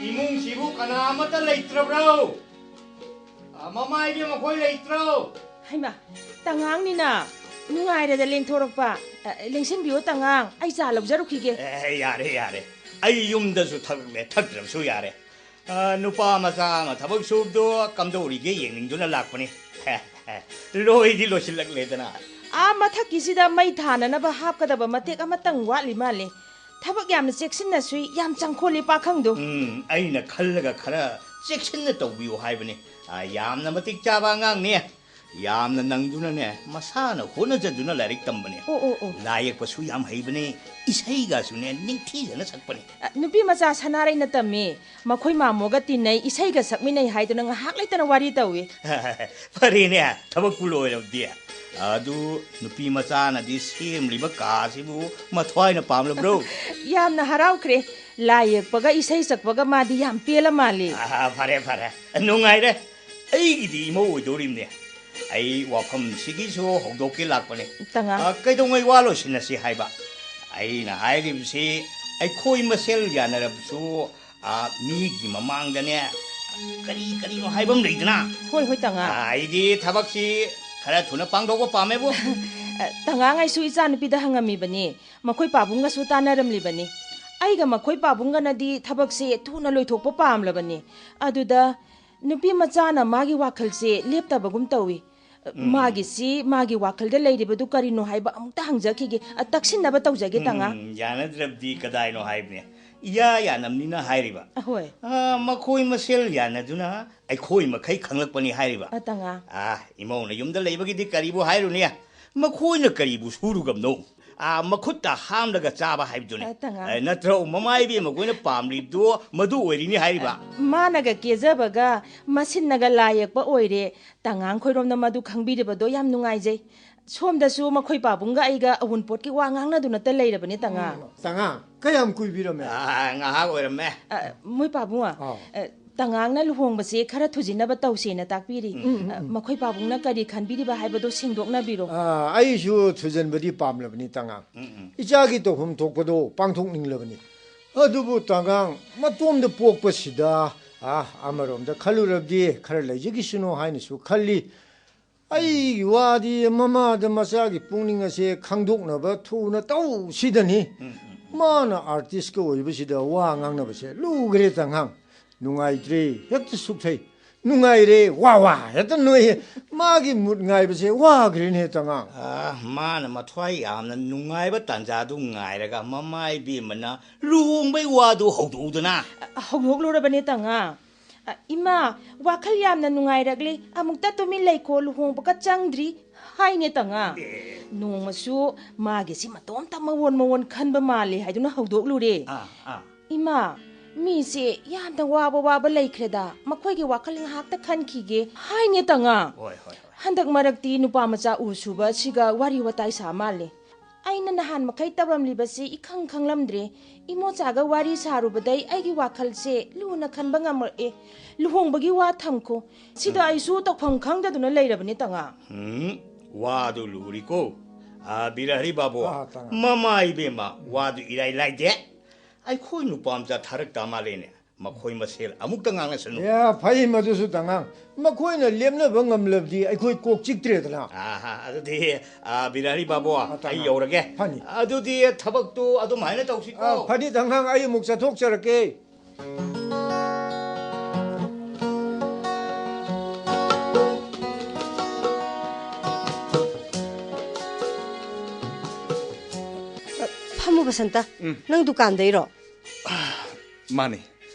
ꯏꯃꯨꯡꯁꯤꯕꯨ ꯀꯅꯥ ꯑꯃꯠꯇ ꯂꯩꯇ꯭ꯔꯕ꯭ꯔꯣ? ꯑ, ꯃꯃꯥ ꯏꯕꯦꯝꯃ ꯈꯣꯏ ꯂꯩꯇ꯭ꯔꯣ? ꯍꯩꯃꯥ, ꯇꯉꯥꯡꯅꯤꯅ꯫ ꯅꯨꯡꯉꯥꯏꯔꯦꯗ ꯂꯦꯡꯊꯣꯔꯛꯄ꯫ ꯑ, ꯂꯦꯡꯁꯤꯟꯕꯤꯌꯣ ꯇꯉꯥꯡ, ꯑꯩ ꯆꯥ ꯂꯧꯖꯔꯨꯈꯤꯒꯦ꯫ ꯑꯦ, ꯌꯥꯔꯦ, ꯌꯥꯔꯦ꯫ ꯑꯩ ꯌꯨꯝꯗꯁꯨ ꯊꯛꯂꯦ, ꯊꯛꯇ꯭ꯔꯕꯁꯨ ꯌꯥꯔꯦ꯫ ꯑ, ꯅꯨꯄꯥ ꯃꯆꯥ ꯑꯃ ꯊꯕꯛ ꯁꯨꯕꯗꯣ ꯀꯝꯗꯧꯔꯤꯒꯦ ꯌꯦꯡꯅꯤꯡꯗꯨꯅ ꯂꯥꯛꯄꯅꯤ꯫ ꯂꯣꯏꯗꯤ ꯂꯣꯏꯁꯤꯜꯂꯛꯂꯦꯗꯅ꯫ ꯑꯥ ꯃꯊꯛꯀꯤꯁꯤꯗ ꯃꯩ ꯊꯥꯅꯅꯕ ꯍꯥꯞꯀꯗꯕ ꯃꯇꯦꯛ ꯑꯃꯇꯪ ꯋꯥꯠꯂꯤ ꯃꯥꯜꯂꯦ꯫ ꯊꯕꯛ ꯌꯥꯝꯅ ꯆꯦꯛꯁꯤꯟꯅ ꯁꯨꯏ, ꯌꯥꯝ ꯆꯪꯈꯣꯜꯂꯤ ꯄꯥꯈꯪꯗꯣ꯫ ꯎꯝ, ꯑꯩꯅ ꯈꯜꯂꯒ ꯈꯔ ꯆꯦꯛꯁꯤꯟꯅ ꯇꯧꯕꯤꯌꯨ ꯍꯥꯏꯕꯅꯤ꯫ ꯑ, ꯌꯥꯝꯅ ꯃꯇꯤꯛ ꯆꯥꯕ ꯑꯉꯥꯡꯅꯤ꯫ ꯌꯥꯝꯅ ꯅꯪꯗꯨꯅꯅꯦ, ꯃꯁꯥꯅ ꯍꯣꯠꯅꯖꯗꯨꯅ ꯂꯥꯏꯔꯤꯛ ꯇꯝꯕꯅꯦ꯫ ꯑꯣ, ꯑꯣ, ꯑꯣ꯫ ꯂꯥꯏ ꯌꯦꯛꯄꯁꯨ ꯌꯥꯝ ꯍꯩꯕꯅꯦ, ꯏꯁꯩꯒꯁꯨꯅꯦ ꯅꯤꯡꯊꯤꯖꯅ ꯁꯛꯄꯅꯦ꯫ ꯑ, ꯅꯨꯄꯤ ꯃꯆꯥ ꯁꯅꯥꯔꯩꯅ ꯇꯝꯃꯤ, ꯃꯈꯣꯏ ꯃꯥꯃꯣꯒ ꯇꯤꯟꯅꯩ, ꯏꯁꯩꯒ ꯁꯛꯃꯤꯟꯅꯩ ꯍꯥꯏꯗꯨꯅ ꯉꯥꯏꯍꯥꯛ ꯂꯩꯇꯅ ꯋꯥꯔꯤ ꯇꯧꯏ꯫ ꯐꯔꯦꯅꯦ, ꯊꯕꯛꯄꯨ ꯂꯣꯏꯔꯕꯗꯤ꯫ ꯑꯗꯨ ꯅꯨꯄꯤ ꯃꯆꯥꯅꯗꯤ ꯁꯦꯝꯂꯤꯕ ꯀꯥꯁꯤꯕꯨ ꯃꯊ꯭ꯋꯥꯏꯅ ꯄꯥꯝꯂꯕ꯭ꯔꯣ? ꯌꯥꯝꯅ ꯍꯔꯥꯎꯈ꯭ꯔꯦ꯫ ꯂꯥꯏ ꯌꯦꯛꯄꯒ ꯏꯁꯩ ꯁꯛꯄꯒ ꯃꯥꯗꯤ ꯌꯥꯝ ꯄꯦꯜꯂ ꯃꯥꯜꯂꯤ꯫ ꯑꯥ, ꯐꯔꯦ, ꯐꯔꯦ꯫ ꯅꯨꯡꯉꯥꯏꯔꯦ꯫ ꯑꯩꯒꯤꯗꯤ ꯏꯃꯧ ꯑꯣꯏꯗꯧꯔꯤꯕꯅꯦ꯫ ꯑꯩ ꯋꯥꯐꯝꯁꯤꯒꯤꯁꯨ ꯍꯧꯗꯣꯛꯀꯦ ꯂꯥꯛꯄꯅꯦ꯫ ꯇꯉꯥꯡ꯫ ꯑ, ꯀꯩꯗꯧꯉꯩ ꯋꯥ ꯂꯣꯏꯁꯤꯟꯅꯁꯤ ꯍꯥꯏꯕ? ꯑꯩꯅ ꯍꯥꯏꯔꯤꯕꯁꯤ ꯑꯩꯈꯣꯏ ꯃꯁꯦꯜ ꯌꯥꯅꯔꯕꯁꯨ, ꯑ, ꯃꯤꯒꯤ ꯃꯃꯥꯡꯗꯅꯦ ꯀꯔꯤ ꯀꯔꯤꯅꯣ ꯍꯥꯏꯕ ꯑꯃ ꯂꯩꯗꯅ꯫ ꯍꯣꯏ, ꯍꯣꯏ, ꯇꯉꯥꯡ꯫ ꯑ, ꯑꯩꯗꯤ ꯊꯕꯛꯁꯤ ꯈꯔ ꯊꯨꯅ ꯄꯥꯡꯊꯣꯛꯄ ꯄꯥꯝꯃꯦꯕꯨ꯫ ꯑ, ꯇꯉꯥꯡ, ꯑꯩꯁꯨ ꯏꯆꯥꯅꯨꯄꯤꯗ ꯍꯪꯉꯝꯃꯤꯕꯅꯤ꯫ ꯃꯈꯣꯏ ꯄꯥꯕꯨꯡꯒꯁꯨ ꯇꯥꯟꯅꯔꯝꯂꯤꯕꯅꯤ꯫ ꯑꯩꯒ ꯃꯈꯣꯏ ꯄꯥꯕꯨꯡꯒꯅꯗꯤ ꯊꯕꯛꯁꯦ ꯊꯨꯅ ꯂꯣꯏꯊꯣꯛꯄ ꯄꯥꯝꯂꯕꯅꯤ꯫ ꯑꯗꯨꯗ ꯅꯨꯄꯤ ꯃꯆꯥꯅ ꯃꯥꯒꯤ ꯋꯥꯈꯜꯁꯦ ꯂꯦꯞꯇꯕꯒꯨꯝ ꯇꯧꯏ꯫ ꯎꯝ꯫ ꯃꯥꯒꯤꯁꯤ, ꯃꯥꯒꯤ ꯋꯥꯈꯜꯗ ꯂꯩꯔꯤꯕꯗꯨ ꯀꯔꯤꯅꯣ ꯍꯥꯏꯕ ꯑꯃꯨꯛꯇ ꯍꯪꯖꯈꯤꯒꯦ꯫ ꯑ, ꯇꯛꯁꯤꯟꯅꯕ ꯇꯧꯖꯒꯦ, ꯇꯉꯥꯡ꯫ ꯎꯝ, ꯌꯥꯅꯗ꯭ꯔꯕꯗꯤ ꯀꯗꯥꯏꯅꯣ ꯍꯥꯏꯕꯅꯦ꯫ ꯏꯌꯥ ꯌꯥꯅꯕꯅꯤꯅ ꯍꯥꯏꯔꯤꯕ꯫ ꯑꯍꯣꯏ꯫ ꯑ, ꯃꯈꯣꯏ ꯃꯁꯦꯜ ꯌꯥꯅꯗꯨꯅ ꯑꯩꯈꯣꯏ ꯃꯈꯩ ꯈꯪꯂꯛꯄꯅꯤ ꯍꯥꯏꯔꯤꯕ꯫ ꯑ, ꯇꯉꯥꯡ꯫ ꯑ, ꯏꯃꯧꯅ ꯌꯨꯝꯗ ꯂꯩꯕꯒꯤꯗꯤ ꯀꯔꯤꯕꯨ ꯍꯥꯏꯔꯨꯅꯤ? ꯃꯈꯣꯏꯅ ꯀꯔꯤꯕꯨ ꯁꯨꯔꯨꯒꯝꯅꯣ? ꯑ, ꯃꯈꯨꯠꯇ ꯍꯥꯝꯂꯒ ꯆꯥꯕ ꯍꯥꯏꯕꯗꯨꯅꯤ꯫ ꯑ, ꯇꯉꯥꯡ꯫ ꯑ, ꯅꯠꯇ꯭ꯔꯣ? ꯃꯃꯥ ꯏꯕꯦꯝꯃ ꯈꯣꯏꯅ ꯄꯥꯝꯂꯤꯕꯗꯣ ꯃꯗꯨ ꯑꯣꯏꯔꯤꯅꯤ ꯍꯥꯏꯔꯤꯕ꯫ ꯃꯥꯅꯒ ꯀꯦꯖꯕꯒ ꯃꯁꯤꯟꯅꯒ ꯂꯥꯏ ꯌꯦꯛꯄ ꯑꯣꯏꯔꯦ꯫ ꯇꯉꯥꯡ ꯈꯣꯏꯔꯣꯝꯅ ꯃꯗꯨ ꯈꯪꯕꯤꯔꯤꯕꯗꯣ ꯌꯥꯝ ꯅꯨꯡꯉꯥꯏꯖꯩ꯫ ꯁꯣꯝꯗꯁꯨ ꯃꯈꯣꯏ ꯄꯥꯕꯨꯡꯒ ꯑꯩꯒ ꯑꯋꯨꯟꯄꯣꯠꯀꯤ ꯋꯥ ꯉꯥꯡꯅꯗꯨꯅꯇ ꯂꯩꯔꯕꯅꯤ, ꯇꯉꯥꯡ꯫ ꯇꯉꯥꯡ, ꯀꯌꯥꯝ ꯀꯨꯏꯕꯤꯔꯝꯃꯦ? ꯑ, ꯉꯥꯏꯍꯥꯛ ꯑꯣꯏꯔꯝꯃꯦ꯫ ꯑ, ꯃꯣꯏ ꯄꯥꯕꯨꯡ, ꯑꯥꯎ꯫ ꯑ, ꯇꯉꯥꯡꯅ ꯂꯨꯍꯣꯡꯕꯁꯦ ꯈꯔ ꯊꯨꯖꯤꯟꯅꯕ ꯇꯧꯁꯦꯅ ꯇꯥꯛꯄꯤꯔꯤ꯫ ꯎꯝ, ꯎꯝ, ꯑ, ꯎꯝ꯫ ꯃꯈꯣꯏ ꯄꯥꯕꯨꯡꯅ ꯀꯔꯤ ꯈꯟꯕꯤꯔꯤꯕ ꯍꯥꯏꯕꯗꯣ ꯁꯦꯡꯗꯣꯛꯅꯕꯤꯔꯣ꯫ ꯑ, ꯑꯩꯁꯨ ꯊꯨꯖꯤꯟꯕꯗꯤ ꯄꯥꯝꯂꯕꯅꯤ, ꯇꯉꯥꯡ꯫ ꯎꯝ, ꯎꯝ꯫ ꯏꯆꯥꯒꯤ ꯇꯧꯐꯝ ꯊꯣꯛꯄꯗꯣ ꯄꯥꯡꯊꯣꯛꯅꯤꯡꯂꯕꯅꯤ꯫ ꯑꯗꯨꯕꯨ ꯇꯉꯥꯡ, ꯃꯇꯣꯝꯗ ꯄꯣꯛꯄꯁꯤꯗ, ꯑ, ꯑꯃꯔꯣꯝꯗ ꯈꯜꯂꯨꯔꯕꯗꯤ ꯈꯔ ꯂꯩꯖꯈꯤꯁꯅꯨ ꯍꯥꯏꯅꯁꯨ ꯈꯜꯂꯤ꯫ ꯑꯩꯒꯤ ꯋꯥꯗꯤ ꯃꯃꯥꯗ ꯃꯆꯥꯒꯤ ꯄꯨꯛꯅꯤꯡ ꯑꯁꯦ ꯈꯪꯗꯣꯛꯅꯕ ꯊꯨꯅ ꯇꯧꯁꯤꯗꯅꯤ꯫ ꯎꯝ, ꯎꯝ, ꯎꯝ꯫ ꯃꯥꯅ ꯑꯥꯔꯇꯤꯁꯀ ꯑꯣꯏꯕꯁꯤꯗ ꯋꯥ ꯉꯥꯡꯅꯕꯁꯦ ꯂꯨꯈ꯭ꯔꯦ ꯇꯉꯥꯡ꯫ ꯅꯨꯡꯉꯥꯏꯇ꯭ꯔꯦ, ꯍꯦꯛꯇ ꯁꯨꯛꯊꯩ꯫ ꯅꯨꯡꯉꯥꯏꯔꯦ, ꯋꯥ ꯋꯥ ꯍꯦꯛꯇ ꯅꯣꯛꯑꯦ꯫ ꯃꯥꯒꯤ ꯃꯨꯠ ꯉꯥꯏꯕꯁꯦ ꯋꯥꯈ꯭ꯔꯦꯅꯦ ꯇꯉꯥꯡ꯫ ꯑꯥ, ꯃꯥꯅ ꯃꯊ꯭ꯋꯥꯏ ꯌꯥꯝꯅ ꯅꯨꯡꯉꯥꯏꯕ ꯇꯥꯟꯖꯥꯗꯨ ꯉꯥꯏꯔꯒ ꯃꯃꯥ ꯏꯕꯦꯝꯃꯅ ꯂꯨꯍꯣꯡꯕꯩ ꯋꯥꯗꯨ ꯍꯧꯗꯣꯛꯎꯗꯅ꯫ ꯍꯧꯗꯣꯛꯂꯨꯔꯕꯅꯦ ꯇꯉꯥꯡ꯫ ꯑ, ꯏꯃꯥ, ꯋꯥꯈꯜ ꯌꯥꯝꯅ ꯅꯨꯡꯉꯥꯏꯔꯛꯂꯤ꯫ ꯑꯃꯨꯛꯇ ꯇꯨꯃꯤꯟ ꯂꯩꯈꯣ, ꯂꯨꯍꯣꯡꯕꯒ ꯆꯪꯗ꯭ꯔꯤ ꯍꯥꯏꯅꯦ ꯇꯉꯥꯡ꯫ ꯑꯦ꯫ ꯅꯣꯡꯃꯁꯨ ꯃꯥꯒꯤꯁꯤ ꯃꯇꯣꯝꯇ ꯃꯋꯣꯟ ꯃꯋꯣꯟ ꯈꯟꯕ ꯃꯥꯜꯂꯦ ꯍꯥꯏꯗꯨꯅ ꯍꯧꯗꯣꯛꯂꯨꯔꯦ꯫ ꯑꯥ, ꯑꯥ꯫ ꯏꯃꯥ, ꯃꯤꯁꯦ ꯌꯥꯝꯅ ꯋꯥꯕ ꯋꯥꯕ ꯂꯩꯈ꯭ꯔꯦꯗ, ꯃꯈꯣꯏꯒꯤ ꯋꯥꯈꯜ ꯉꯥꯏꯍꯥꯛꯇ ꯈꯟꯈꯤꯒꯦ ꯍꯥꯏꯅꯦ ꯇꯉꯥꯡ꯫ ꯍꯣꯏ, ꯍꯣꯏ, ꯍꯣꯏ꯫ ꯍꯟꯗꯛ ꯃꯔꯛꯇꯤ ꯅꯨꯄꯥ ꯃꯆꯥ ꯎ ꯁꯨꯕ ꯑꯁꯤꯒ ꯋꯥꯔꯤ ꯋꯥꯇꯥꯏ ꯁꯥ ꯃꯥꯜꯂꯦ꯫ ꯑꯩꯅ ꯅꯍꯥꯟ ꯃꯈꯩ ꯇꯧꯔꯝꯂꯤꯕꯁꯤ ꯏꯈꯪ ꯈꯪꯂꯝꯗ꯭ꯔꯦ꯫ ꯏꯃꯣꯆꯥꯒ ꯋꯥꯔꯤ ꯁꯥꯔꯨꯕꯗꯩ ꯑꯩꯒꯤ ꯋꯥꯈꯜꯁꯦ ꯂꯨꯅ ꯈꯟꯕ ꯉꯝꯃꯛꯑꯦ꯫ ꯂꯨꯍꯣꯡꯕꯒꯤ ꯋꯥ ꯊꯝꯈꯣ꯫ ꯁꯤꯗ ꯎꯝ꯫ ꯑꯩꯁꯨ ꯇꯧꯐꯝ ꯈꯪꯗꯗꯨꯅ ꯂꯩꯔꯕꯅꯦ ꯇꯉꯥꯡ꯫ ꯎꯝ, ꯋꯥꯗꯨ ꯂꯨꯔꯤꯀꯣ꯫ ꯑꯥ, ꯕꯤꯔꯍꯔꯤ ꯕꯥꯕꯨ, ꯑꯥ, ꯇꯉꯥꯡ꯫ ꯃꯃꯥ ꯏꯕꯦꯝꯃ, ꯋꯥꯗꯨ ꯏꯔꯥꯏ ꯂꯥꯏꯗꯦ꯫ ꯑꯩꯈꯣꯏ ꯅꯨꯄꯥ ꯃꯆꯥ ꯊꯥꯔꯛ ꯇꯥ ꯃꯥꯜꯂꯦꯅꯦ꯫ ꯃꯈꯣꯏ ꯃꯁꯦꯜ ꯑꯃꯨꯛꯇ ꯉꯥꯡꯅꯁꯅꯨ꯫ ꯑꯦ, ꯐꯩ ꯃꯗꯨꯁꯨ ꯇꯉꯥꯡ꯫ ꯃꯈꯣꯏꯅ ꯂꯦꯞꯅꯕ ꯉꯝꯂꯕꯗꯤ ꯑꯩꯈꯣꯏ ꯀꯣꯛ ꯆꯤꯛꯇ꯭ꯔꯦꯗꯅ꯫ ꯑꯥꯍꯥ, ꯑꯗꯨꯗꯤ, ꯑꯥ, ꯕꯤꯔꯍꯔꯤ ꯕꯥꯕꯨ, ꯑꯥ, ꯇꯉꯥꯡ꯫ ꯑꯩ ꯌꯧꯔꯒꯦ꯫ ꯐꯅꯤ꯫ ꯑꯗꯨꯗꯤ ꯊꯕꯛꯇꯨ ꯑꯗꯨꯃꯥꯏꯅ ꯇꯧꯁꯤꯀꯣ꯫ ꯑꯥ, ꯐꯅꯤ ꯇꯉꯥꯡ, ꯑꯩ ꯑꯃꯨꯛ ꯆꯠꯊꯣꯛꯆꯔꯛꯀꯦ꯫ ꯐꯝꯃꯨ ꯕꯁꯟꯇ, ꯎꯝ꯫ ꯅꯪ ꯗꯨꯀꯥꯟꯗꯩꯔꯣ? ꯃꯥꯅꯤ꯫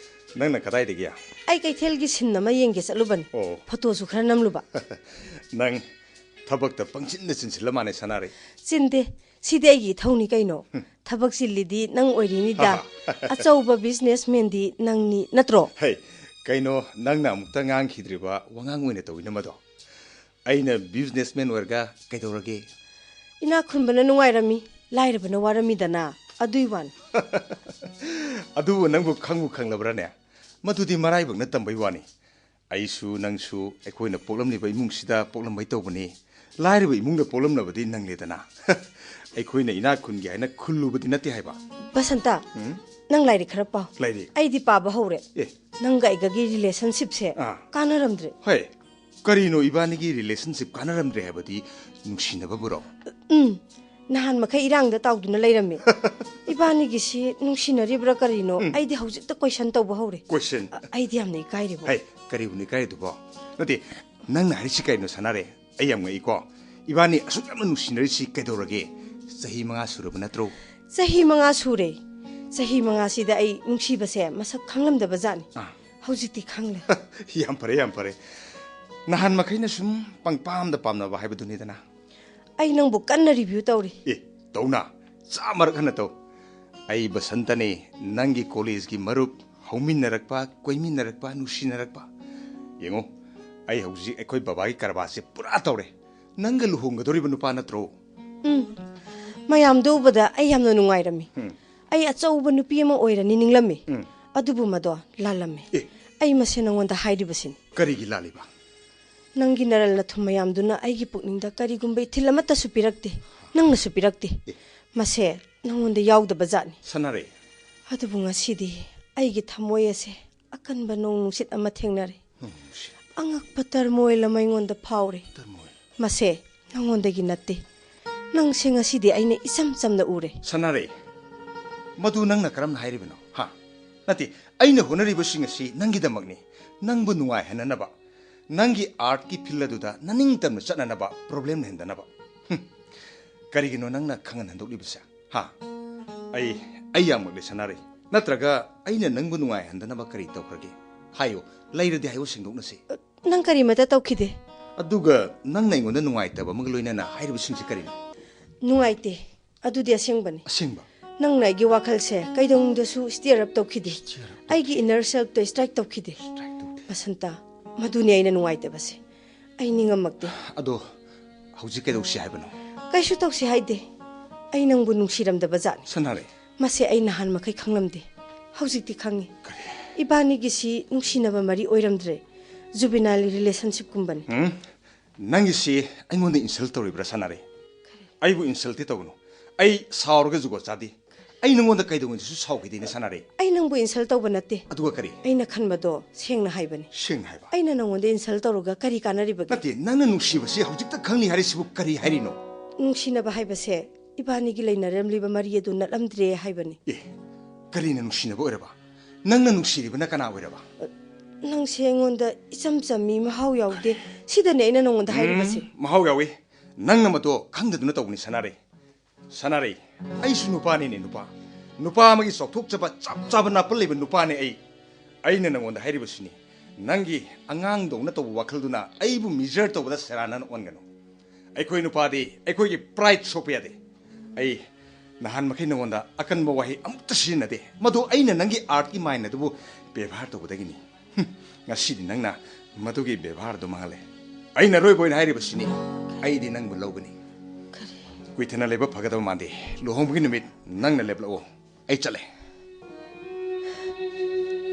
ꯅꯪꯅ ꯀꯗꯥꯏꯗꯒꯤ? ꯑꯩ ꯀꯩꯊꯦꯜꯒꯤ ꯁꯤꯟ ꯑꯃ ꯌꯦꯡꯒꯦ ꯆꯠꯂꯨꯕꯅꯤ꯫ ꯑꯣ꯫ ꯐꯣꯇꯣꯁꯨ ꯈꯔ ꯅꯝꯂꯨꯕ꯫ ꯅꯪ ꯊꯕꯛꯇ ꯄꯪꯆꯤꯟꯗ ꯆꯤꯟꯁꯤꯜꯂ ꯃꯥꯜꯂꯦ, ꯁꯅꯥꯔꯩ꯫ ꯆꯤꯟꯗꯦ꯫ ꯁꯤꯗꯤ ꯑꯩꯒꯤ ꯏꯊꯧꯅꯤ ꯀꯩꯅꯣ꯫ ꯍꯨꯝ꯫ ꯊꯕꯛ ꯆꯤꯜꯂꯤꯗꯤ ꯅꯪ ꯑꯣꯏꯔꯤꯅꯤꯗ꯫ ꯑꯆꯧꯕ ꯕꯤꯖꯤꯅꯦꯁꯃꯦꯟꯗꯤ ꯅꯪꯅꯤ, ꯅꯠꯇ꯭ꯔꯣ? ꯍꯩ, ꯀꯩꯅꯣ, ꯅꯪꯅ ꯑꯃꯨꯛꯇ ꯉꯥꯡꯈꯤꯗ꯭ꯔꯤꯕ ꯋꯥꯉꯥꯡ ꯑꯣꯏꯅ ꯇꯧꯏꯅ ꯃꯗꯣ? ꯑꯩꯅ ꯕꯤꯖꯤꯅꯦꯁꯃꯦꯟ ꯑꯣꯏꯔꯒ ꯀꯩꯗꯧꯔꯒꯦ? ꯏꯅꯥꯛ ꯈꯨꯟꯕꯅ ꯅꯨꯡꯉꯥꯏꯔꯝꯃꯤ, ꯂꯥꯏꯔꯕꯅ ꯋꯥꯔꯝꯃꯤꯗꯅ, ꯑꯗꯨꯏ ꯋꯥꯅꯤ꯫ ꯑꯗꯨꯕꯨ ꯅꯪꯕꯨ ꯈꯪꯕꯨ ꯈꯪꯂꯕ꯭ꯔꯥꯅꯦ? ꯃꯗꯨꯗꯤ ꯃꯔꯥꯏꯕꯛꯅ ꯇꯝꯕꯩ ꯋꯥꯅꯤ꯫ ꯑꯩꯁꯨ ꯅꯪꯁꯨ ꯑꯩꯈꯣꯏꯅ ꯄꯣꯛꯂꯝꯂꯤꯕ ꯏꯃꯨꯡꯁꯤꯗ ꯄꯣꯛꯂꯝꯕꯩ ꯇꯧꯕꯅꯤ꯫ ꯂꯥꯏꯔꯕ ꯏꯃꯨꯡꯗ ꯄꯣꯛꯂꯝꯂꯕꯗꯤ ꯅꯪꯂꯦꯗꯅ꯫ ꯑꯩꯈꯣꯏꯅ ꯏꯅꯥꯛ ꯈꯨꯟꯒꯦ ꯍꯥꯏꯅ ꯈꯨꯜꯂꯨꯕꯗꯤ ꯅꯠꯇꯦ ꯍꯥꯏꯕ꯫ ꯕꯁꯟꯇ, ꯎꯝ? ꯅꯪ ꯂꯥꯏꯔꯤꯛ ꯈꯔ ꯄꯥꯎ꯫ ꯂꯥꯏꯔꯤꯛ? ꯑꯩꯗꯤ ꯄꯥꯕ ꯍꯧꯔꯦ꯫ ꯑꯦ꯫ ꯅꯪꯒ ꯑꯩꯒꯒꯤ ꯔꯤꯂꯦꯁꯟꯁꯤꯞꯁꯦ ꯑꯥ꯫ ꯀꯥꯟꯅꯔꯝꯗ꯭ꯔꯦ꯫ ꯍꯣꯏ꯫ ꯀꯔꯤꯅꯣ, ꯏꯕꯥꯅꯤꯒꯤ ꯔꯤꯂꯦꯁꯟꯁꯤꯞ ꯀꯥꯟꯅꯔꯝꯗ꯭ꯔꯦ ꯍꯥꯏꯕꯗꯤ ꯅꯨꯡꯁꯤꯅꯕꯕꯨꯔꯣ? ꯎꯝ, ꯅꯍꯥꯟ ꯃꯈꯩ ꯏꯔꯥꯡꯗ ꯇꯥꯎꯗꯨꯅ ꯂꯩꯔꯝꯃꯤ꯫ ꯏꯕꯥꯅꯤꯒꯤꯁꯤ ꯅꯨꯡꯁꯤꯅꯔꯤꯕ꯭ꯔꯥ ꯀꯔꯤꯅꯣ? ꯑꯩꯗꯤ ꯍꯧꯖꯤꯛꯇ ꯀꯣꯏꯁꯟ ꯇꯧꯕ ꯍꯧꯔꯦ꯫ ꯀꯣꯏꯁꯟ? ꯑꯩꯗꯤ ꯌꯥꯝꯅ ꯏꯀꯥꯏꯔꯦꯕꯣ꯫ ꯍꯩ, ꯀꯔꯤꯕꯨꯅ ꯏꯀꯥꯏꯔꯤꯗꯨꯕꯣ? ꯅꯠꯇꯦ, ꯅꯪꯅ ꯍꯥꯏꯔꯤꯁꯤ ꯀꯩꯅꯣ, ꯁꯅꯥꯔꯦ? ꯑꯩ ꯌꯥꯝ ꯉꯛꯏꯀꯣ꯫ ꯏꯕꯥꯅꯤ ꯑꯁꯨꯛ ꯌꯥꯝꯅ ꯅꯨꯡꯁꯤꯅꯔꯤꯁꯤ ꯀꯩꯗꯧꯔꯒꯦ? ꯆꯍꯤ ꯃꯉꯥ ꯁꯨꯔꯕ ꯅꯠꯇ꯭ꯔꯣ? ꯆꯍꯤ ꯃꯉꯥ ꯁꯨꯔꯦ꯫ ꯆꯍꯤ ꯃꯉꯥꯁꯤꯗ ꯑꯩ ꯅꯨꯡꯁꯤꯕꯁꯦ ꯃꯁꯛ ꯈꯪꯂꯝꯗꯕ ꯖꯥꯠꯅꯤ꯫ ꯑꯥ꯫ ꯍꯧꯖꯤꯛꯇꯤ ꯈꯪꯂꯦ꯫ ꯌꯥꯝ ꯐꯔꯦ, ꯌꯥꯝ ꯐꯔꯦ꯫ ꯅꯍꯥꯟ ꯃꯈꯩꯅ ꯁꯨꯝ ꯄꯪꯄꯥꯝꯗ ꯄꯥꯝꯅꯕ ꯍꯥꯏꯕꯗꯨꯅꯤꯗꯅ꯫ ꯑꯩ ꯅꯪꯕꯨ ꯀꯟꯅ ꯔꯤꯚ꯭ꯌꯨ ꯇꯧꯔꯤ꯫ ꯑꯦ, ꯇꯧꯅ꯫ ꯆꯥꯝꯃꯔꯛ ꯍꯟꯅ ꯇꯧ꯫ ꯑꯩ ꯕꯁꯟꯇꯅꯦ, ꯅꯪꯒꯤ ꯀꯣꯂꯦꯖꯀꯤ ꯃꯔꯨꯞ, ꯍꯧꯃꯤꯟꯅꯔꯛꯄ, ꯀꯣꯏꯃꯤꯟꯅꯔꯛꯄ, ꯅꯨꯡꯁꯤꯅꯔꯛꯄ꯫ ꯌꯦꯡꯉꯣ, ꯑꯩ ꯍꯧꯖꯤꯛ ꯑꯩꯈꯣꯏ ꯕꯕꯥꯒꯤ ꯀꯔꯕꯥꯔꯁꯦ ꯄꯨꯔꯥ ꯇꯧꯔꯦ꯫ ꯅꯪꯒ ꯂꯨꯍꯣꯡꯒꯗꯧꯔꯤꯕ ꯅꯨꯄꯥ ꯅꯠꯇ꯭ꯔꯣ? ꯎꯝ, ꯃꯌꯥꯝꯗꯨ ꯎꯕꯗ ꯑꯩ ꯌꯥꯝꯅ ꯅꯨꯡꯉꯥꯏꯔꯝꯃꯤ꯫ ꯎꯝ꯫ ꯑꯩ ꯑꯆꯧꯕ ꯅꯨꯄꯤ ꯑꯃ ꯑꯣꯏꯔꯅꯤ ꯅꯤꯡꯂꯝꯃꯤ꯫ ꯎꯝ꯫ ꯑꯗꯨꯕꯨ ꯃꯗꯣ ꯂꯥꯜꯂꯝꯃꯤ꯫ ꯑꯦ꯫ ꯑꯩ ꯃꯁꯦ ꯅꯉꯣꯟꯗ ꯍꯥꯏꯔꯤꯕꯁꯤꯅꯤ꯫ ꯀꯔꯤꯒꯤ ꯂꯥꯜꯂꯤꯕ? ꯅꯪꯒꯤ ꯅꯔꯜ ꯅꯊꯨꯝ ꯃꯌꯥꯝꯗꯨꯅ ꯑꯩꯒꯤ ꯄꯨꯛꯅꯤꯡꯗ ꯀꯔꯤꯒꯨꯝꯕ ꯏꯊꯤꯜ ꯑꯃꯠꯇꯁꯨ ꯄꯤꯔꯛꯇꯦ꯫ ꯅꯪꯅꯁꯨ ꯄꯤꯔꯛꯇꯦ꯫ ꯃꯁꯦ ꯅꯉꯣꯟꯗ ꯌꯥꯎꯗꯕ ꯖꯥꯠꯅꯤ꯫ ꯁꯅꯥꯔꯩ꯫ ꯑꯗꯨꯕꯨ ꯉꯁꯤꯗꯤ ꯑꯩꯒꯤ ꯊꯃꯣꯏ ꯑꯁꯦ ꯑꯀꯟꯕ ꯅꯣꯡ ꯅꯨꯡꯁꯤꯠ ꯑꯃ ꯊꯦꯡꯅꯔꯦ꯫ ꯅꯣꯡ ꯅꯨꯡꯁꯤꯠ꯫ ꯑꯉꯛꯄ ꯇꯔꯃꯣꯏꯜ ꯑꯃ ꯑꯩꯉꯣꯟꯗ ꯐꯥꯎꯔꯦ꯫ ꯇꯔꯃꯣꯏꯜ꯫ ꯃꯁꯦ ꯅꯉꯣꯟꯗꯒꯤ ꯅꯠꯇꯦ꯫ ꯅꯪꯁꯦ ꯉꯁꯤꯗꯤ ꯑꯩꯅ ꯏꯆꯝ ꯆꯝꯅ ꯎꯔꯦ꯫ ꯁꯅꯥꯔꯩ, ꯃꯗꯨ ꯅꯪꯅ ꯀꯔꯝꯅ ꯍꯥꯏꯔꯤꯕꯅꯣ? ꯍꯥ? ꯅꯠꯇꯦ, ꯑꯩꯅ ꯍꯣꯠꯅꯔꯤꯕꯁꯤꯡ ꯑꯁꯤ ꯅꯪꯒꯤꯗꯃꯛꯅꯤ, ꯅꯪꯕꯨ ꯅꯨꯡꯉꯥꯏꯍꯟꯅꯅꯕ, ꯅꯪꯒꯤ ꯑꯥꯔꯠꯀꯤ ꯐꯤꯜ ꯑꯗꯨꯗ ꯅꯅꯤꯡꯇꯝꯅ ꯆꯠꯅꯅꯕ, ꯄ꯭ꯔꯣꯕ꯭ꯂꯦꯝ ꯂꯩꯍꯟꯗꯅꯕ꯫ ꯍꯨꯝ, ꯀꯔꯤꯒꯤꯅꯣ ꯅꯪꯅ ꯈꯪꯍꯟ ꯍꯟꯗꯣꯛꯂꯤꯕꯁꯦ? ꯍꯥ? ꯑꯩ, ꯑꯩ ꯌꯥꯝ ꯉꯛꯂꯦ ꯁꯅꯥꯔꯩ꯫ ꯅꯠꯇ꯭ꯔꯒ ꯑꯩꯅ ꯅꯪꯕꯨ ꯅꯨꯡꯉꯥꯏꯍꯟꯗꯅꯕ ꯀꯔꯤ ꯇꯧꯈ꯭ꯔꯒꯦ? ꯍꯥꯏꯌꯨ, ꯂꯩꯔꯗꯤ ꯍꯥꯏꯌꯨ, ꯁꯦꯡꯗꯣꯛꯅꯁꯤ꯫ ꯅꯪ ꯀꯔꯤꯃꯠꯇ ꯇꯧꯈꯤꯗꯦ꯫ ꯑꯗꯨꯒ ꯅꯪꯅ ꯑꯩꯉꯣꯟꯗ ꯅꯨꯡꯉꯥꯏꯇꯕ ꯑꯃꯒ ꯂꯣꯏꯅꯅ ꯍꯥꯏꯔꯤꯕꯁꯤꯡꯁꯦ ꯀꯔꯤꯅꯣ? ꯅꯨꯡꯉꯥꯏꯇꯦ꯫ ꯑꯗꯨꯗꯤ ꯑꯁꯦꯡꯕꯅꯤ꯫ ꯑꯁꯦꯡꯕ? ꯅꯪꯅ ꯑꯩꯒꯤ ꯋꯥꯈꯜꯁꯦ ꯀꯩꯗꯧꯅꯨꯡꯗꯁꯨ stir up ꯇꯧꯈꯤꯗꯦ꯫ Stir up ꯇꯧ- ꯑꯩꯒꯤ inner self ꯇ strike ꯇꯧꯈꯤꯗꯦ꯫ Strike ꯇꯧꯗꯦ꯫ ꯕꯁꯟꯇ, ꯃꯗꯨꯅꯤ ꯑꯩꯅ ꯅꯨꯡꯉꯥꯏꯇꯕꯁꯦ꯫ ꯑꯩ ꯅꯤꯡꯉꯝꯃꯛꯇꯦ꯫ ꯑꯗꯣ ꯍꯧꯖꯤꯛ ꯀꯩꯗꯧꯁꯤ ꯍꯥꯏꯕꯅꯣ? ꯀꯩꯁꯨ ꯇꯧꯁꯤ ꯍꯥꯏꯗꯦ꯫ ꯑꯩ ꯅꯪꯕꯨ ꯅꯨꯡꯁꯤꯔꯝꯗꯕ ꯖꯥꯠꯅꯤ꯫ ꯁꯅꯥꯔꯩ꯫ ꯃꯁꯦ ꯑꯩ ꯅꯍꯥꯟ ꯃꯈꯩ ꯈꯪꯂꯝꯗꯦ꯫ ꯍꯧꯖꯤꯛꯇꯤ ꯈꯪꯉꯤ꯫ ꯀꯔꯤ? ꯏꯕꯥꯅꯤꯒꯤꯁꯤ ꯅꯨꯡꯁꯤꯅꯕ ꯃꯔꯤ ꯑꯣꯏꯔꯝꯗ꯭ꯔꯦ꯫ Juvenile relationship ꯀꯨꯝꯕꯅꯤ꯫ ꯎꯝ? ꯅꯪꯒꯤꯁꯤ ꯑꯩꯉꯣꯟꯗ insult ꯇꯧꯔꯤꯕ꯭ꯔꯥ, ꯁꯅꯥꯔꯩ? ꯑꯩꯕꯨ insult ꯇꯤ ꯇꯧꯒꯅꯨ꯫ ꯑꯩ ꯁꯥꯎꯔꯒ ꯖꯨꯒꯣꯠ ꯆꯥꯗꯦ꯫ ꯑꯩ ꯅꯉꯣꯟꯗ ꯀꯩꯗꯧꯉꯩꯗꯁꯨ ꯁꯥꯎꯈꯤꯗꯦꯅꯦ, ꯁꯅꯥꯔꯩ꯫ ꯑꯩ ꯅꯪꯕꯨ insult ꯇꯧꯕ ꯅꯠꯇꯦ꯫ ꯑꯗꯨꯒ ꯀꯔꯤ? ꯑꯩꯅ ꯈꯟꯕꯗꯣ ꯁꯦꯡꯅ ꯍꯥꯏꯕꯅꯤ꯫ ꯁꯦꯡꯅ ꯍꯥꯏꯕ? ꯑꯩꯅ ꯅꯉꯣꯟꯗ insult ꯇꯧꯔꯒ ꯀꯔꯤ ꯀꯥꯟꯅꯔꯤꯕꯒꯦ? ꯅꯠꯇꯦ, ꯅꯪꯅ ꯅꯨꯡꯁꯤꯕꯁꯤ ꯍꯧꯖꯤꯛꯇ ꯈꯪꯂꯤ ꯍꯥꯏꯔꯤꯁꯤꯕꯨ ꯀꯔꯤ ꯍꯥꯏꯔꯤꯅꯣ? ꯅꯨꯡꯁꯤꯅꯕ ꯍꯥꯏꯕꯁꯦ ꯏꯕꯥꯅꯤꯒꯤ ꯂꯩꯅꯔꯝꯂꯤꯕ ꯃꯔꯤ ꯑꯗꯨ ꯅꯠꯂꯝꯗ꯭ꯔꯦ ꯍꯥꯏꯕꯅꯤ꯫ ꯑꯦ, ꯀꯔꯤꯅ ꯅꯨꯡꯁꯤꯅꯕ ꯑꯣꯏꯔꯕ? ꯅꯪꯅ ꯅꯨꯡꯁꯤꯔꯤꯕꯅ ꯀꯅꯥ ꯑꯣꯏꯔꯕ? ꯅꯪꯁꯦ ꯑꯩꯉꯣꯟꯗ ꯏꯆꯝ ꯆꯝꯃꯤ, ꯃꯍꯥꯎ ꯌꯥꯎꯗꯦ꯫ ꯁꯤꯗꯅꯦ ꯑꯩꯅ ꯅꯉꯣꯟꯗ ꯍꯥꯏꯔꯤꯕꯁꯦ꯫ ꯎꯝ, ꯃꯍꯥꯎ ꯌꯥꯎꯏ꯫ ꯅꯪꯅ ꯃꯗꯨ ꯈꯪꯗꯗꯨꯅ ꯇꯧꯕꯅꯤ, ꯁꯅꯥꯔꯩ꯫ ꯁꯅꯥꯔꯩ, ꯑꯩꯁꯨ ꯅꯨꯄꯥꯅꯤꯅꯦ, ꯅꯨꯄꯥ꯫ ꯅꯨꯄꯥ ꯑꯃꯒꯤ ꯆꯥꯎꯊꯣꯛꯆꯕ, ꯆꯞ ꯆꯥꯕ ꯅꯥꯄꯜ ꯂꯩꯕ ꯅꯨꯄꯥꯅꯦ ꯑꯩ꯫ ꯑꯩꯅ ꯅꯉꯣꯟꯗ ꯍꯥꯏꯔꯤꯕꯁꯤꯅꯤ, ꯅꯪꯒꯤ ꯑꯉꯥꯡꯗꯧꯅ ꯇꯧꯕ ꯋꯥꯈꯜꯗꯨꯅ ꯑꯩꯕꯨ measure ꯇꯧꯕꯗ ꯁꯦꯔꯥꯟꯅꯅ ꯑꯣꯟꯒꯅꯨ꯫ ꯑꯩꯈꯣꯏ ꯅꯨꯄꯥꯗꯤ ꯑꯩꯈꯣꯏꯒꯤ pride ꯁꯣꯛꯄ ꯌꯥꯗꯦ꯫ ꯑꯩ ꯅꯍꯥꯟ ꯃꯈꯩ ꯅꯉꯣꯟꯗ ꯑꯀꯟꯕ ꯋꯥꯍꯩ ꯑꯃꯨꯛꯇ ꯁꯤꯖꯤꯟꯅꯗꯦ꯫ ꯃꯗꯨ ꯑꯩꯅ ꯅꯪꯒꯤ artꯀꯤ mind ꯑꯗꯨꯕꯨ ꯕꯦꯕꯥꯔ ꯇꯧꯕꯗꯒꯤꯅꯤ꯫ ꯍꯨꯝ, ꯉꯁꯤꯗꯤ ꯅꯪꯅ ꯃꯗꯨꯒꯤ ꯕꯦꯕꯥꯔꯗꯨ ꯃꯥꯡꯍꯜꯂꯦ꯫ ꯑꯩꯅ ꯑꯔꯣꯏꯕ ꯑꯣꯏꯅ ꯍꯥꯏꯔꯤꯕꯁꯤꯅꯤ, ꯑꯩꯗꯤ ꯅꯪꯕꯨ ꯂꯧꯒꯅꯤ꯫ ꯀꯔꯤ? ꯀꯨꯏꯊꯅ ꯂꯩꯕ ꯐꯒꯗꯕ ꯃꯥꯟꯗꯦ꯫ ꯂꯨꯍꯣꯡꯕꯒꯤ ꯅꯨꯃꯤꯠ ꯅꯪꯅ ꯂꯦꯞꯂꯛꯑꯣ꯫ ꯑꯩ ꯆꯠꯂꯦ꯫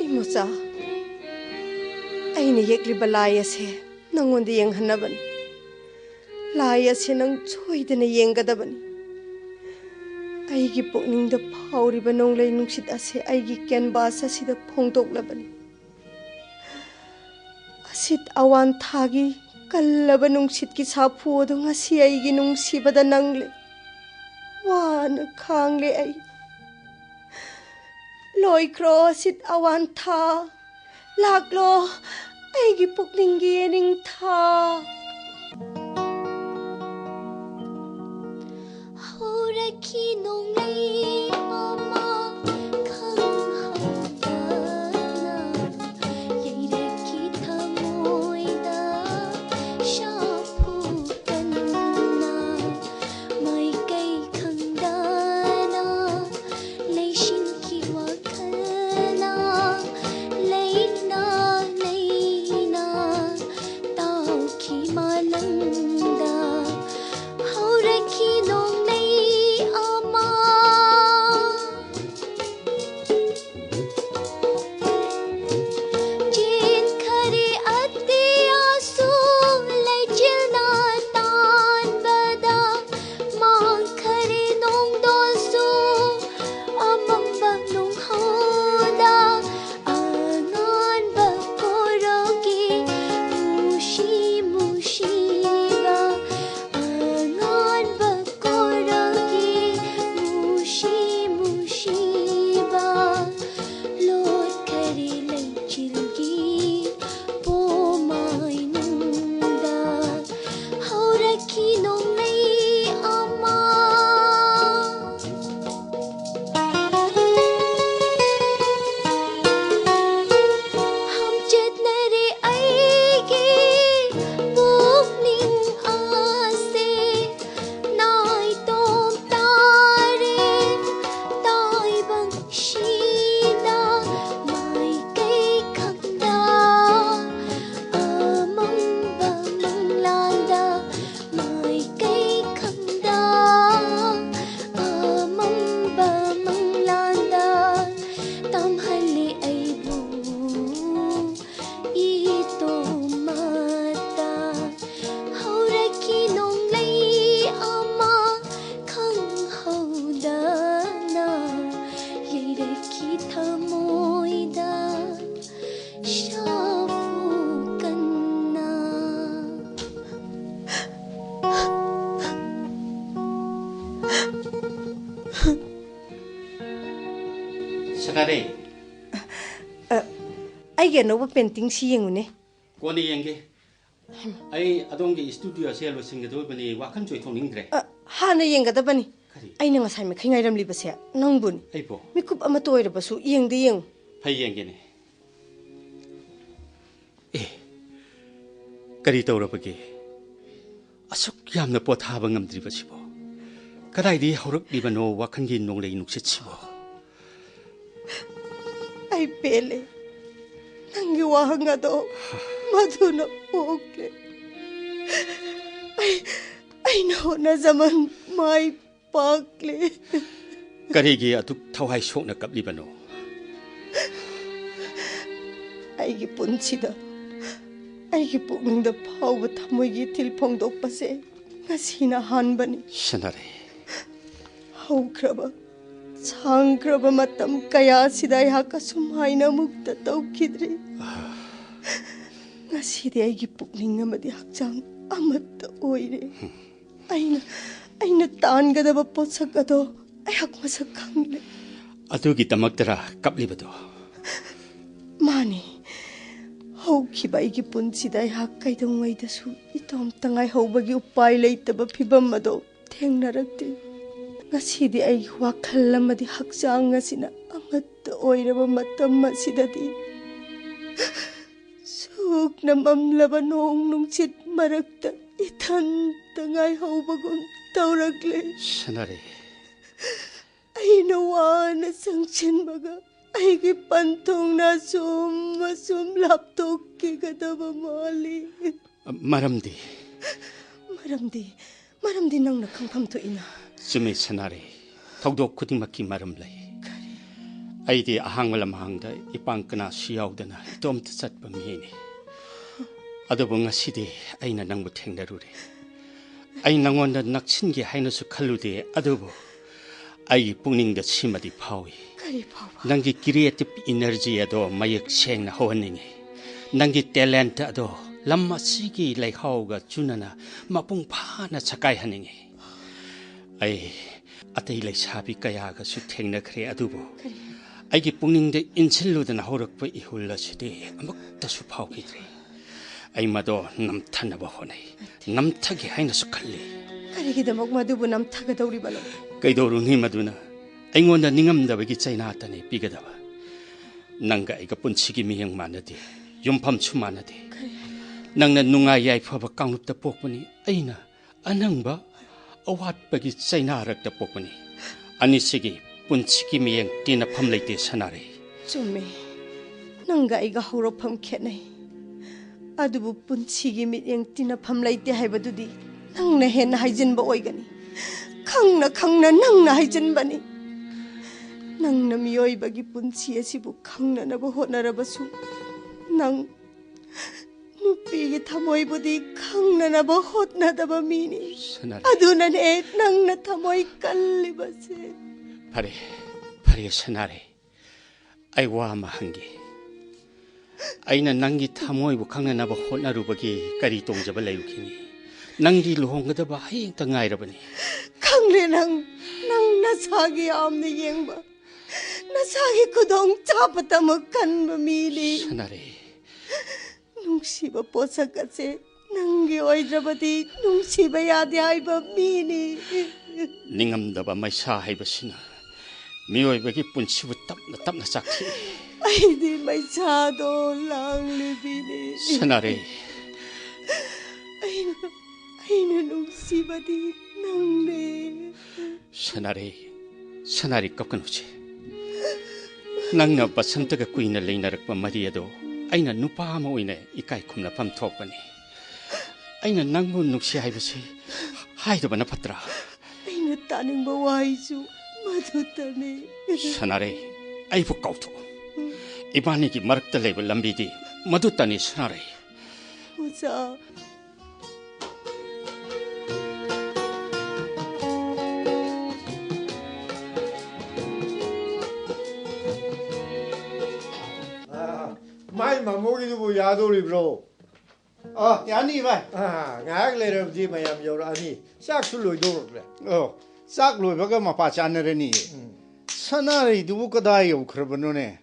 ꯏꯃꯣꯆꯥ, ꯑꯩꯅ ꯌꯦꯛꯂꯤꯕ ꯂꯥꯏ ꯑꯁꯦ ꯅꯪꯉꯣꯟꯗ ꯌꯦꯡꯍꯟꯅꯕꯅꯤ꯫ ꯂꯥꯏ ꯑꯁꯦ ꯅꯪ ꯁꯣꯏꯗꯅ ꯌꯦꯡꯒꯗꯕꯅꯤ꯫ ꯑꯩꯒꯤ ꯄꯨꯛꯅꯤꯡꯗ ꯐꯥꯎꯔꯤꯕ ꯅꯣꯡꯂꯩ ꯅꯨꯡꯁꯤꯠ ꯑꯁꯦ ꯑꯩꯒꯤ canvas ꯑꯁꯤꯗ ꯐꯣꯡꯗꯣꯛꯂꯕꯅꯤ꯫ ꯑꯁꯤꯠ ꯑꯋꯥꯟꯊꯥꯒꯤ ꯀꯜꯂꯕ ꯅꯨꯡꯁꯤꯠꯀꯤ ꯁꯥꯐꯨ ꯑꯗꯨ ꯉꯁꯤ ꯑꯩꯒꯤ ꯅꯨꯡꯁꯤꯕꯗ ꯅꯪꯂꯦ꯫ ꯋꯥꯅ ꯈꯥꯡꯂꯦ ꯑꯩ꯫ ꯂꯣꯏꯈ꯭ꯔꯣ ꯑꯁꯤꯠ ꯑꯋꯥꯟꯊꯥ꯫ ꯂꯥꯛꯂꯣ ꯑꯩꯒꯤ ꯄꯨꯛꯅꯤꯡꯒꯤ ꯌꯦꯅꯤꯡꯊꯥ꯫ ꯍꯧꯔꯛꯈꯤ ꯅꯣꯡꯂꯩ ꯑꯃ ꯈꯪꯍꯧꯗꯅ, ꯌꯩꯔꯛꯈꯤ ꯊꯃꯣꯏꯗ ꯁꯥꯐꯨ ꯀꯟꯅ꯫ ꯃꯥꯏꯀꯩ ꯈꯪꯗꯅ ꯂꯩꯁꯤꯟꯈꯤ ꯋꯥꯈꯜꯅ, ꯂꯩꯅ ꯂꯩꯅ ꯇꯥꯎꯈꯤ ꯃꯥꯂꯪꯗ꯫ ꯍꯧꯔꯛꯈꯤ ꯅꯣꯡꯂꯩ ꯑꯃ ꯁꯅꯥꯔꯩ꯫ ꯑ, ꯑꯩꯒꯤ ꯑꯅꯧꯕ painting ꯁꯤ ꯌꯦꯡꯉꯨꯅꯦ꯫ ꯀꯣꯟꯅ ꯌꯦꯡꯒꯦ꯫ ꯑꯩ ꯑꯗꯣꯝꯒꯤ studio ꯁꯦ ꯂꯣꯏꯁꯤꯟꯒꯗꯧꯔꯤꯕꯅꯤ, ꯋꯥꯈꯜ ꯆꯣꯏꯊꯣꯛꯅꯤꯡꯗ꯭ꯔꯦ꯫ ꯑ, ꯍꯥꯟꯅ ꯌꯦꯡꯒꯗꯕꯅꯤ꯫ ꯀꯔꯤ? ꯑꯩꯅ ꯉꯁꯥꯏ ꯃꯈꯩ ꯉꯥꯏꯔꯝꯂꯤꯕꯁꯦ ꯅꯪꯕꯨꯅꯤ꯫ ꯑꯩꯕꯨ? ꯃꯤꯀꯨꯞ ꯑꯃꯠꯇ ꯑꯣꯏꯔꯕꯁꯨ ꯌꯦꯡꯗꯤ ꯌꯦꯡꯉꯨ꯫ ꯐꯩ, ꯌꯦꯡꯒꯦꯅꯦ꯫ ꯑꯦ, ꯀꯔꯤ ꯇꯧꯔꯕꯒꯦ? ꯑꯁꯨꯛ ꯌꯥꯝꯅ ꯄꯣꯊꯥꯕ ꯉꯝꯗ꯭ꯔꯤꯕꯁꯤꯕꯣ? ꯀꯗꯥꯏꯗꯒꯤ ꯍꯧꯔꯛꯂꯤꯕꯅꯣ ꯋꯥꯈꯜꯒꯤ ꯅꯣꯡꯂꯩ ꯅꯨꯡꯁꯤꯠꯁꯤꯕꯣ? ꯑꯩ ꯄꯦꯜꯂꯦ꯫ ꯅꯪꯒꯤ ꯋꯥꯍꯪ ꯑꯗꯣ ꯃꯗꯨꯅ ꯑꯣꯛꯂꯦ꯫ ꯑꯩ, ꯑꯩꯅ ꯍꯣꯠꯅꯖꯃꯟ ꯃꯥꯏ ꯄꯥꯛꯂꯦ꯫ ꯀꯔꯤꯒꯤ ꯑꯗꯨꯛ ꯊꯋꯥꯏ ꯁꯣꯛꯅ ꯀꯞꯂꯤꯕꯅꯣ? ꯑꯩꯒꯤ ꯄꯨꯟꯁꯤꯗ ꯑꯩꯒꯤ ꯄꯨꯛꯅꯤꯡꯗ ꯐꯥꯎꯕ ꯊꯃꯣꯏꯒꯤ ꯏꯊꯤꯜ ꯐꯣꯡꯗꯣꯛꯄꯁꯦ ꯉꯁꯤꯅ ꯑꯍꯥꯟꯕꯅꯤ꯫ ꯁꯅꯥꯔꯩ꯫ ꯍꯧꯈ꯭ꯔꯕ, ꯁꯥꯡꯈ꯭ꯔꯕ ꯃꯇꯝ ꯀꯌꯥꯁꯤꯗ ꯑꯩꯍꯥꯛ ꯑꯁꯨꯝ ꯍꯥꯏꯅ ꯑꯃꯨꯛꯇ ꯇꯧꯈꯤꯗ꯭ꯔꯤ꯫ ꯉꯁꯤꯗꯤ ꯑꯩꯒꯤ ꯄꯨꯛꯅꯤꯡ ꯑꯃꯗꯤ ꯍꯛꯆꯥꯡ ꯑꯃꯠꯇ ꯑꯣꯏꯔꯦ꯫ ꯑꯩꯅ, ꯑꯩꯅ ꯇꯥꯟꯒꯗꯕ ꯄꯣꯠꯁꯛ ꯑꯗꯣ ꯑꯩꯍꯥꯛ ꯃꯁꯛ ꯈꯪꯂꯦ꯫ ꯑꯗꯨꯒꯤꯗꯃꯛꯇꯔꯥ ꯀꯞꯂꯤꯕꯗꯣ? ꯃꯥꯅꯤ꯫ ꯍꯧꯈꯤꯕ ꯑꯩꯒꯤ ꯄꯨꯟꯁꯤꯗ ꯑꯩꯍꯥꯛ ꯀꯩꯗꯧꯉꯩꯗꯁꯨ ꯏꯇꯣꯝꯇ ꯉꯥꯏꯍꯧꯕꯒꯤ ꯎꯄꯥꯏ ꯂꯩꯇꯕ ꯐꯤꯕꯝ ꯑꯗꯣ ꯊꯦꯡꯅꯔꯛꯇꯦ꯫ ꯉꯁꯤꯗꯤ ꯑꯩꯒꯤ ꯋꯥꯈꯜ ꯑꯃꯗꯤ ꯍꯛꯆꯥꯡ ꯑꯁꯤꯅ ꯑꯃꯠꯇ ꯑꯣꯏꯔꯕ ꯃꯇꯝ ꯑꯁꯤꯗꯗꯤ ꯁꯨꯛꯅ ꯃꯝꯂꯕ ꯅꯣꯡ ꯅꯨꯡꯁꯤꯠ ꯃꯔꯛꯇ ꯏꯊꯟꯇ ꯉꯥꯏꯍꯧꯕꯒꯨꯝ ꯇꯧꯔꯛꯂꯦ꯫ ꯁꯅꯥꯔꯩ꯫ ꯑꯩꯅ ꯋꯥꯅ ꯆꯪꯁꯤꯟꯕꯒ ꯑꯩꯒꯤ ꯄꯟꯊꯨꯡꯅ ꯑꯁꯨꯝ ꯑꯁꯨꯝ ꯂꯥꯞꯊꯣꯛꯈꯤꯒꯗꯕ ꯃꯥꯜꯂꯤ꯫ ꯃꯔꯝꯗꯤ? ꯃꯔꯝꯗꯤ, ꯃꯔꯝꯗꯤ ꯅꯪꯅ ꯈꯪꯐꯝ ꯊꯣꯛꯏꯅ꯫ ꯆꯨꯝꯃꯤ ꯁꯅꯥꯔꯩ, ꯊꯧꯗꯣꯛ ꯈꯨꯗꯤꯡꯃꯛꯀꯤ ꯃꯔꯝ ꯂꯩ꯫ ꯀꯔꯤ? ꯑꯩꯗꯤ ꯑꯍꯥꯡꯕ ꯂꯝꯍꯥꯡꯗ ꯏꯄꯥꯡ ꯀꯅꯥꯁꯨ ꯌꯥꯎꯗꯅ ꯏꯇꯣꯝꯇ ꯆꯠꯄ ꯃꯤꯅꯤ꯫ ꯑꯗꯨꯕꯨ ꯉꯁꯤꯗꯤ ꯑꯩꯅ ꯅꯪꯕꯨ ꯊꯦꯡꯅꯔꯨꯔꯦ꯫ ꯑꯩ ꯅꯪꯉꯣꯟꯗ ꯅꯛꯁꯤꯟꯒꯦ ꯍꯥꯏꯅꯁꯨ ꯈꯜꯂꯨꯗꯦ, ꯑꯗꯨꯕꯨ ꯑꯩꯒꯤ ꯄꯨꯛꯅꯤꯡꯗ ꯁꯤꯃꯗꯤ ꯐꯥꯎꯏ꯫ ꯀꯔꯤ ꯐꯥꯎꯕ? ꯅꯪꯒꯤ creative energy ꯑꯗꯣ ꯃꯌꯦꯛ ꯁꯦꯡꯅ ꯍꯧꯍꯟꯅꯤꯡꯉꯤ꯫ ꯅꯪꯒꯤ talent ꯑꯗꯣ ꯂꯝ ꯑꯁꯤꯒꯤ ꯂꯩꯍꯥꯎꯒ ꯆꯨꯅꯅ ꯃꯄꯨꯡ ꯐꯥꯅ ꯁꯀꯥꯏꯍꯟꯅꯤꯡꯉꯤ꯫ ꯑꯩ ꯑꯇꯩ ꯂꯩꯁꯥꯕꯤ ꯀꯌꯥꯒꯁꯨ ꯊꯦꯡꯅꯈ꯭ꯔꯦ, ꯑꯗꯨꯕꯨ ꯀꯔꯤ? ꯑꯩꯒꯤ ꯄꯨꯛꯅꯤꯡꯗ ꯏꯟꯁꯤꯜꯂꯨꯗꯅ ꯍꯧꯔꯛꯄ ꯏꯍꯨꯜ ꯑꯁꯤꯗꯤ ꯑꯃꯨꯛꯇꯁꯨ ꯐꯥꯎꯈꯤꯗ꯭ꯔꯤ꯫ ꯑꯩ ꯃꯗꯣ ꯅꯝꯊꯅꯕ ꯍꯣꯠꯅꯩ, ꯅꯝꯊꯒꯦ ꯍꯥꯏꯅꯁꯨ ꯈꯜꯂꯤ꯫ ꯀꯔꯤꯒꯤꯗꯃꯛ ꯃꯗꯨꯕꯨ ꯅꯝꯊꯒꯗꯧꯔꯤꯕꯅꯣ? ꯀꯩꯗꯧꯔꯨꯅꯤ, ꯃꯗꯨꯅ ꯑꯩꯉꯣꯟꯗ ꯅꯤꯡꯉꯝꯗꯕꯒꯤ ꯆꯩꯅꯥꯇꯅꯤ ꯄꯤꯒꯗꯕ꯫ ꯅꯪꯒ ꯑꯩꯒ ꯄꯨꯟꯁꯤꯒꯤ ꯃꯤꯠꯌꯦꯡ ꯃꯥꯟꯅꯗꯦ, ꯌꯨꯝꯐꯝꯁꯨ ꯃꯥꯟꯅꯗꯦ꯫ ꯀꯔꯤ? ꯅꯪꯅ ꯅꯨꯡꯉꯥꯏ ꯌꯥꯏꯐꯕ ꯀꯥꯡꯂꯨꯞꯇ ꯄꯣꯛꯄꯅꯤ, ꯑꯩꯅ ꯑꯅꯪꯕ ꯑꯋꯥꯠꯄꯒꯤ ꯆꯩꯅꯥꯔꯛꯇ ꯄꯣꯛꯄꯅꯤ꯫ ꯑꯅꯤꯁꯤꯒꯤ ꯄꯨꯟꯁꯤꯒꯤ ꯃꯤꯠꯌꯦꯡ ꯇꯤꯟꯅꯐꯝ ꯂꯩꯇꯦ, ꯁꯅꯥꯔꯩ꯫ ꯆꯨꯝꯃꯦ, ꯅꯪꯒ ꯑꯩꯒ ꯍꯧꯔꯛꯐꯝ ꯈꯦꯠꯅꯩ꯫ ꯑꯗꯨꯕꯨ ꯄꯨꯟꯁꯤꯒꯤ ꯃꯤꯠꯌꯦꯡ ꯇꯤꯟꯅꯐꯝ ꯂꯩꯇꯦ ꯍꯥꯏꯕꯗꯨꯗꯤ ꯅꯪꯅ ꯍꯦꯟꯅ ꯍꯥꯏꯖꯤꯟꯕ ꯑꯣꯏꯒꯅꯤ꯫ ꯈꯪꯅ ꯈꯪꯅ ꯅꯪꯅ ꯍꯥꯏꯖꯤꯟꯕꯅꯤ꯫ ꯅꯪꯅ ꯃꯤꯑꯣꯏꯕꯒꯤ ꯄꯨꯟꯁꯤ ꯑꯁꯤꯕꯨ ꯈꯪꯅꯅꯕ ꯍꯣꯠꯅꯔꯕꯁꯨ, ꯅꯪ ꯅꯨꯄꯤꯒꯤ ꯊꯃꯣꯏꯕꯨꯗꯤ ꯈꯪꯅꯅꯕ ꯍꯣꯠꯅꯗꯕ ꯃꯤꯅꯤ꯫ ꯁꯅꯥꯔꯩ꯫ ꯑꯗꯨꯅꯅꯦ ꯅꯪꯅ ꯊꯃꯣꯏ ꯀꯜꯂꯤꯕꯁꯦ꯫ ꯐꯔꯦ, ꯐꯔꯦ, ꯁꯅꯥꯔꯩ꯫ ꯑꯩ ꯋꯥ ꯑꯃ ꯍꯪꯒꯦ꯫ ꯑꯩꯅ ꯅꯪꯒꯤ ꯊꯃꯣꯏꯕꯨ ꯈꯪꯅꯅꯕ ꯍꯣꯠꯅꯔꯨꯕꯒꯤ ꯀꯔꯤ ꯇꯣꯡꯖꯕ ꯂꯩꯔꯨꯈꯤꯅꯤ? ꯅꯪꯗꯤ ꯂꯨꯍꯣꯡꯒꯗꯕ ꯍꯌꯦꯡꯇ ꯉꯥꯏꯔꯕꯅꯤ꯫ ꯈꯪꯂꯦ ꯅꯪ, ꯅꯪ ꯅꯁꯥꯒꯤ ꯌꯥꯝꯅ ꯌꯦꯡꯕ, ꯅꯁꯥꯒꯤ ꯈꯨꯗꯣꯡ ꯆꯥꯕꯇꯃꯛ ꯈꯟꯕ ꯃꯤꯅꯤ꯫ ꯁꯅꯥꯔꯩ꯫ ꯅꯨꯡꯁꯤꯕ ꯄꯣꯠꯁꯛ ꯑꯁꯦ ꯅꯪꯒꯤ ꯑꯣꯏꯗ꯭ꯔꯕꯗꯤ ꯅꯨꯡꯁꯤꯕ ꯌꯥꯗꯦ ꯍꯥꯏꯕ ꯃꯤꯅꯤ꯫ ꯅꯤꯡꯉꯝꯗꯕ ꯃꯩꯁꯥ ꯍꯥꯏꯕꯁꯤꯅ ꯃꯤꯑꯣꯏꯕꯒꯤ ꯄꯨꯟꯁꯤꯕꯨ ꯇꯞꯅ ꯇꯞꯅ ꯆꯥꯛꯊꯦꯛꯏ꯫ ꯑꯩꯗꯤ ꯃꯩꯁꯥꯗꯣ ꯂꯥꯡꯂꯤꯕꯤꯅꯤ꯫ ꯁꯅꯥꯔꯩ꯫ ꯑꯩꯅ, ꯑꯩꯅ ꯅꯨꯡꯁꯤꯕꯗꯤ ꯅꯪꯅꯦ꯫ ꯁꯅꯥꯔꯩ, ꯁꯅꯥꯔꯩ, ꯀꯞꯀꯅꯨꯁꯦ꯫ ꯅꯪꯅ ꯕꯁꯟꯇꯒ ꯀꯨꯏꯅ ꯂꯩꯅꯔꯛꯄ ꯃꯔꯤ ꯑꯗꯣ ꯑꯩꯅ ꯅꯨꯄꯥ ꯑꯃ ꯑꯣꯏꯅ ꯏꯀꯥꯏ ꯈꯨꯝꯅꯐꯝ ꯊꯣꯛꯄꯅꯤ꯫ ꯑꯩꯅ ꯅꯪꯕꯨ ꯅꯨꯡꯁꯤ ꯍꯥꯏꯕꯁꯤ ꯍꯥꯏꯗꯕꯅ ꯐꯠꯇ꯭ꯔꯥ? ꯑꯩꯅ ꯇꯥꯅꯤꯡꯕ ꯋꯥꯍꯩꯁꯨ ꯃꯗꯨꯇꯅꯤ꯫ ꯁꯅꯥꯔꯩ, ꯑꯩꯕꯨ ꯀꯥꯎꯊꯣꯛꯎ꯫ ꯏꯕꯥꯅꯤꯒꯤ ꯃꯔꯛꯇ ꯂꯩꯕ ꯂꯝꯕꯤꯗꯤ ꯃꯗꯨꯇꯅꯤ, ꯁꯅꯥꯔꯩ꯫ ꯑꯣꯖꯥ, ꯑꯥ, ꯃꯥꯏ ꯃꯃꯣꯒꯤꯗꯨꯕꯨ ꯌꯥꯗꯧꯔꯤꯕ꯭ꯔꯣ? ꯑ, ꯌꯥꯅꯤ, ꯚꯥꯏ꯫ ꯑꯥ, ꯉꯥꯏꯍꯥꯛ ꯂꯩꯔꯕꯗꯤ ꯃꯌꯥꯝ ꯌꯧꯔꯛꯑꯅꯤ꯫ ꯆꯥꯛꯁꯨ ꯂꯣꯏꯗꯧꯔꯕ꯭ꯔꯥ? ꯑꯣ, ꯆꯥꯛ ꯂꯣꯏꯕꯒ ꯃꯄꯥ ꯆꯥꯅꯔꯅꯤꯌꯦ꯫ ꯎꯝ꯫ ꯁꯅꯥꯔꯩꯗꯨꯕꯨ ꯀꯗꯥꯏ ꯌꯧꯈ꯭ꯔꯕꯅꯣꯅꯦ?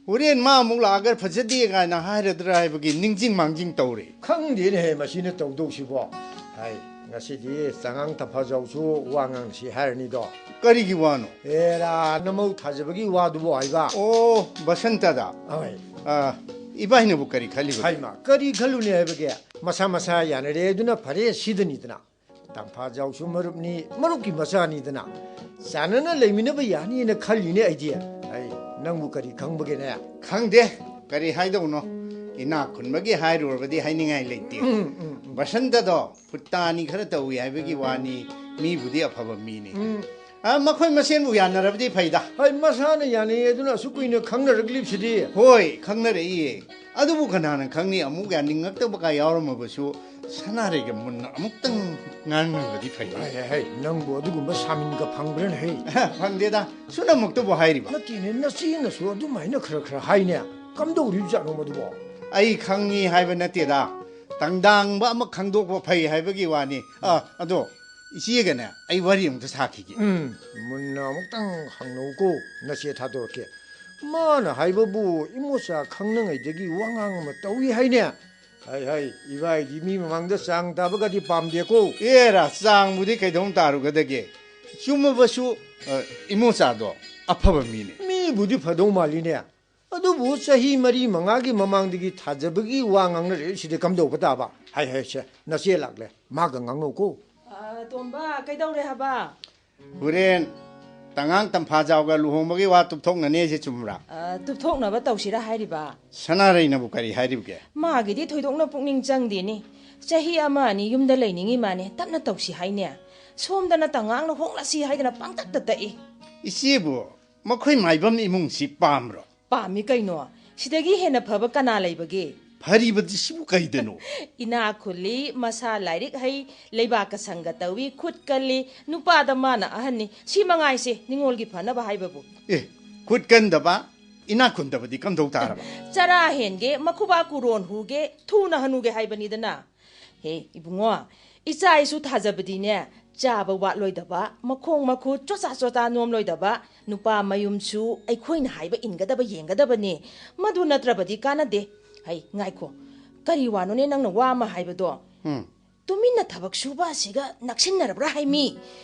ꯍꯣꯔꯦꯟ ꯃꯥ ꯑꯃꯨꯛ ꯂꯥꯛꯑꯒ ꯐꯖꯗꯦ ꯀꯥꯏꯅ ꯍꯥꯏꯔꯗ꯭ꯔꯥ ꯍꯥꯏꯕꯒꯤ ꯅꯤꯡꯁꯤꯡ ꯃꯥꯡꯖꯤꯡ ꯇꯧꯔꯦ꯫ ꯈꯪꯗꯦꯅꯦꯍꯦ, ꯃꯁꯤꯅ ꯇꯧꯗꯧꯁꯤꯕꯣ꯫ ꯍꯥꯏ, ꯉꯁꯤꯗꯤ ꯆꯉꯥꯡ ꯇꯝꯐꯥꯖꯥꯎꯁꯨ ꯋꯥ ꯉꯥꯡꯁꯤ ꯍꯥꯏꯔꯅꯤꯗꯣ꯫ ꯀꯔꯤꯒꯤ ꯋꯥꯅꯣ? ꯑꯦꯔꯥ, ꯅꯃꯧ ꯊꯥꯖꯕꯒꯤ ꯋꯥꯗꯨꯕꯨ ꯍꯥꯏꯕ꯫ ꯑꯣ, ꯕꯁꯟꯇꯗ꯫ ꯍꯣꯏ꯫ ꯑ, ꯏꯕꯥꯏꯅꯕꯨ ꯀꯔꯤ ꯈꯜꯂꯤꯕ? ꯍꯥꯏꯃ, ꯀꯔꯤ ꯈꯜꯂꯨꯅꯤ ꯍꯥꯏꯕꯒꯦ? ꯃꯁꯥ ꯃꯁꯥ ꯌꯥꯅꯔꯦ ꯑꯗꯨꯅ ꯐꯔꯦ ꯁꯤꯗꯅꯤꯗꯅ꯫ ꯇꯝꯐꯥꯖꯥꯎꯁꯨ ꯃꯔꯨꯞꯅꯤ, ꯃꯔꯨꯞꯀꯤ ꯃꯆꯥꯅꯤꯗꯅ꯫ ꯆꯥꯟꯅꯅ ꯂꯩꯃꯤꯟꯅꯕ ꯌꯥꯅꯤꯅ ꯈꯜꯂꯤꯅꯦ ꯑꯩꯗꯤ꯫ ꯑꯩ, ꯅꯪꯕꯨ ꯀꯔꯤ ꯈꯪꯕꯒꯦꯅꯦ? ꯈꯪꯗꯦ, ꯀꯔꯤ ꯍꯥꯏꯗꯧꯅꯣ? ꯏꯅꯥꯛ ꯈꯨꯟꯕꯒꯤ ꯍꯥꯏꯔꯨꯔꯕꯗꯤ ꯍꯥꯏꯅꯤꯡꯉꯥꯏ ꯂꯩꯇꯦ꯫ ꯎꯝ, ꯎꯝ, ꯎꯝ꯫ ꯕꯁꯟꯇꯗꯣ ꯐꯨꯠꯇꯥꯅꯤ ꯈꯔ ꯇꯧꯏ ꯍꯥꯏꯕꯒꯤ ꯋꯥꯅꯤ, ꯃꯤꯕꯨꯗꯤ ꯑꯐꯕ ꯃꯤꯅꯤ꯫ ꯎꯝ꯫ ꯑ, ꯃꯈꯣꯏ ꯃꯁꯦꯟꯕꯨ ꯌꯥꯅꯔꯕꯗꯤ ꯐꯩꯗ꯫ ꯍꯣꯏ, ꯃꯁꯥꯅ ꯌꯥꯅꯩ ꯑꯗꯨꯅ ꯑꯁꯨꯛ ꯀꯨꯏꯅ ꯈꯪꯅꯔꯛꯂꯤꯕꯁꯤꯗꯤ꯫ ꯍꯣꯏ, ꯈꯪꯅꯔꯛꯏꯌꯦ꯫ ꯑꯗꯨꯕꯨ ꯀꯅꯥꯅ ꯈꯪꯅꯤ, ꯑꯃꯨꯛ ꯌꯥꯅꯤꯡꯉꯛꯇꯕ ꯀꯥ ꯌꯥꯎꯔꯝꯃꯕꯁꯨ ꯁꯅꯥꯔꯩꯒ ꯃꯨꯟꯅ ꯑꯃꯨꯛꯇꯪ ꯉꯥꯡꯅꯔꯗꯤ ꯐꯩ꯫ ꯍꯦ, ꯍꯦ, ꯍꯦ, ꯅꯪꯕꯨ ꯑꯗꯨꯒꯨꯝꯕ ꯁꯥꯃꯤꯟꯒ ꯐꯪꯕ꯭ꯔꯅꯦ ꯍꯦ? ꯐꯪꯗꯦꯗ, ꯁꯨꯅꯃꯛꯇꯕꯨ ꯍꯥꯏꯔꯤꯕ꯫ ꯅꯠꯇꯦꯅꯦ, ꯅꯆꯦꯅꯁꯨ ꯑꯗꯨꯃꯥꯏꯅ ꯈꯔ ꯈꯔ ꯍꯥꯏꯅꯦ꯫ ꯀꯝꯗꯧꯔꯤꯕꯖꯥꯠꯅꯣ ꯃꯗꯨꯕꯣ? ꯑꯩ ꯈꯪꯉꯤ ꯍꯥꯏꯕ ꯅꯠꯇꯦꯗ, ꯇꯪꯗꯥꯡꯕ ꯑꯃ ꯈꯪꯗꯣꯛꯄ ꯐꯩ ꯍꯥꯏꯕꯒꯤ ꯋꯥꯅꯤ꯫ ꯑ, ꯑꯗꯣ ꯏꯆꯦꯒꯅꯦ ꯑꯩ ꯋꯥꯔꯤ ꯑꯃꯨꯛꯇ ꯁꯥꯈꯤꯒꯦ꯫ ꯎꯝ, ꯃꯨꯟꯅ ꯑꯃꯨꯛꯇꯪ ꯍꯪꯅꯧꯀꯣ, ꯅꯆꯦ ꯊꯥꯗꯣꯔꯛꯀꯦ꯫ ꯃꯥꯅ ꯍꯥꯏꯕꯕꯨ ꯏꯃꯣꯆꯥ ꯈꯪꯅꯉꯩꯗꯒꯤ ꯋꯥꯉꯥꯡ ꯑꯃ ꯇꯧꯏ ꯍꯥꯏꯅꯦ꯫ ꯍꯥꯏ ꯍꯥꯏ, ꯏꯕꯥꯏꯗꯤ ꯃꯤ ꯃꯃꯥꯡꯗ ꯆꯥꯡ ꯇꯥꯕꯒꯗꯤ ꯄꯥꯝꯗꯦꯀꯣ꯫ ꯑꯦꯔꯥ, ꯆꯥꯡꯕꯨꯗꯤ ꯀꯩꯗꯧ ꯇꯥꯔꯨꯒꯗꯒꯦ? ꯆꯨꯝꯃꯕꯁꯨ, ꯑ, ꯏꯃꯣꯆꯥꯗꯣ ꯑꯐꯕ ꯃꯤꯅꯤ꯫ ꯃꯤꯕꯨꯗꯤ ꯐꯗꯧ ꯃꯥꯜꯂꯤꯅꯦ꯫ ꯑꯗꯨꯕꯨ ꯆꯍꯤ ꯃꯔꯤ ꯃꯉꯥꯒꯤ ꯃꯃꯥꯡꯗꯒꯤ ꯊꯥꯖꯕꯒꯤ ꯋꯥ ꯉꯥꯡꯅꯔꯛꯏꯁꯤꯗꯤ ꯀꯝꯗꯧꯕ ꯇꯥꯕ? ꯍꯥꯏ ꯍꯥꯏ, ꯁꯦ, ꯅꯆꯦ ꯂꯥꯛꯂꯦ, ꯃꯥꯒ ꯉꯥꯡꯅꯧꯀꯣ꯫ ꯑ, ꯇꯣꯝꯕ, ꯀꯩꯗꯧꯔꯦ ꯍꯥꯏꯕ? ꯍꯣꯔꯦꯟ ꯇꯉꯥꯡ ꯇꯝꯐꯥꯖꯥꯎꯒ ꯂꯨꯍꯣꯡꯕꯒꯤ ꯋꯥ ꯇꯨꯞꯊꯣꯛꯅꯅꯦꯁꯦ ꯆꯨꯝꯕ꯭ꯔꯥ? ꯑ, ꯇꯨꯞꯊꯣꯛꯅꯕ ꯇꯧꯁꯤꯔꯥ ꯍꯥꯏꯔꯤꯕ? ꯁꯅꯥꯔꯩꯅꯕꯨ ꯀꯔꯤ ꯍꯥꯏꯔꯤꯕꯒꯦ? ꯃꯥꯒꯤꯗꯤ ꯊꯣꯏꯗꯣꯛꯅ ꯄꯨꯛꯅꯤꯡ ꯆꯪꯗꯦꯅꯦ꯫ ꯆꯍꯤ ꯑꯃ ꯑꯅꯤ ꯌꯨꯝꯗ ꯂꯩꯅꯤꯡꯉꯤ ꯃꯥꯅꯦ, ꯇꯞꯅ ꯇꯧꯁꯤ ꯍꯥꯏꯅꯦ꯫ ꯁꯣꯝꯗꯅ ꯇꯉꯥꯡꯅ ꯍꯣꯡꯂꯁꯤ ꯍꯥꯏꯗꯅ ꯄꯪꯇꯛꯇ ꯇꯛꯏ꯫ ꯏꯆꯦꯕꯨ ꯃꯈꯣꯏ ꯃꯥꯏꯕꯝ ꯏꯃꯨꯡꯁꯤ ꯄꯥꯝꯕ꯭ꯔꯣ? ꯄꯥꯝꯃꯤ ꯀꯩꯅꯣ? ꯁꯤꯗꯒꯤ ꯍꯦꯟꯅ ꯐꯕ ꯀꯅꯥ ꯂꯩꯕꯒꯦ? ꯐꯔꯤꯕꯗꯤ ꯁꯤꯕꯨ ꯀꯩꯗꯅꯣ? ꯏꯅꯥꯛ ꯈꯨꯜꯂꯤ, ꯃꯁꯥ ꯂꯥꯏꯔꯤꯛ ꯍꯩ, ꯂꯩꯕꯥꯛꯀ ꯁꯪꯒ ꯇꯧꯏ, ꯈꯨꯠ ꯀꯜꯂꯤ, ꯅꯨꯄꯥꯗ ꯃꯥꯅ ꯑꯍꯟꯅꯤ꯫ ꯁꯤ ꯃꯉꯥꯏꯁꯦ ꯅꯤꯉꯣꯜꯒꯤ ꯐꯅꯕ ꯍꯥꯏꯕꯕꯨ꯫ ꯑꯦ, ꯈꯨꯠ ꯀꯟꯗꯕ, ꯏꯅꯥꯛ ꯈꯨꯟꯗꯕꯗꯤ ꯀꯝꯗꯧ ꯇꯥꯔꯕ? ꯆꯔꯥ ꯍꯦꯟꯒꯦ, ꯃꯈꯨꯕꯥꯛ ꯀꯨꯔꯣꯟ ꯍꯨꯒꯦ, ꯊꯨꯅ ꯍꯅꯨꯒꯦ ꯍꯥꯏꯕꯅꯤꯗꯅ꯫ ꯍꯦ, ꯏꯕꯨꯡꯉꯣ, ꯏꯆꯥ ꯏꯁꯨ ꯊꯥꯖꯕꯗꯤꯅꯦ, ꯆꯥꯕ ꯋꯥꯠꯂꯣꯏꯗꯕ, ꯃꯈꯣꯡ ꯃꯈꯨꯠ ꯆꯣꯆꯥ ꯆꯣꯆꯥ ꯅꯣꯝꯂꯣꯏꯗꯕ ꯅꯨꯄꯥ ꯃꯌꯨꯝꯁꯨ ꯑꯩꯈꯣꯏꯅ ꯍꯥꯏꯕ ꯏꯟꯒꯗꯕ ꯌꯦꯡꯒꯗꯕꯅꯤ꯫ ꯃꯗꯨ ꯅꯠꯇ꯭ꯔꯕꯗꯤ ꯀꯥꯟꯅꯗꯦ꯫ ꯍꯩ, ꯉꯥꯏꯈꯣ, ꯀꯔꯤ ꯋꯥꯅꯣꯅꯦ ꯅꯪꯅ ꯋꯥ ꯑꯃ ꯍꯥꯏꯕꯗꯣ? ꯎꯝ꯫ ꯇꯨꯃꯤꯟꯅ ꯊꯕꯛ ꯁꯨꯕ ꯑꯁꯤꯒ ꯅꯛꯁꯤꯟꯅꯔꯕ꯭ꯔꯥ ꯍꯥꯏꯃꯤ?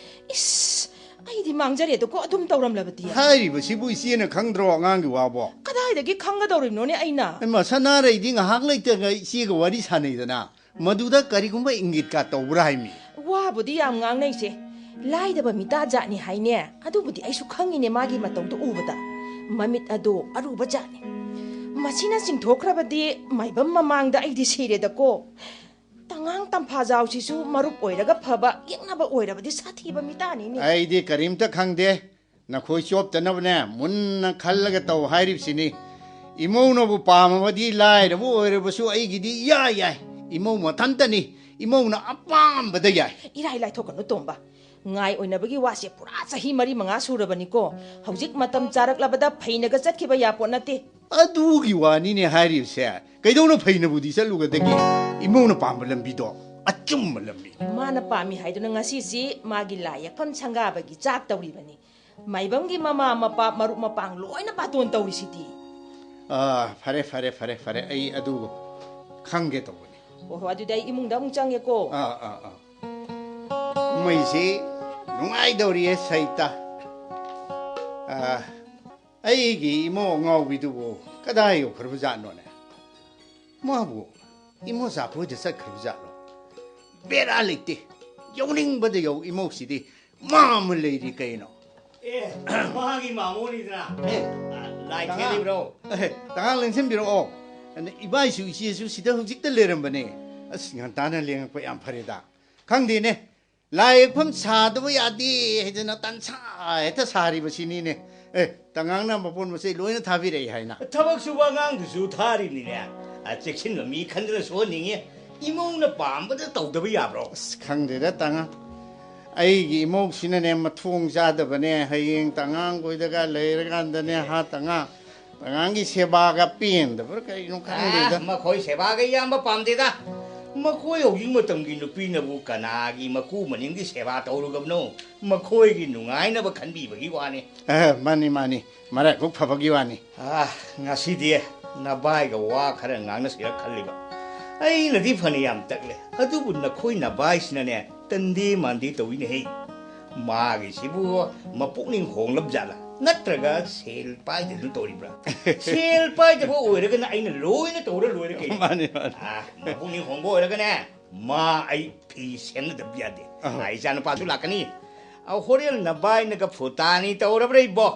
ꯏꯁ, ꯑꯩꯗꯤ ꯃꯥꯡꯖꯔꯦꯗꯀꯣ ꯑꯗꯨꯝ ꯇꯧꯔꯝꯂꯕꯗꯤ꯫ ꯍꯥꯏꯔꯤꯕꯁꯤꯕꯨ ꯏꯆꯦꯅ ꯈꯪꯗ꯭ꯔꯣ ꯑꯉꯥꯡꯒꯤ ꯋꯥꯕꯣ? ꯀꯗꯥꯏꯗꯒꯤ ꯈꯪꯒꯗꯧꯔꯤꯕꯅꯣꯅꯦ ꯑꯩꯅ? ꯏꯃꯥ, ꯁꯅꯥꯔꯩꯗꯤ ꯉꯥꯏꯍꯥꯛ ꯂꯩꯇꯒ ꯏꯆꯦꯒ ꯋꯥꯔꯤ ꯁꯥꯟꯅꯩꯗꯅ, ꯃꯗꯨꯗ ꯀꯔꯤꯒꯨꯝꯕ ꯏꯪꯒꯤꯠꯀ ꯇꯧꯕ꯭ꯔꯥ ꯍꯥꯏꯃꯤ? ꯋꯥꯕꯨꯗꯤ ꯌꯥꯝ ꯉꯥꯡꯅꯩꯁꯦ꯫ ꯂꯥꯏꯗꯕ ꯃꯤꯇꯥ ꯖꯥꯠꯅꯤ ꯍꯥꯏꯅꯦ꯫ ꯑꯗꯨꯕꯨꯗꯤ ꯑꯩꯁꯨ ꯈꯪꯉꯤꯅꯦ ꯃꯥꯒꯤ ꯃꯇꯧꯗꯣ ꯎꯕꯗ꯫ ꯃꯃꯤꯠ ꯑꯗꯣ ꯑꯔꯨꯕ ꯖꯥꯠꯅꯤ꯫ ꯃꯁꯤꯅ ꯆꯤꯡꯊꯣꯛꯈ꯭ꯔꯕꯗꯤ ꯃꯥꯏꯕꯝ ꯃꯃꯥꯡꯗ ꯑꯩꯗꯤ ꯁꯤꯔꯦꯗꯀꯣ꯫ ꯇꯉꯥꯡ ꯇꯝꯐꯥꯖꯥꯎꯁꯤꯁꯨ ꯃꯔꯨꯞ ꯑꯣꯏꯔꯒ ꯐꯕ, ꯌꯦꯛꯅꯕ ꯑꯣꯏꯔꯕꯗꯤ ꯁꯥꯊꯤꯕ ꯃꯤꯇꯥꯅꯤꯅꯦ꯫ ꯑꯩꯗꯤ ꯀꯔꯤꯝꯇ ꯈꯪꯗꯦ꯫ ꯅꯈꯣꯏ ꯆꯣꯞꯇꯅꯕꯅꯦ ꯃꯨꯟꯅ ꯈꯜꯂꯒ ꯇꯧ ꯍꯥꯏꯔꯤꯕꯁꯤꯅꯤ꯫ ꯏꯃꯧꯅꯕꯨ ꯄꯥꯝꯃꯕꯗꯤ ꯂꯥꯏꯔꯕ ꯑꯣꯏꯔꯕꯁꯨ ꯑꯩꯒꯤꯗꯤ ꯏꯌꯥ ꯌꯥꯏ꯫ ꯏꯃꯧ ꯃꯊꯟꯇꯅꯤ꯫ ꯏꯃꯧꯅ ꯑꯄꯥꯝꯕꯗ ꯌꯥꯏ꯫ ꯏꯔꯥꯏ ꯂꯥꯏꯊꯣꯛꯀꯅꯨ ꯇꯣꯝꯕ꯫ ꯉꯥꯏ ꯑꯣꯏꯅꯕꯒꯤ ꯋꯥꯁꯦ ꯄꯨꯔꯥ ꯆꯍꯤ ꯃꯔꯤ ꯃꯉꯥ ꯁꯨꯔꯕꯅꯤꯀꯣ꯫ ꯍꯧꯖꯤꯛ ꯃꯇꯝ ꯆꯥꯔꯛꯂꯕꯗ ꯐꯩꯅꯒ ꯆꯠꯈꯤꯕ ꯌꯥꯄꯣꯠ ꯅꯠꯇꯦ꯫ ꯑꯗꯨꯒꯤ ꯋꯥꯅꯤꯅꯦ ꯍꯥꯏꯔꯤꯕꯁꯦ꯫ ꯀꯩꯗꯧꯅ ꯐꯩꯅꯕꯨꯗꯤ ꯆꯠꯂꯨꯒꯗꯒꯦ? ꯏꯃꯧꯅ ꯄꯥꯝꯕ ꯂꯝꯕꯤꯗꯣ ꯑꯆꯨꯝꯕ ꯂꯝꯕꯤꯅꯤ꯫ ꯃꯥꯅ ꯄꯥꯝꯃꯤ ꯍꯥꯏꯗꯨꯅ ꯉꯁꯤꯁꯤ ꯃꯥꯒꯤ ꯂꯥꯏ ꯌꯦꯛꯐꯝ ꯁꯪꯒꯥꯕꯒꯤ ꯆꯥꯛ ꯇꯧꯔꯤꯕꯅꯤ꯫ ꯃꯥꯏꯕꯝꯒꯤ ꯃꯃꯥ ꯃꯄꯥ ꯃꯔꯨꯞ ꯃꯄꯥꯡ ꯂꯣꯏꯅ ꯕꯥꯇꯣꯟ ꯇꯧꯔꯤꯁꯤꯗꯤ꯫ ꯑꯥ, ꯐꯔꯦ, ꯐꯔꯦ, ꯐꯔꯦ, ꯐꯔꯦ꯫ ꯑꯩ ꯑꯗꯨ ꯈꯪꯒꯦ ꯇꯧꯕꯅꯤ꯫ ꯑꯣꯍꯣ, ꯑꯗꯨꯗꯤ ꯑꯩ ꯏꯃꯨꯡꯗ ꯑꯃꯨꯛ ꯆꯪꯉꯦꯀꯣ꯫ ꯑꯥ, ꯑꯥ, ꯑꯥ꯫ ꯀꯨꯝꯍꯩꯁꯤ ꯅꯨꯡꯉꯥꯏꯗꯧꯔꯤꯌꯦ ꯁꯩꯇ꯫ ꯑꯥ, ꯑꯩꯒꯤ ꯏꯃꯧ ꯑꯉꯥꯎꯕꯤꯗꯨꯕꯨ ꯀꯗꯥꯏ ꯌꯧꯈ꯭ꯔꯕ ꯖꯥꯠꯅꯣꯅꯦ? ꯃꯥꯕꯨ ꯏꯃꯣꯆꯥ ꯈꯣꯏꯗ ꯆꯠꯈ꯭ꯔꯕ ꯖꯥꯠꯂꯣ? ꯕꯦꯔꯥ ꯂꯩꯇꯦ꯫ ꯌꯧꯅꯤꯡꯕꯗ ꯌꯧ, ꯏꯃꯧꯁꯤꯗꯤ ꯃꯥ ꯑꯃ ꯂꯩꯔꯤ ꯀꯩꯅꯣ꯫ ꯑꯦ, ꯃꯥꯒꯤ ꯃꯥꯃꯣꯅꯤꯗꯅ꯫ ꯑꯦ, ꯂꯥꯏ ꯇꯉꯥꯡ-, ꯊꯦꯜꯂꯤꯕ꯭ꯔꯣ? ꯑꯦ, ꯇꯉꯥꯡ ꯂꯦꯡꯁꯤꯟꯕꯤꯔꯛꯑꯣ꯫ ꯑꯗ ꯏꯕꯥꯏꯁꯨ ꯏꯆꯦꯁꯨ ꯁꯤꯗ ꯍꯧꯖꯤꯛꯇ ꯂꯩꯔꯝꯕꯅꯦ꯫ ꯑꯁ, ꯉꯟꯇꯥꯅ ꯂꯦꯡꯉꯛꯄ ꯌꯥꯝ ꯐꯔꯦꯗ꯫ ꯈꯪꯗꯦꯅꯦ, ꯂꯥꯏ ꯌꯦꯛꯐꯝ ꯁꯥꯗꯕ ꯌꯥꯗꯦ ꯍꯥꯏꯗꯅ ꯇꯟꯁꯥ ꯍꯦꯛꯇ ꯁꯥꯔꯤꯕꯁꯤꯅꯤꯅꯦ꯫ ꯑꯦ, ꯇꯉꯥꯡꯅ ꯃꯄꯣꯠ ꯃꯆꯩ ꯂꯣꯏꯅ ꯊꯥꯕꯤꯔꯛꯏ ꯍꯥꯏꯅ꯫ ꯊꯕꯛ ꯁꯨꯕ ꯑꯉꯥꯡꯗꯨꯁꯨ ꯊꯥꯔꯤꯅꯤꯅꯦ꯫ ꯑ, ꯆꯦꯛꯁꯤꯟꯕ ꯃꯤ ꯈꯟꯗꯅ ꯁꯨꯍꯟꯅꯤꯡꯉꯤ꯫ ꯏꯃꯧꯅ ꯄꯥꯝꯕꯗ ꯇꯧꯗꯕ ꯌꯥꯕ꯭ꯔꯣ? ꯑꯁ, ꯈꯪꯗꯦꯗ ꯇꯉꯥꯡ꯫ ꯑꯩꯒꯤ ꯏꯃꯧꯁꯤꯅꯅꯦ ꯃꯊꯣꯡ ꯆꯥꯗꯕꯅꯦ꯫ ꯍꯌꯦꯡ ꯇꯉꯥꯡꯈꯣꯏꯗꯒ ꯂꯩꯔꯀꯥꯟꯗꯅꯦ, ꯍꯥ ꯇꯉꯥꯡ, ꯇꯉꯥꯡꯒꯤ ꯁꯦꯕꯥꯒ ꯄꯦꯟꯗꯕ꯭ꯔꯥ ꯀꯩꯅꯣ ꯈꯪꯗꯦꯗ꯫ ꯑ, ꯃꯈꯣꯏ ꯁꯦꯕꯥꯒ ꯏꯌꯥꯝꯕ ꯄꯥꯝꯗꯦꯗ꯫ ꯃꯈꯣꯏ ꯍꯧꯖꯤꯛ ꯃꯇꯝꯒꯤ ꯅꯨꯄꯤꯅꯕꯨ ꯀꯅꯥꯒꯤ ꯃꯀꯨ ꯃꯅꯤꯡꯒꯤ ꯁꯦꯕꯥ ꯇꯧꯔꯨꯒꯕꯅꯣ? ꯃꯈꯣꯏꯒꯤ ꯅꯨꯡꯉꯥꯏꯅꯕ ꯈꯟꯕꯤꯕꯒꯤ ꯋꯥꯅꯤ꯫ ꯑꯦ, ꯃꯥꯅꯤ, ꯃꯥꯅꯤ꯫ ꯃꯔꯥꯏꯕꯛ ꯐꯕꯒꯤ ꯋꯥꯅꯤ꯫ ꯑꯥ, ꯉꯁꯤꯗꯤ ꯅꯕꯥꯏꯒ ꯋꯥ ꯈꯔ ꯉꯥꯡꯅꯁꯤꯔ ꯈꯜꯂꯤꯕ꯫ ꯑꯩꯅꯗꯤ ꯐꯅ ꯌꯥꯝ ꯇꯛꯂꯦ, ꯑꯗꯨꯕꯨ ꯅꯈꯣꯏ ꯅꯕꯥꯏꯁꯤꯅꯅꯦ, ꯇꯟꯗꯦ ꯃꯥꯟꯗꯦ ꯇꯧꯏꯅꯦꯍꯦ꯫ ꯃꯥꯒꯤꯁꯤꯕꯨ ꯃꯄꯨꯛꯅꯤꯡ ꯍꯣꯡꯂꯕ ꯖꯥꯠꯂꯥ? ꯅꯠꯇ꯭ꯔꯒ ꯁꯦꯜ ꯄꯥꯏꯗꯗꯅ ꯇꯧꯔꯤꯕ꯭ꯔꯥ? ꯁꯦꯜ ꯄꯥꯏꯗꯕ ꯑꯣꯏꯔꯒꯅ ꯑꯩꯅ ꯂꯣꯏꯅ ꯇꯧꯔ ꯂꯣꯏꯔꯦ ꯀꯩꯅꯣ꯫ ꯃꯥꯅꯤ, ꯃꯥꯅꯤ꯫ ꯑꯥ, ꯃꯄꯨꯛꯅꯤꯡ ꯍꯣꯡꯕ ꯑꯣꯏꯔꯒꯅꯦ, ꯃꯥ ꯑꯩ ꯐꯤ ꯁꯦꯝꯅꯗꯕ ꯌꯥꯗꯦ꯫ ꯑꯍꯣꯏ꯫ ꯑꯥ, ꯏꯆꯥ ꯅꯨꯄꯥꯁꯨ ꯂꯥꯛꯀꯅꯤ꯫ ꯑꯥ, ꯍꯣꯔꯦꯟ ꯅꯕꯥꯏꯅꯒ ꯐꯨꯇꯥꯅꯤ ꯇꯧꯔꯕ꯭ꯔꯥ ꯏꯕꯣ?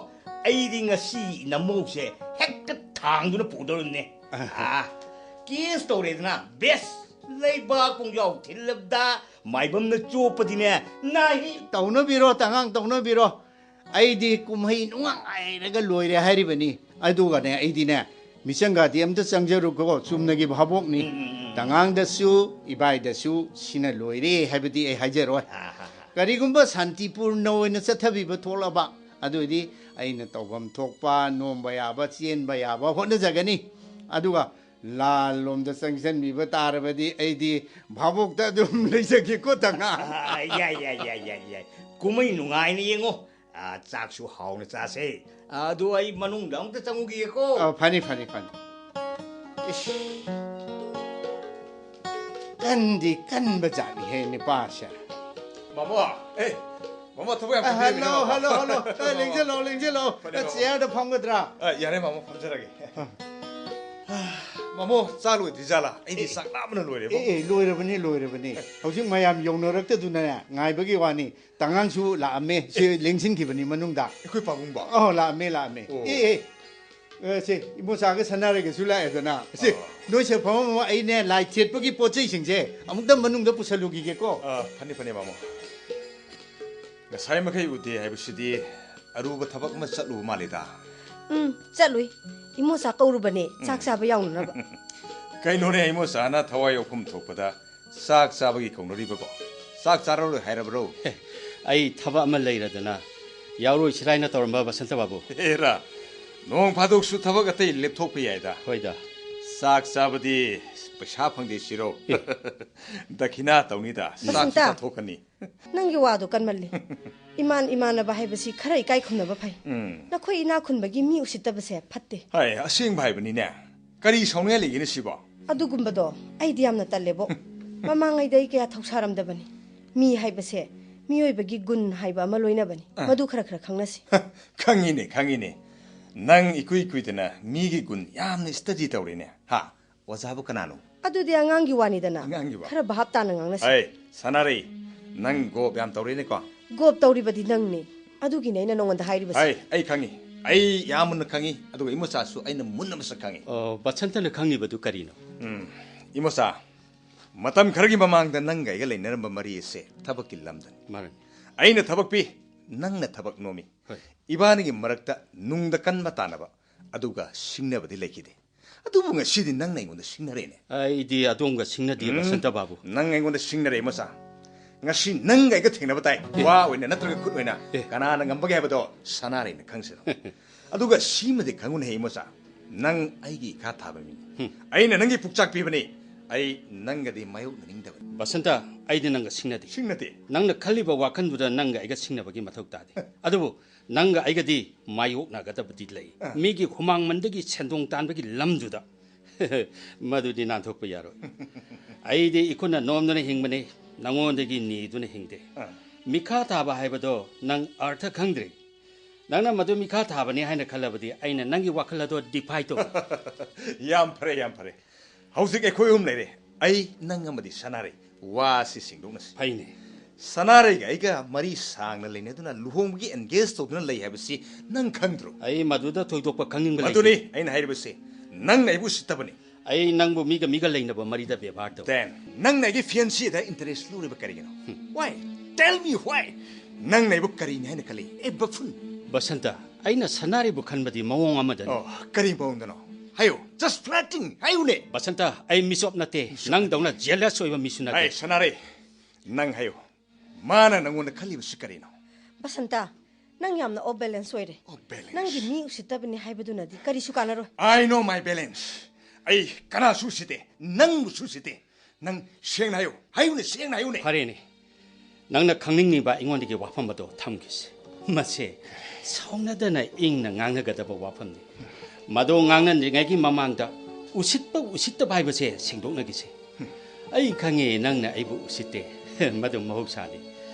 ꯑꯩꯗꯤ ꯉꯁꯤ ꯅꯃꯧꯁꯦ ꯍꯦꯛꯇ ꯊꯥꯡꯗꯨꯅ ꯄꯨꯗꯧꯔꯤꯕꯅꯦ꯫ ꯑꯍꯣꯏ꯫ ꯑꯥ, ꯀꯦꯁ ꯇꯧꯔꯦꯗꯅ, ꯕꯦꯁ꯫ ꯂꯩꯕꯥꯛ ꯄꯨꯡꯖꯥꯎ ꯊꯤꯜꯂꯕꯗ ꯃꯥꯏꯕꯝꯅ ꯆꯣꯞꯄꯗꯤꯅꯦ, ꯅꯥꯍꯤ꯫ ꯇꯧꯅꯕꯤꯔꯣ, ꯇꯉꯥꯡ ꯇꯧꯅꯕꯤꯔꯣ꯫ ꯑꯩꯗꯤ ꯀꯨꯝꯍꯩ ꯅꯨꯡꯉꯥꯏꯔꯒ ꯂꯣꯏꯔꯦ ꯍꯥꯏꯔꯤꯕꯅꯤ꯫ ꯑꯗꯨꯒꯅꯦ, ꯑꯩꯗꯤꯅꯦ, ꯃꯤꯆꯪꯒꯗꯤ ꯑꯝꯇ ꯆꯪꯖꯔꯨꯀꯣ, ꯆꯨꯝꯅꯒꯤ ꯚꯥꯕꯣꯛꯅꯤ꯫ ꯎꯝ, ꯎꯝ, ꯎꯝ꯫ ꯇꯉꯥꯡꯗꯁꯨ, ꯏꯕꯥꯏꯗꯁꯨ ꯁꯤꯅ ꯂꯣꯏꯔꯦ ꯍꯥꯏꯕꯗꯤ ꯑꯩ ꯍꯥꯏꯖꯔꯣꯏ꯫ ꯑꯥ, ꯍꯥ, ꯍꯥ꯫ ꯀꯔꯤꯒꯨꯝꯕ ꯁꯥꯟꯇꯤꯄꯨꯔꯅ ꯑꯣꯏꯅ ꯆꯠꯊꯕꯤꯕ ꯊꯣꯛꯂꯕ, ꯑꯗꯨ ꯑꯣꯏꯗꯤ ꯑꯩꯅ ꯇꯧꯐꯝ ꯊꯣꯛꯄ, ꯅꯣꯝꯕ ꯌꯥꯕ, ꯆꯦꯟꯕ ꯌꯥꯕ ꯍꯣꯠꯅꯖꯒꯅꯤ꯫ ꯑꯗꯨꯒ ꯂꯥꯜꯂꯣꯝꯗ ꯆꯪꯁꯤꯟꯕꯤꯕ ꯇꯥꯔꯕꯗꯤ ꯑꯩꯗꯤ ꯚꯥꯕꯣꯛꯇ ꯑꯗꯨꯝ ꯂꯩꯖꯒꯦꯀꯣ, ꯇꯉꯥꯡ꯫ ꯑꯥ, ꯌꯥꯏ, ꯌꯥꯏ, ꯌꯥꯏ, ꯌꯥꯏ, ꯌꯥꯏ꯫ ꯀꯨꯝꯍꯩ ꯅꯨꯡꯉꯥꯏꯅ ꯌꯦꯡꯉꯣ꯫ ꯑꯥ, ꯆꯥꯛꯁꯨ ꯍꯥꯎꯅ ꯆꯥꯁꯦ꯫ ꯑꯥ, ꯑꯗꯨ ꯑꯩ ꯃꯅꯨꯡꯗ ꯑꯃꯨꯛꯇ ꯆꯪꯉꯨꯈꯤꯒꯦꯀꯣ꯫ ꯑꯥ, ꯐꯅꯤ, ꯐꯅꯤ, ꯐꯅꯤ꯫ ꯏꯁ, ꯀꯟꯗꯤ ꯀꯟꯕ ꯖꯥꯠꯅꯤꯍꯦ ꯅꯨꯄꯥꯁꯦ꯫ ꯃꯥꯃꯣ, ꯑꯦ, ꯃꯥꯃꯣ, ꯊꯕꯛ ꯌꯥꯝ ꯑꯥ, ꯀꯟꯕꯤꯔꯤꯅꯦ, ꯍꯜꯂꯣ, ꯃꯥꯃꯣ꯫ ꯍꯜꯂꯣ, ꯍꯜꯂꯣ꯫ ꯑꯥ, ꯃꯥꯃꯣ꯫ ꯂꯦꯡꯁꯤꯜꯂꯣ, ꯂꯦꯡꯁꯤꯜꯂꯣ꯫ ꯐꯅꯤ, ꯑꯥ, ꯃꯥꯃꯣ꯫ ꯆꯤꯌꯔꯗ ꯐꯝꯒꯗ꯭ꯔꯥ? ꯑꯥ, ꯌꯥꯔꯦ, ꯃꯥꯃꯣ, ꯐꯝꯖꯔꯒꯦ꯫ ꯑꯥ꯫ ꯃꯥꯃꯣ, ꯆꯥ ꯂꯣꯏꯗ꯭ꯔꯤ ꯖꯥꯠꯂꯥ? ꯑꯩꯗꯤ ꯑꯦ, ꯆꯥꯛ ꯂꯥꯝꯕꯅ ꯂꯣꯏꯔꯦꯕꯣ꯫ ꯑꯦ, ꯑꯦ, ꯂꯣꯏꯔꯕꯅꯤ, ꯂꯣꯏꯔꯕꯅꯤ꯫ ꯍꯧꯖꯤꯛ ꯃꯌꯥꯝ ꯌꯧꯅꯔꯛꯇꯗꯨꯅꯅꯦ, ꯉꯥꯏꯕꯒꯤ ꯋꯥꯅꯤ꯫ ꯇꯉꯥꯡꯁꯨ ꯂꯥꯛꯑꯝꯃꯦ꯫ ꯁꯤ ꯑꯦ꯫ ꯂꯦꯡꯁꯤꯟꯈꯤꯕꯅꯤ ꯃꯅꯨꯡꯗ꯫ ꯑꯩꯈꯣꯏ ꯄꯥꯕꯨꯡꯕ? ꯑꯣ, ꯂꯥꯛꯑꯝꯃꯦ, ꯂꯥꯛꯑꯝꯃꯦ꯫ ꯑꯣ꯫ ꯑꯦ, ꯑꯦ꯫ ꯑꯦ, ꯁꯦ, ꯏꯃꯣꯆꯥꯒ ꯁꯅꯥꯔꯩꯒꯁꯨ ꯂꯥꯛꯑꯦꯗꯅ꯫ ꯁꯦ, ꯑꯣ꯫ ꯅꯣꯏ ꯁꯦ ꯐꯝꯃꯝꯃꯣ, ꯑꯩꯅꯦ ꯂꯥꯏ ꯊꯦꯠꯄꯒꯤ ꯄꯣꯠ ꯆꯩꯁꯤꯡꯁꯦ ꯑꯃꯨꯛꯇ ꯃꯅꯨꯡꯗ ꯄꯨꯁꯜꯂꯨꯈꯤꯒꯦꯀꯣ꯫ ꯑꯥ, ꯐꯅꯤ, ꯐꯅꯤ, ꯃꯥꯃꯣ꯫ ꯉꯁꯥꯏ ꯃꯈꯩ ꯎꯗꯦ ꯍꯥꯏꯕꯁꯤꯗꯤ ꯑꯔꯨꯕ ꯊꯕꯛ ꯑꯃ ꯆꯠꯂꯨꯕ ꯃꯥꯜꯂꯤꯗ꯫ ꯎꯝ, ꯆꯠꯂꯨꯏ꯫ ꯏꯃꯣꯆꯥ ꯀꯧꯔꯨꯕꯅꯦ, ꯆꯥꯛ ꯎꯝ꯫ ꯆꯥꯕ ꯌꯥꯎꯅꯅꯕ꯫ ꯀꯩꯅꯣꯅꯦ, ꯏꯃꯣꯆꯥꯅ ꯊꯋꯥꯏ ꯌꯥꯎꯐꯝ ꯊꯣꯛꯄꯗ ꯆꯥꯛ ꯆꯥꯕꯒꯤ ꯀꯧꯅꯔꯤꯕꯀꯣ? ꯆꯥꯛ ꯆꯥꯔꯔꯣꯏ ꯍꯥꯏꯔꯕ꯭ꯔꯣ? ꯑꯩ ꯊꯕꯛ ꯑꯃ ꯂꯩꯔꯗꯅ ꯌꯥꯎꯔꯣꯏꯁꯤꯔꯥ ꯍꯥꯏꯅ ꯇꯧꯔꯝꯕ, ꯕꯁꯟꯇ ꯕꯥꯕꯨ꯫ ꯑꯦꯔꯥ, ꯅꯣꯡ ꯐꯥꯗꯣꯛꯁꯨ ꯊꯕꯛ ꯑꯇꯩ ꯂꯦꯞꯊꯣꯛꯄ ꯌꯥꯏꯗ꯫ ꯍꯣꯏꯗ꯫ ꯆꯥꯛ ꯆꯥꯕꯗꯤ ꯄꯩꯁꯥ ꯐꯪꯗꯦ ꯁꯤꯔꯣ? ꯗꯈꯤꯅꯥ ꯇꯧꯅꯤꯗ, ꯆꯥꯛꯁꯨ ꯕꯁꯟꯇ꯫ ꯆꯥꯊꯣꯛꯀꯅꯤ꯫ ꯅꯪꯒꯤ ꯋꯥꯗꯣ ꯀꯟꯃꯜꯂꯤ꯫ ꯏꯃꯥꯟ ꯏꯃꯥꯟꯅꯕ ꯍꯥꯏꯕꯁꯤ ꯈꯔ ꯏꯀꯥꯏ ꯈꯨꯝꯅꯕ ꯐꯩ꯫ ꯎꯝ꯫ ꯅꯈꯣꯏ ꯏꯅꯥꯛ ꯈꯨꯟꯕꯒꯤ ꯃꯤ ꯎꯁꯤꯠꯇꯕꯁꯦ ꯐꯠꯇꯦ꯫ ꯍꯥꯏ, ꯑꯁꯦꯡꯕ ꯍꯥꯏꯕꯅꯤꯅꯦ꯫ ꯀꯔꯤ ꯁꯥꯎꯅꯤꯡꯉꯥꯏ ꯂꯩꯒꯦꯅꯦ ꯁꯤꯕꯣ? ꯑꯗꯨꯒꯨꯝꯕꯗꯣ ꯑꯩꯗꯤ ꯌꯥꯝꯅ ꯇꯜꯂꯦꯕꯣ꯫ ꯃꯃꯥꯡꯉꯩꯗ ꯑꯩ ꯀꯌꯥ ꯊꯧꯁꯥꯔꯝꯗꯕꯅꯤ꯫ ꯃꯤ ꯍꯥꯏꯕꯁꯦ ꯃꯤꯑꯣꯏꯕꯒꯤ ꯒꯨꯟ ꯍꯥꯏꯕ ꯑꯃ ꯂꯣꯏꯅꯕꯅꯤ꯫ ꯑ꯫ ꯃꯗꯨ ꯈꯔ ꯈꯔ ꯈꯪꯅꯁꯤ꯫ ꯈꯪꯉꯤꯅꯦ, ꯈꯪꯉꯤꯅꯦ꯫ ꯅꯪ ꯏꯀꯨꯏ ꯀꯨꯏꯗꯅ ꯃꯤꯒꯤ ꯒꯨꯟ ꯌꯥꯝꯅ study ꯇꯧꯔꯦꯅꯦ꯫ ꯍꯥ? ꯑꯣꯖꯥꯕꯨ ꯀꯅꯥꯅꯣ? ꯑꯗꯨꯗꯤ ꯑꯉꯥꯡꯒꯤ ꯋꯥꯅꯤꯗꯅ꯫ ꯑꯉꯥꯡꯒꯤ ꯋꯥ? ꯈꯔ ꯚꯥꯞ ꯇꯥꯅ ꯉꯥꯡꯅꯁꯤ꯫ ꯑꯩ, ꯁꯅꯥꯔꯩ, ꯅꯪ ꯒꯣꯞ ꯌꯥꯝ ꯇꯧꯔꯦꯅꯦꯀꯣ꯫ ꯒꯣꯞ ꯇꯧꯔꯤꯕꯗꯤ ꯅꯪꯅꯤ꯫ ꯑꯗꯨꯒꯤꯅꯦ ꯑꯩꯅ ꯅꯉꯣꯟꯗ ꯍꯥꯏꯔꯤꯕꯁꯦ꯫ ꯑꯩ, ꯑꯩ ꯈꯪꯉꯤ꯫ ꯑꯩ ꯌꯥꯝ ꯃꯨꯟꯅ ꯈꯪꯉꯤ꯫ ꯑꯗꯨꯒ ꯏꯃꯣꯆꯥꯁꯨ ꯑꯩꯅ ꯃꯨꯟꯅ ꯃꯁꯛ ꯈꯪꯉꯤ꯫ ꯑꯣ, ꯕꯁꯟꯇꯅ ꯈꯪꯉꯤꯕꯗꯨ ꯀꯔꯤꯅꯣ? ꯎꯝ, ꯏꯃꯣꯆꯥ, ꯃꯇꯝ ꯈꯔꯒꯤ ꯃꯃꯥꯡꯗ ꯅꯪꯒ ꯑꯩꯒ ꯂꯩꯅꯔꯝꯕ ꯃꯔꯤ ꯑꯁꯦ ꯊꯕꯛꯀꯤ ꯂꯝꯗꯅꯤ꯫ ꯃꯥꯅꯤ꯫ ꯑꯩꯅ ꯊꯕꯛ ꯄꯤ, ꯅꯪꯅ ꯊꯕꯛ ꯅꯣꯝꯃꯤ꯫ ꯍꯣꯏ꯫ ꯏꯕꯥꯅꯤꯒꯤ ꯃꯔꯛꯇ ꯅꯨꯡꯗ ꯀꯟꯕ ꯇꯥꯅꯕ, ꯑꯗꯨꯒ ꯁꯤꯡꯅꯕꯗꯤ ꯂꯩꯈꯤꯗꯦ꯫ ꯑꯗꯨꯕꯨ ꯉꯁꯤꯗꯤ ꯅꯪꯅ ꯑꯩꯉꯣꯟꯗ ꯁꯤꯡꯅꯔꯦꯅꯦ꯫ ꯑꯩꯗꯤ ꯑꯗꯣꯝꯒ ꯁꯤꯡꯅꯗꯦ, ꯎꯝ, ꯕꯁꯟꯇ ꯕꯥꯕꯨ꯫ ꯅꯪ ꯑꯩꯉꯣꯟꯗ ꯁꯤꯡꯅꯔꯦ, ꯃꯆꯥ꯫ ꯉꯁꯤ ꯅꯪꯒ ꯑꯩꯒ ꯊꯦꯡꯅꯕ ꯇꯥꯏ꯫ ꯑꯦ꯫ ꯋꯥ ꯑꯣꯏꯅ ꯅꯠꯇ꯭ꯔꯒ ꯈꯨꯠ ꯑꯣꯏꯅ꯫ ꯑꯦ꯫ ꯀꯅꯥꯅ ꯉꯝꯕꯒꯦ ꯍꯥꯏꯕꯗꯣ ꯁꯅꯥꯔꯩꯅ ꯈꯪꯁꯅꯨ꯫ ꯑꯗꯨꯒ ꯁꯤꯃꯗꯤ ꯈꯪꯉꯨꯅꯦꯍꯦ, ꯃꯆꯥ꯫ ꯅꯪ ꯑꯩꯒꯤ ꯏꯈꯥ ꯊꯥꯕ ꯃꯤꯅꯤ꯫ ꯍꯨꯝ꯫ ꯑꯩꯅ ꯅꯪꯒꯤ ꯄꯨꯛꯆꯥꯛ ꯄꯤꯕꯅꯤ꯫ ꯑꯩ ꯅꯪꯒꯗꯤ ꯃꯥꯌꯣꯛꯅꯅꯤꯡꯗꯕꯅꯤ꯫ ꯕꯁꯟꯇ, ꯑꯩꯗꯤ ꯅꯪꯒ ꯁꯤꯡꯅꯗꯦ꯫ ꯁꯤꯡꯅꯗꯦ? ꯅꯪꯅ ꯈꯜꯂꯤꯕ ꯋꯥꯈꯜꯗꯨꯗ ꯅꯪꯒ ꯑꯩꯒ ꯁꯤꯡꯅꯕꯒꯤ ꯃꯊꯧ ꯇꯥꯗꯦ꯫ ꯑꯗꯨꯕꯨ ꯅꯪꯒ ꯑꯩꯒꯗꯤ ꯃꯥꯌꯣꯛꯅꯒꯗꯕꯗꯤ ꯂꯩ꯫ ꯑ꯫ ꯃꯤꯒꯤ ꯍꯨꯃꯥꯡꯃꯟꯗꯒꯤ ꯁꯦꯟꯗꯣꯡ ꯇꯥꯟꯕꯒꯤ ꯂꯝꯗꯨꯗ꯫ ꯃꯗꯨꯗꯤ ꯅꯥꯟꯊꯣꯛꯄ ꯌꯥꯔꯣꯏ꯫ ꯑꯩꯗꯤ ꯏꯈꯨꯠꯅ ꯅꯣꯝꯗꯨꯅ ꯍꯤꯡꯕꯅꯤ, ꯅꯉꯣꯟꯗꯒꯤ ꯅꯤꯗꯨꯅ ꯍꯤꯡꯗꯦ꯫ ꯑ꯫ ꯃꯤꯈꯥ ꯊꯥꯕ ꯍꯥꯏꯕꯗꯣ ꯅꯪ ꯑꯔꯊ ꯈꯪꯗ꯭ꯔꯤ꯫ ꯅꯪꯅ ꯃꯗꯨ ꯃꯤꯈꯥ ꯊꯥꯕꯅꯤ ꯍꯥꯏꯅ ꯈꯜꯂꯕꯗꯤ ꯑꯩꯅ ꯅꯪꯒꯤ ꯋꯥꯈꯜ ꯑꯗꯣ defy ꯇꯧꯏ꯫ ꯌꯥꯝ ꯐꯔꯦ, ꯌꯥꯝ ꯐꯔꯦ꯫ ꯍꯧꯖꯤꯛ ꯑꯩꯈꯣꯏ ꯑꯍꯨꯝ ꯂꯩꯔꯦ꯫ ꯑꯩ, ꯅꯪ ꯑꯃꯗꯤ ꯁꯅꯥꯔꯩ꯫ ꯋꯥꯁꯤ ꯁꯦꯡꯗꯣꯛꯅꯁꯤ꯫ ꯐꯩꯅꯦ꯫ ꯁꯅꯥꯔꯩꯒ ꯑꯩꯒ ꯃꯔꯤ ꯁꯥꯡꯅ ꯂꯩꯅꯗꯨꯅ ꯂꯨꯍꯣꯡꯕꯒꯤ engage ꯇꯧꯗꯨꯅ ꯂꯩ ꯍꯥꯏꯕꯁꯤ ꯅꯪ ꯈꯪꯗ꯭ꯔꯣ? ꯑꯩ ꯃꯗꯨꯗ ꯊꯣꯏꯗꯣꯛꯄ ꯈꯪꯅꯤꯡꯕ ꯂꯩꯇꯦ꯫ ꯃꯗꯨꯅꯤ ꯑꯩꯅ ꯍꯥꯏꯔꯤꯕꯁꯤ꯫ ꯅꯪꯅ ꯑꯩꯕꯨ ꯎꯁꯤꯠꯇꯕꯅꯤ꯫ ꯑꯩ ꯅꯪꯕꯨ ꯃꯤꯒ ꯃꯤꯒ ꯂꯩꯅꯕ ꯃꯔꯤꯗ ꯕꯦꯕꯥꯔ ꯇꯧ꯫ Then, ꯅꯪꯅ ꯑꯩꯒꯤ fiancéꯗ interest ꯂꯧꯔꯤꯕ ꯀꯔꯤꯒꯤꯅꯣ? Why? Tell me why. ꯅꯪꯅ ꯑꯩꯕꯨ ꯀꯔꯤꯅꯤ ꯍꯥꯏꯅ ꯈꯜꯂꯤ? ꯑꯦ, buffoon. ꯕꯁꯟꯇ, ꯑꯩꯅ ꯁꯅꯥꯔꯩꯕꯨ ꯈꯟꯕꯗꯤ ꯃꯑꯣꯡ ꯑꯃꯗꯅꯤ꯫ ꯑꯣ, ꯀꯔꯤ ꯃꯑꯣꯡꯗꯅꯣ? ꯍꯥꯏꯌꯨ, just flirting, ꯍꯥꯏꯌꯨꯅꯦ꯫ ꯕꯁꯟꯇ, ꯑꯩ ꯃꯤꯆꯣꯞ ꯅꯠꯇꯦ꯫ ꯅꯪꯗꯧꯅ jealous ꯑꯣꯏꯕ ꯃꯤꯁꯨ ꯅꯠꯇꯦ꯫ ꯑꯩ ꯁꯅꯥꯔꯩ, ꯅꯪ ꯍꯥꯏꯌꯨ, ꯃꯥꯅ ꯅꯪꯉꯣꯟꯗ ꯈꯜꯂꯤꯕꯁꯤ ꯀꯔꯤꯅꯣ? ꯕꯁꯟꯇ, ꯅꯪ ꯌꯥꯝꯅ off balance ꯑꯣꯏꯔꯦ꯫ Off balance? ꯅꯪꯒꯤ ꯃꯤ ꯎꯁꯤꯠꯇꯕꯅꯤ ꯍꯥꯏꯕꯗꯨꯅꯗꯤ ꯀꯔꯤꯁꯨ ꯀꯥꯟꯅꯔꯣꯏ꯫ I know my balance. ꯑꯩ ꯀꯅꯥꯁꯨ ꯎꯁꯤꯠꯇꯦ, ꯅꯪꯕꯨꯁꯨ ꯎꯁꯤꯠꯇꯦ꯫ ꯅꯪ ꯁꯦꯡꯅ ꯍꯥꯏꯌꯨ, ꯍꯥꯏꯌꯨꯅꯦ, ꯁꯦꯡꯅ ꯍꯥꯏꯌꯨꯅꯦ꯫ ꯐꯔꯦꯅꯦ, ꯅꯪꯅ ꯈꯪꯅꯤꯡꯂꯤꯕ ꯑꯩꯉꯣꯟꯗꯒꯤ ꯋꯥꯐꯝ ꯑꯗꯣ ꯊꯝꯈꯤꯁꯦ꯫ ꯃꯁꯦ ꯁꯥꯎꯅꯗꯅ ꯏꯪꯅ ꯉꯥꯡꯅꯒꯗꯕ ꯋꯥꯐꯝꯅꯤ꯫ ꯃꯗꯣ ꯉꯥꯡꯅꯗ꯭ꯔꯤꯉꯩꯒꯤ ꯃꯃꯥꯡꯗ ꯎꯁꯤꯠꯄ ꯎꯁꯤꯠꯇꯕ ꯍꯥꯏꯕꯁꯦ ꯁꯦꯡꯗꯣꯛꯅꯈꯤꯁꯦ꯫ ꯑꯩ ꯈꯪꯉꯦ ꯅꯪꯅ ꯑꯩꯕꯨ ꯎꯁꯤꯠꯇꯦ꯫ ꯃꯗꯨ ꯃꯍꯧꯁꯥꯅꯤ꯫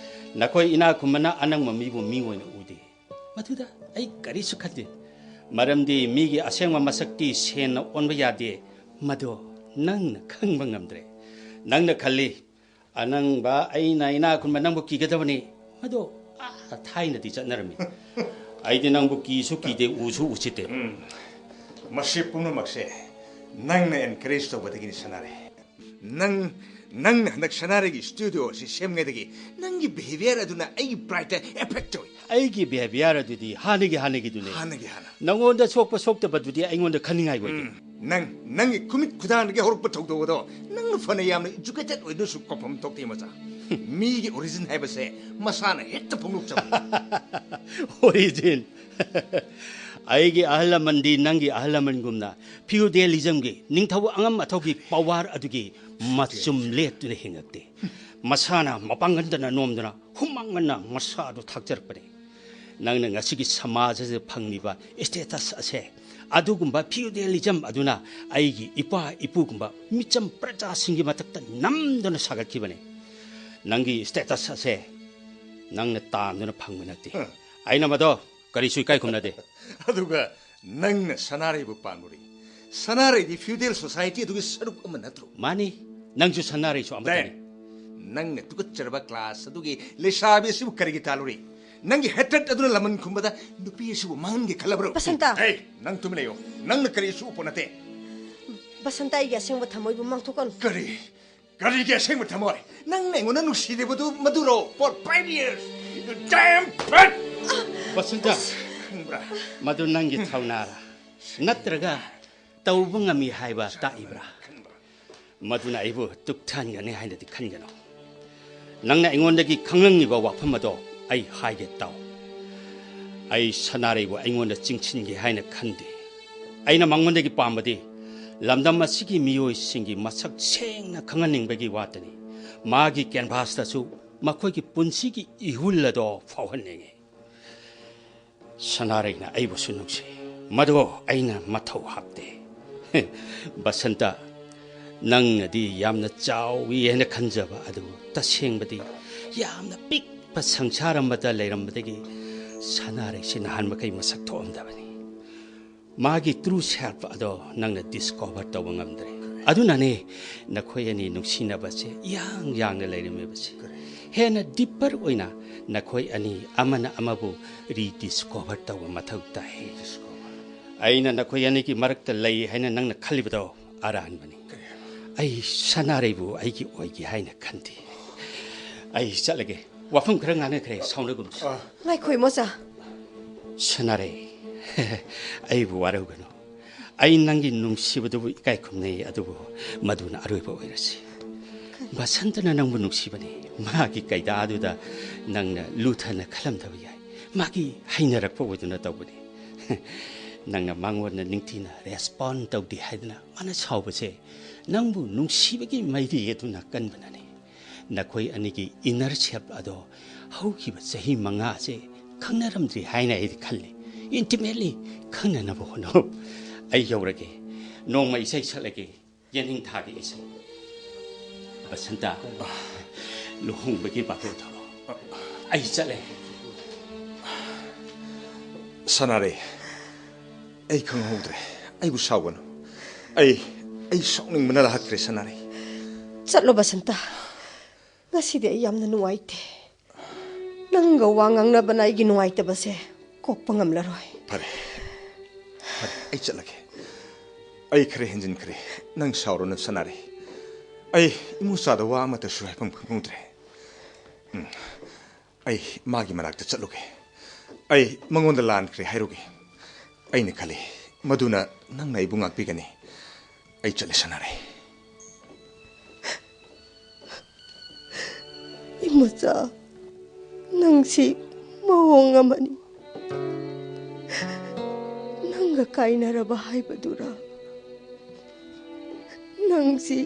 ꯅꯈꯣꯏ ꯏꯅꯥꯛ ꯈꯨꯟꯕꯅ ꯑꯅꯪꯕ ꯃꯤꯕꯨ ꯃꯤ ꯑꯣꯏꯅ ꯎꯗꯦ꯫ ꯃꯗꯨꯗ ꯑꯩ ꯀꯔꯤꯁꯨ ꯈꯟꯗꯦ꯫ ꯃꯔꯝꯗꯤ ꯃꯤꯒꯤ ꯑꯁꯦꯡꯕ ꯃꯁꯛꯇꯤ ꯁꯦꯟꯅ ꯑꯣꯟꯕ ꯌꯥꯗꯦ꯫ ꯃꯗꯣ ꯅꯪꯅ ꯈꯪꯕ ꯉꯝꯗ꯭ꯔꯦ꯫ ꯅꯪꯅ ꯈꯜꯂꯤ, ꯑꯅꯪꯕ ꯑꯩꯅ ꯏꯅꯥꯛ ꯈꯨꯟꯕ ꯅꯪꯕꯨ ꯀꯤꯒꯗꯕꯅꯤ꯫ ꯃꯗꯣ ꯑꯥ ꯊꯥꯏꯅꯗꯤ ꯆꯠꯅꯔꯝꯃꯤ꯫ ꯑꯩꯗꯤ ꯅꯪꯕꯨ ꯀꯤꯁꯨ ꯀꯤꯗꯦ, ꯎꯁꯨ ꯎꯁꯤꯠꯇꯦ꯫ ꯎꯝ꯫ ꯃꯁꯤ ꯄꯨꯝꯅꯃꯛꯁꯦ ꯅꯪꯅ encourage ꯇꯧꯕꯗꯒꯤꯅꯤ, ꯁꯅꯥꯔꯩ꯫ ꯅꯪ, ꯅꯪꯅ ꯍꯟꯗꯛ ꯁꯅꯥꯔꯩꯒꯤ studio ꯑꯁꯤ ꯁꯦꯝꯉꯩꯗꯒꯤ ꯅꯪꯒꯤ behaviour ꯑꯗꯨꯅ ꯑꯩꯒꯤ prideꯇ affect ꯇꯧꯏ꯫ ꯑꯩꯒꯤ behaviour ꯑꯗꯨꯗꯤ ꯍꯥꯟꯅꯒꯤ ꯍꯥꯟꯅꯒꯤꯗꯨꯅꯤ꯫ ꯍꯥꯟꯅꯒꯤ ꯍꯥꯟꯅ꯫ ꯅꯉꯣꯟꯗ ꯁꯣꯛꯄ ꯁꯣꯛꯇꯕꯗꯨꯗꯤ ꯑꯩꯉꯣꯟꯗ ꯈꯟꯅꯤꯡꯉꯥꯏ ꯑꯣꯏꯗꯦ꯫ ꯎꯝ꯫ ꯅꯪ, ꯅꯪꯒꯤ ꯈꯨꯃꯤꯠ ꯈꯨꯗꯥꯡꯗꯒꯤ ꯍꯧꯔꯛꯄ ꯊꯧꯗꯣꯛ ꯑꯗꯣ ꯅꯪꯅ ꯐꯅ ꯌꯥꯝꯅ educated ꯑꯣꯏꯗꯨꯅꯁꯨ ꯀꯣꯛꯐꯝ ꯊꯣꯛꯇꯦ, ꯃꯆꯥ꯫ ꯃꯤꯒꯤ origin ꯍꯥꯏꯕꯁꯦ ꯃꯁꯥꯅ ꯍꯦꯛꯇ ꯐꯣꯡꯗꯣꯛꯆꯕꯅꯤ꯫ Origin? ꯑꯩꯒꯤ ꯑꯍꯜ ꯂꯃꯟꯗꯤ ꯅꯪꯒꯤ ꯑꯍꯜ ꯂꯃꯟꯒꯨꯝꯅ feudalismꯒꯤ, ꯅꯤꯡꯊꯧ ꯑꯉꯝ ꯑꯊꯧꯒꯤ power ꯑꯗꯨꯒꯤ ꯃꯆꯨꯝ ꯂꯦꯞꯇꯨꯅ ꯍꯤꯡꯉꯛꯇꯦ꯫ ꯃꯁꯥꯅ ꯃꯄꯥꯡꯒꯜꯗꯅ ꯅꯣꯝꯗꯨꯅ ꯍꯨꯃꯥꯡ ꯃꯟꯅ ꯃꯁꯥꯗꯨ ꯊꯥꯛꯆꯔꯛꯄꯅꯤ꯫ ꯅꯪꯅ ꯉꯁꯤꯒꯤ ꯁꯃꯥꯖ ꯑꯁꯤꯗ ꯐꯪꯂꯤꯕ status ꯑꯁꯦ ꯑꯗꯨꯒꯨꯝꯕ feudalism ꯑꯗꯨꯅ ꯑꯩꯒꯤ ꯏꯄꯥ ꯏꯄꯨꯒꯨꯝꯕ ꯃꯤꯆꯝ ꯄ꯭ꯔꯖꯥꯁꯤꯡꯒꯤ ꯃꯊꯛꯇ ꯅꯝꯗꯨꯅ ꯁꯥꯒꯠꯈꯤꯕꯅꯤ꯫ ꯅꯪꯒꯤ status ꯑꯁꯦ ꯅꯪꯅ ꯇꯥꯟꯗꯨꯅ ꯐꯪꯕ ꯅꯠꯇꯦ꯫ ꯎꯝ꯫ ꯑꯩꯅ ꯃꯗꯣ ꯀꯔꯤꯁꯨ ꯏꯀꯥꯏ ꯈꯨꯝꯅꯗꯦ꯫ ꯑꯗꯨꯒ ꯅꯪꯅ ꯁꯅꯥꯔꯩꯕꯨ ꯄꯥꯝꯂꯨꯔꯤ꯫ ꯁꯅꯥꯔꯩꯗꯤ feudal society ꯑꯗꯨꯒꯤ ꯁꯔꯨꯛ ꯑꯃ ꯅꯠꯇ꯭ꯔꯣ? ꯃꯥꯅꯤ, ꯅꯪꯁꯨ ꯁꯅꯥꯔꯩꯁꯨ ꯑꯃꯠꯇꯅꯤ꯫ ꯗꯦꯟ, ꯅꯪꯅ ꯇꯨꯀꯠꯆꯔꯕ class ꯑꯗꯨꯒꯤ ꯂꯩꯁꯥꯕꯤ ꯑꯁꯤꯕꯨ ꯀꯔꯤꯒꯤ ꯇꯥꯜꯂꯨꯔꯤ? ꯅꯪꯒꯤ hatred ꯑꯗꯨꯅ ꯂꯃꯟ ꯈꯨꯝꯕꯗ ꯅꯨꯄꯤ ꯑꯁꯤꯕꯨ ꯃꯥꯡꯍꯟꯒꯦ ꯈꯜꯂꯕ꯭ꯔꯣ? ꯕꯁꯟꯇ! ꯑꯦ, ꯅꯪ ꯇꯨꯃꯤꯟ ꯂꯩꯌꯣ꯫ ꯅꯪꯅ ꯀꯔꯤꯁꯨ ꯎꯄꯣ ꯅꯠꯇꯦ꯫ ꯕꯁꯟꯇ, ꯑꯩꯒꯤ ꯑꯁꯦꯡꯕ ꯊꯃꯣꯏꯕꯨ ꯃꯥꯡꯊꯣꯛꯀꯅꯨ꯫ ꯀꯔꯤ? ꯀꯔꯤꯒꯤ ꯑꯁꯦꯡꯕ ꯊꯃꯣꯏ? ꯅꯪꯅ ꯑꯩꯉꯣꯟꯗ ꯅꯨꯡꯁꯤꯔꯤꯕꯗꯨ ꯃꯗꯨꯔꯣ? For five years? You damn pig! Basanta, ꯈꯪꯕ꯭ꯔꯥ? ꯃꯗꯨ ꯅꯪꯒꯤ ꯊꯧꯅꯥꯔ? ꯅꯠꯇ꯭ꯔꯒ ꯇꯧꯕ ꯉꯝꯃꯤ ꯍꯥꯏꯕ ꯇꯥꯛꯏꯕ꯭ꯔꯥ? ꯃꯗꯨꯅ ꯑꯩꯕꯨ ꯇꯨꯛꯊꯍꯟꯒꯅꯤ ꯍꯥꯏꯅꯗꯤ ꯈꯟꯒꯅꯨ꯫ ꯅꯪꯅ ꯑꯩꯉꯣꯟꯗꯒꯤ ꯈꯪꯂꯝꯂꯤꯕ ꯋꯥꯐꯝ ꯑꯗꯣ ꯑꯩ ꯍꯥꯏꯒꯦ ꯇꯥꯎ꯫ ꯑꯩ ꯁꯅꯥꯔꯩꯕꯨ ꯑꯩꯉꯣꯟꯗ ꯆꯤꯡꯁꯤꯟꯒꯦ ꯍꯥꯏꯅ ꯈꯟꯗꯦ꯫ ꯑꯩꯅ ꯃꯉꯣꯟꯗꯒꯤ ꯄꯥꯝꯕꯗꯤ ꯂꯝꯗꯝ ꯑꯁꯤꯒꯤ ꯃꯤꯑꯣꯏꯁꯤꯡꯒꯤ ꯃꯁꯛ ꯁꯦꯡꯅ ꯈꯪꯍꯟꯅꯤꯡꯕꯒꯤ ꯋꯥꯇꯅꯤ꯫ ꯃꯥꯒꯤ ꯀꯦꯟꯚꯥꯁꯇꯁꯨ ꯃꯈꯣꯏꯒꯤ ꯄꯨꯟꯁꯤꯒꯤ ꯏꯍꯨꯜ ꯑꯗꯣ ꯐꯥꯎꯍꯟꯅꯤꯡꯏ꯫ ꯁꯅꯥꯔꯩꯅ ꯑꯩꯕꯨꯁꯨ ꯅꯨꯡꯁꯤ, ꯃꯗꯨ ꯑꯩꯅ ꯃꯊꯧ ꯍꯥꯞꯇꯦ꯫ ꯕꯁꯟꯇ, ꯅꯪꯅꯗꯤ ꯌꯥꯝꯅ ꯆꯥꯎꯏ ꯍꯥꯏꯅ ꯈꯟꯖꯕ ꯑꯗꯨ ꯇꯁꯦꯡꯕꯗꯤ ꯌꯥꯝꯅ ꯄꯤꯛꯄ ꯁꯪꯁꯥꯔ ꯑꯃꯗ ꯂꯩꯔꯝꯕꯗꯒꯤ ꯁꯅꯥꯔꯩꯁꯤ ꯅꯍꯥꯟ ꯃꯈꯩ ꯃꯁꯛ ꯊꯣꯛꯑꯝꯗꯕꯅꯤ꯫ ꯃꯥꯒꯤ ꯇ꯭ꯔꯨ ꯁꯦꯜꯐ ꯑꯗꯣ ꯅꯪꯅ ꯗꯤꯁꯀꯣꯚꯔ ꯇꯧꯕ ꯉꯝꯗ꯭ꯔꯦ꯫ ꯑꯗꯨꯅꯅꯦ ꯅꯈꯣꯏ ꯑꯅꯤ ꯅꯨꯡꯁꯤꯅꯕꯁꯦ ꯏꯌꯥꯡ ꯌꯥꯡꯅ ꯂꯩꯔꯝꯃꯤꯕꯁꯦ꯫ ꯍꯦꯟꯅ ꯗꯤꯄꯔ ꯑꯣꯏꯅ ꯅꯈꯣꯏ ꯑꯅꯤ ꯑꯃꯅ ꯑꯃꯕꯨ ꯔꯤꯗꯤꯁꯀꯣꯚꯔ ꯇꯧꯕ ꯃꯊꯧ ꯇꯥꯏ꯫ ꯑꯩꯅ ꯅꯈꯣꯏ ꯑꯅꯤꯒꯤ ꯃꯔꯛꯇ ꯂꯩ ꯍꯥꯏꯅ ꯅꯪꯅ ꯈꯜꯂꯤꯕꯗꯣ ꯑꯔꯥꯟꯕꯅꯤ꯫ ꯑꯩ ꯁꯅꯥꯔꯩꯕꯨ ꯑꯩꯒꯤ ꯑꯣꯏꯒꯦ ꯍꯥꯏꯅ ꯈꯟꯗꯦ꯫ ꯑꯩ ꯆꯠꯂꯒꯦ꯫ ꯋꯥꯐꯝ ꯈꯔ ꯉꯥꯡꯅꯈ꯭ꯔꯦ, ꯁꯥꯎꯅꯒꯨꯝꯁꯤ꯫ ꯉꯥꯏꯈꯣ, ꯏꯃꯣꯆꯥ꯫ ꯁꯅꯥꯔꯩ, ꯑꯩꯕꯨ ꯋꯥꯔꯧꯒꯅꯨ꯫ ꯑꯩ ꯅꯪꯒꯤ ꯅꯨꯡꯁꯤꯕꯗꯨꯕꯨ ꯏꯀꯥꯏ ꯈꯨꯝꯅꯩ, ꯑꯗꯨꯕꯨ ꯃꯗꯨꯅ ꯑꯔꯣꯏꯕ ꯑꯣꯏꯔꯁꯤ꯫ ꯕꯁꯟꯇꯅ ꯅꯪꯕꯨ ꯅꯨꯡꯁꯤꯕꯅꯤ꯫ ꯃꯥꯒꯤ ꯀꯩꯗꯥꯗꯨꯗ ꯅꯪꯅ ꯂꯨꯊꯅ ꯈꯜꯂꯝꯗꯕ ꯌꯥꯏ꯫ ꯃꯥꯒꯤ ꯍꯩꯅꯔꯛꯄ ꯑꯣꯏꯗꯨꯅ ꯇꯧꯕꯅꯤ꯫ ꯅꯪꯅ ꯃꯉꯣꯟꯗ ꯅꯤꯡꯊꯤꯅ ꯔꯦꯁꯄꯣꯟ ꯇꯧꯗꯦ ꯍꯥꯏꯗꯅ ꯃꯥꯅ ꯁꯥꯎꯕꯁꯦ ꯅꯪꯕꯨ ꯅꯨꯡꯁꯤꯕꯒꯤ ꯃꯩꯔꯤ ꯑꯗꯨꯅ ꯀꯟꯕꯅꯅꯤ꯫ ꯅꯈꯣꯏ ꯑꯅꯤꯒꯤ ꯏꯟꯅꯔ ꯁꯦꯜꯐ ꯑꯗꯣ ꯍꯧꯈꯤꯕ ꯆꯍꯤ ꯃꯉꯥꯁꯦ ꯈꯪꯅꯔꯝꯗ꯭ꯔꯤ ꯍꯥꯏꯅ ꯑꯩꯗꯤ ꯈꯜꯂꯤ꯫ ꯏꯟꯇꯤꯃꯦꯠꯂꯤ ꯈꯪꯅꯅꯕ ꯍꯣꯠꯅꯧ꯫ ꯑꯩ ꯌꯧꯔꯒꯦ꯫ ꯅꯣꯡꯃ ꯏꯁꯩ ꯁꯛꯂꯒꯦ꯫ ꯌꯦꯅꯤꯡꯊꯥꯒꯤ ꯏꯁꯩ꯫ ꯕꯁꯟꯇ, ꯂꯨꯍꯣꯡꯕꯒꯤ ꯕꯥꯇꯣꯟ ꯊꯧꯔꯣ꯫ ꯑꯩ ꯆꯠꯂꯦ꯫ ꯁꯅꯥꯔꯩ, ꯑꯩ ꯈꯪꯍꯧꯗ꯭ꯔꯦ꯫ ꯑꯩꯕꯨ ꯁꯥꯎꯒꯅꯨ꯫ ꯑꯩ, ꯑꯩ ꯁꯥꯎꯅꯤꯡꯕꯅ ꯂꯥꯛꯇ꯭ꯔꯦ, ꯁꯅꯥꯔꯩ꯫ ꯆꯠꯂꯣ, ꯕꯁꯟꯇ꯫ ꯉꯁꯤꯗꯤ ꯑꯩ ꯌꯥꯝꯅ ꯅꯨꯡꯉꯥꯏꯇꯦ꯫ ꯅꯪꯒ ꯋꯥ ꯉꯥꯡꯅꯕꯅ ꯑꯩꯒꯤ ꯅꯨꯡꯉꯥꯏꯇꯕꯁꯦ ꯀꯣꯛꯄ ꯉꯝꯂꯔꯣꯏ꯫ ꯐꯔꯦ, ꯐꯔꯦ, ꯑꯩ ꯆꯠꯂꯒꯦ꯫ ꯑꯩ ꯈꯔ ꯍꯦꯟꯖꯤꯟꯈ꯭ꯔꯦ꯫ ꯅꯪ ꯁꯥꯎꯔꯅꯨ, ꯁꯅꯥꯔꯩ꯫ ꯑꯩ ꯏꯃꯨꯆꯥꯗ ꯋꯥ ꯑꯃꯠꯇꯁꯨ ꯍꯥꯏꯐꯝ ꯈꯪꯍꯧꯗ꯭ꯔꯦ꯫ ꯎꯝ, ꯑꯩ ꯃꯥꯒꯤ ꯃꯅꯥꯛꯇ ꯆꯠꯂꯨꯒꯦ꯫ ꯑꯩ ꯃꯉꯣꯟꯗ ꯂꯥꯟꯈ꯭ꯔꯦ ꯍꯥꯏꯔꯨꯒꯦ꯫ ꯑꯩꯅ ꯈꯜꯂꯤ, ꯃꯗꯨꯅ ꯅꯪꯅ ꯑꯩꯕꯨ ꯉꯥꯛꯄꯤꯒꯅꯤ꯫ ꯑꯩ ꯆꯠꯂꯦ, ꯁꯅꯥꯔꯩ꯫ ꯏꯃꯣꯆꯥ, ꯅꯪꯁꯤ ꯃꯑꯣꯡ ꯑꯃꯅꯤ꯫ ꯅꯪꯒ ꯀꯥꯏꯅꯔꯕ ꯍꯥꯏꯕꯗꯨꯔ? ꯅꯪꯁꯤ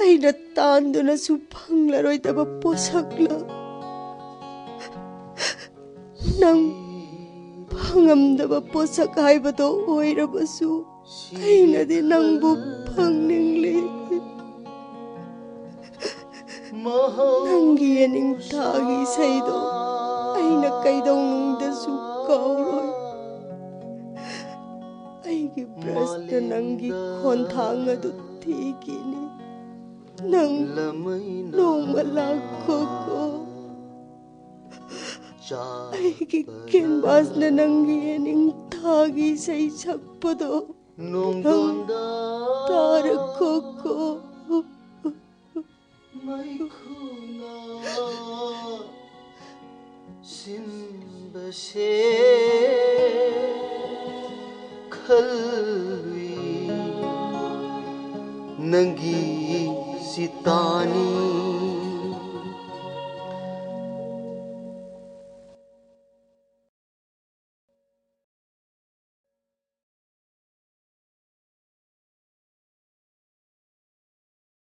ꯑꯩꯅ ꯇꯥꯟꯗꯨꯅꯁꯨ ꯐꯪꯂꯔꯣꯏꯗꯕ ꯄꯣꯠꯁꯛꯂ? ꯅꯪ ꯐꯪꯉꯝꯗꯕ ꯄꯣꯠꯁꯛ ꯍꯥꯏꯕꯗꯣ ꯑꯣꯏꯔꯕꯁꯨ, ꯑꯩꯅꯗꯤ ꯅꯪꯕꯨ ꯐꯪꯅꯤꯡꯂꯤ꯫ ꯅꯪꯒꯤ ꯌꯦꯅꯤꯡꯊꯥꯒꯤ ꯏꯁꯩꯗꯣ ꯑꯩꯅ ꯀꯩꯗꯧꯅꯨꯡꯗꯁꯨ ꯀꯥꯎꯔꯣꯏ꯫ ꯑꯩꯒꯤ ꯕ꯭ꯔꯁꯅ ꯅꯪꯒꯤ ꯈꯣꯟꯊꯥꯡ ꯑꯗꯨ ꯊꯤꯈꯤꯅꯤ꯫ ꯅꯪ ꯅꯣꯡꯃ ꯂꯥꯛꯈꯣꯀꯣ꯫ ꯑꯩꯒꯤ ꯀꯦꯟꯚꯥꯁꯅ ꯅꯪꯒꯤ ꯌꯦꯅꯤꯡꯊꯥꯒꯤ ꯏꯁꯩ ꯁꯛꯄꯗꯣ ꯅꯪ ꯇꯥꯔꯛꯈꯣꯀꯣ꯫ ꯃꯩꯈꯨꯅ ꯁꯤꯟꯕꯁꯦ ꯈꯜꯂꯨꯏ, ꯅꯪꯒꯤ ꯆꯤꯇꯥꯅꯤ꯫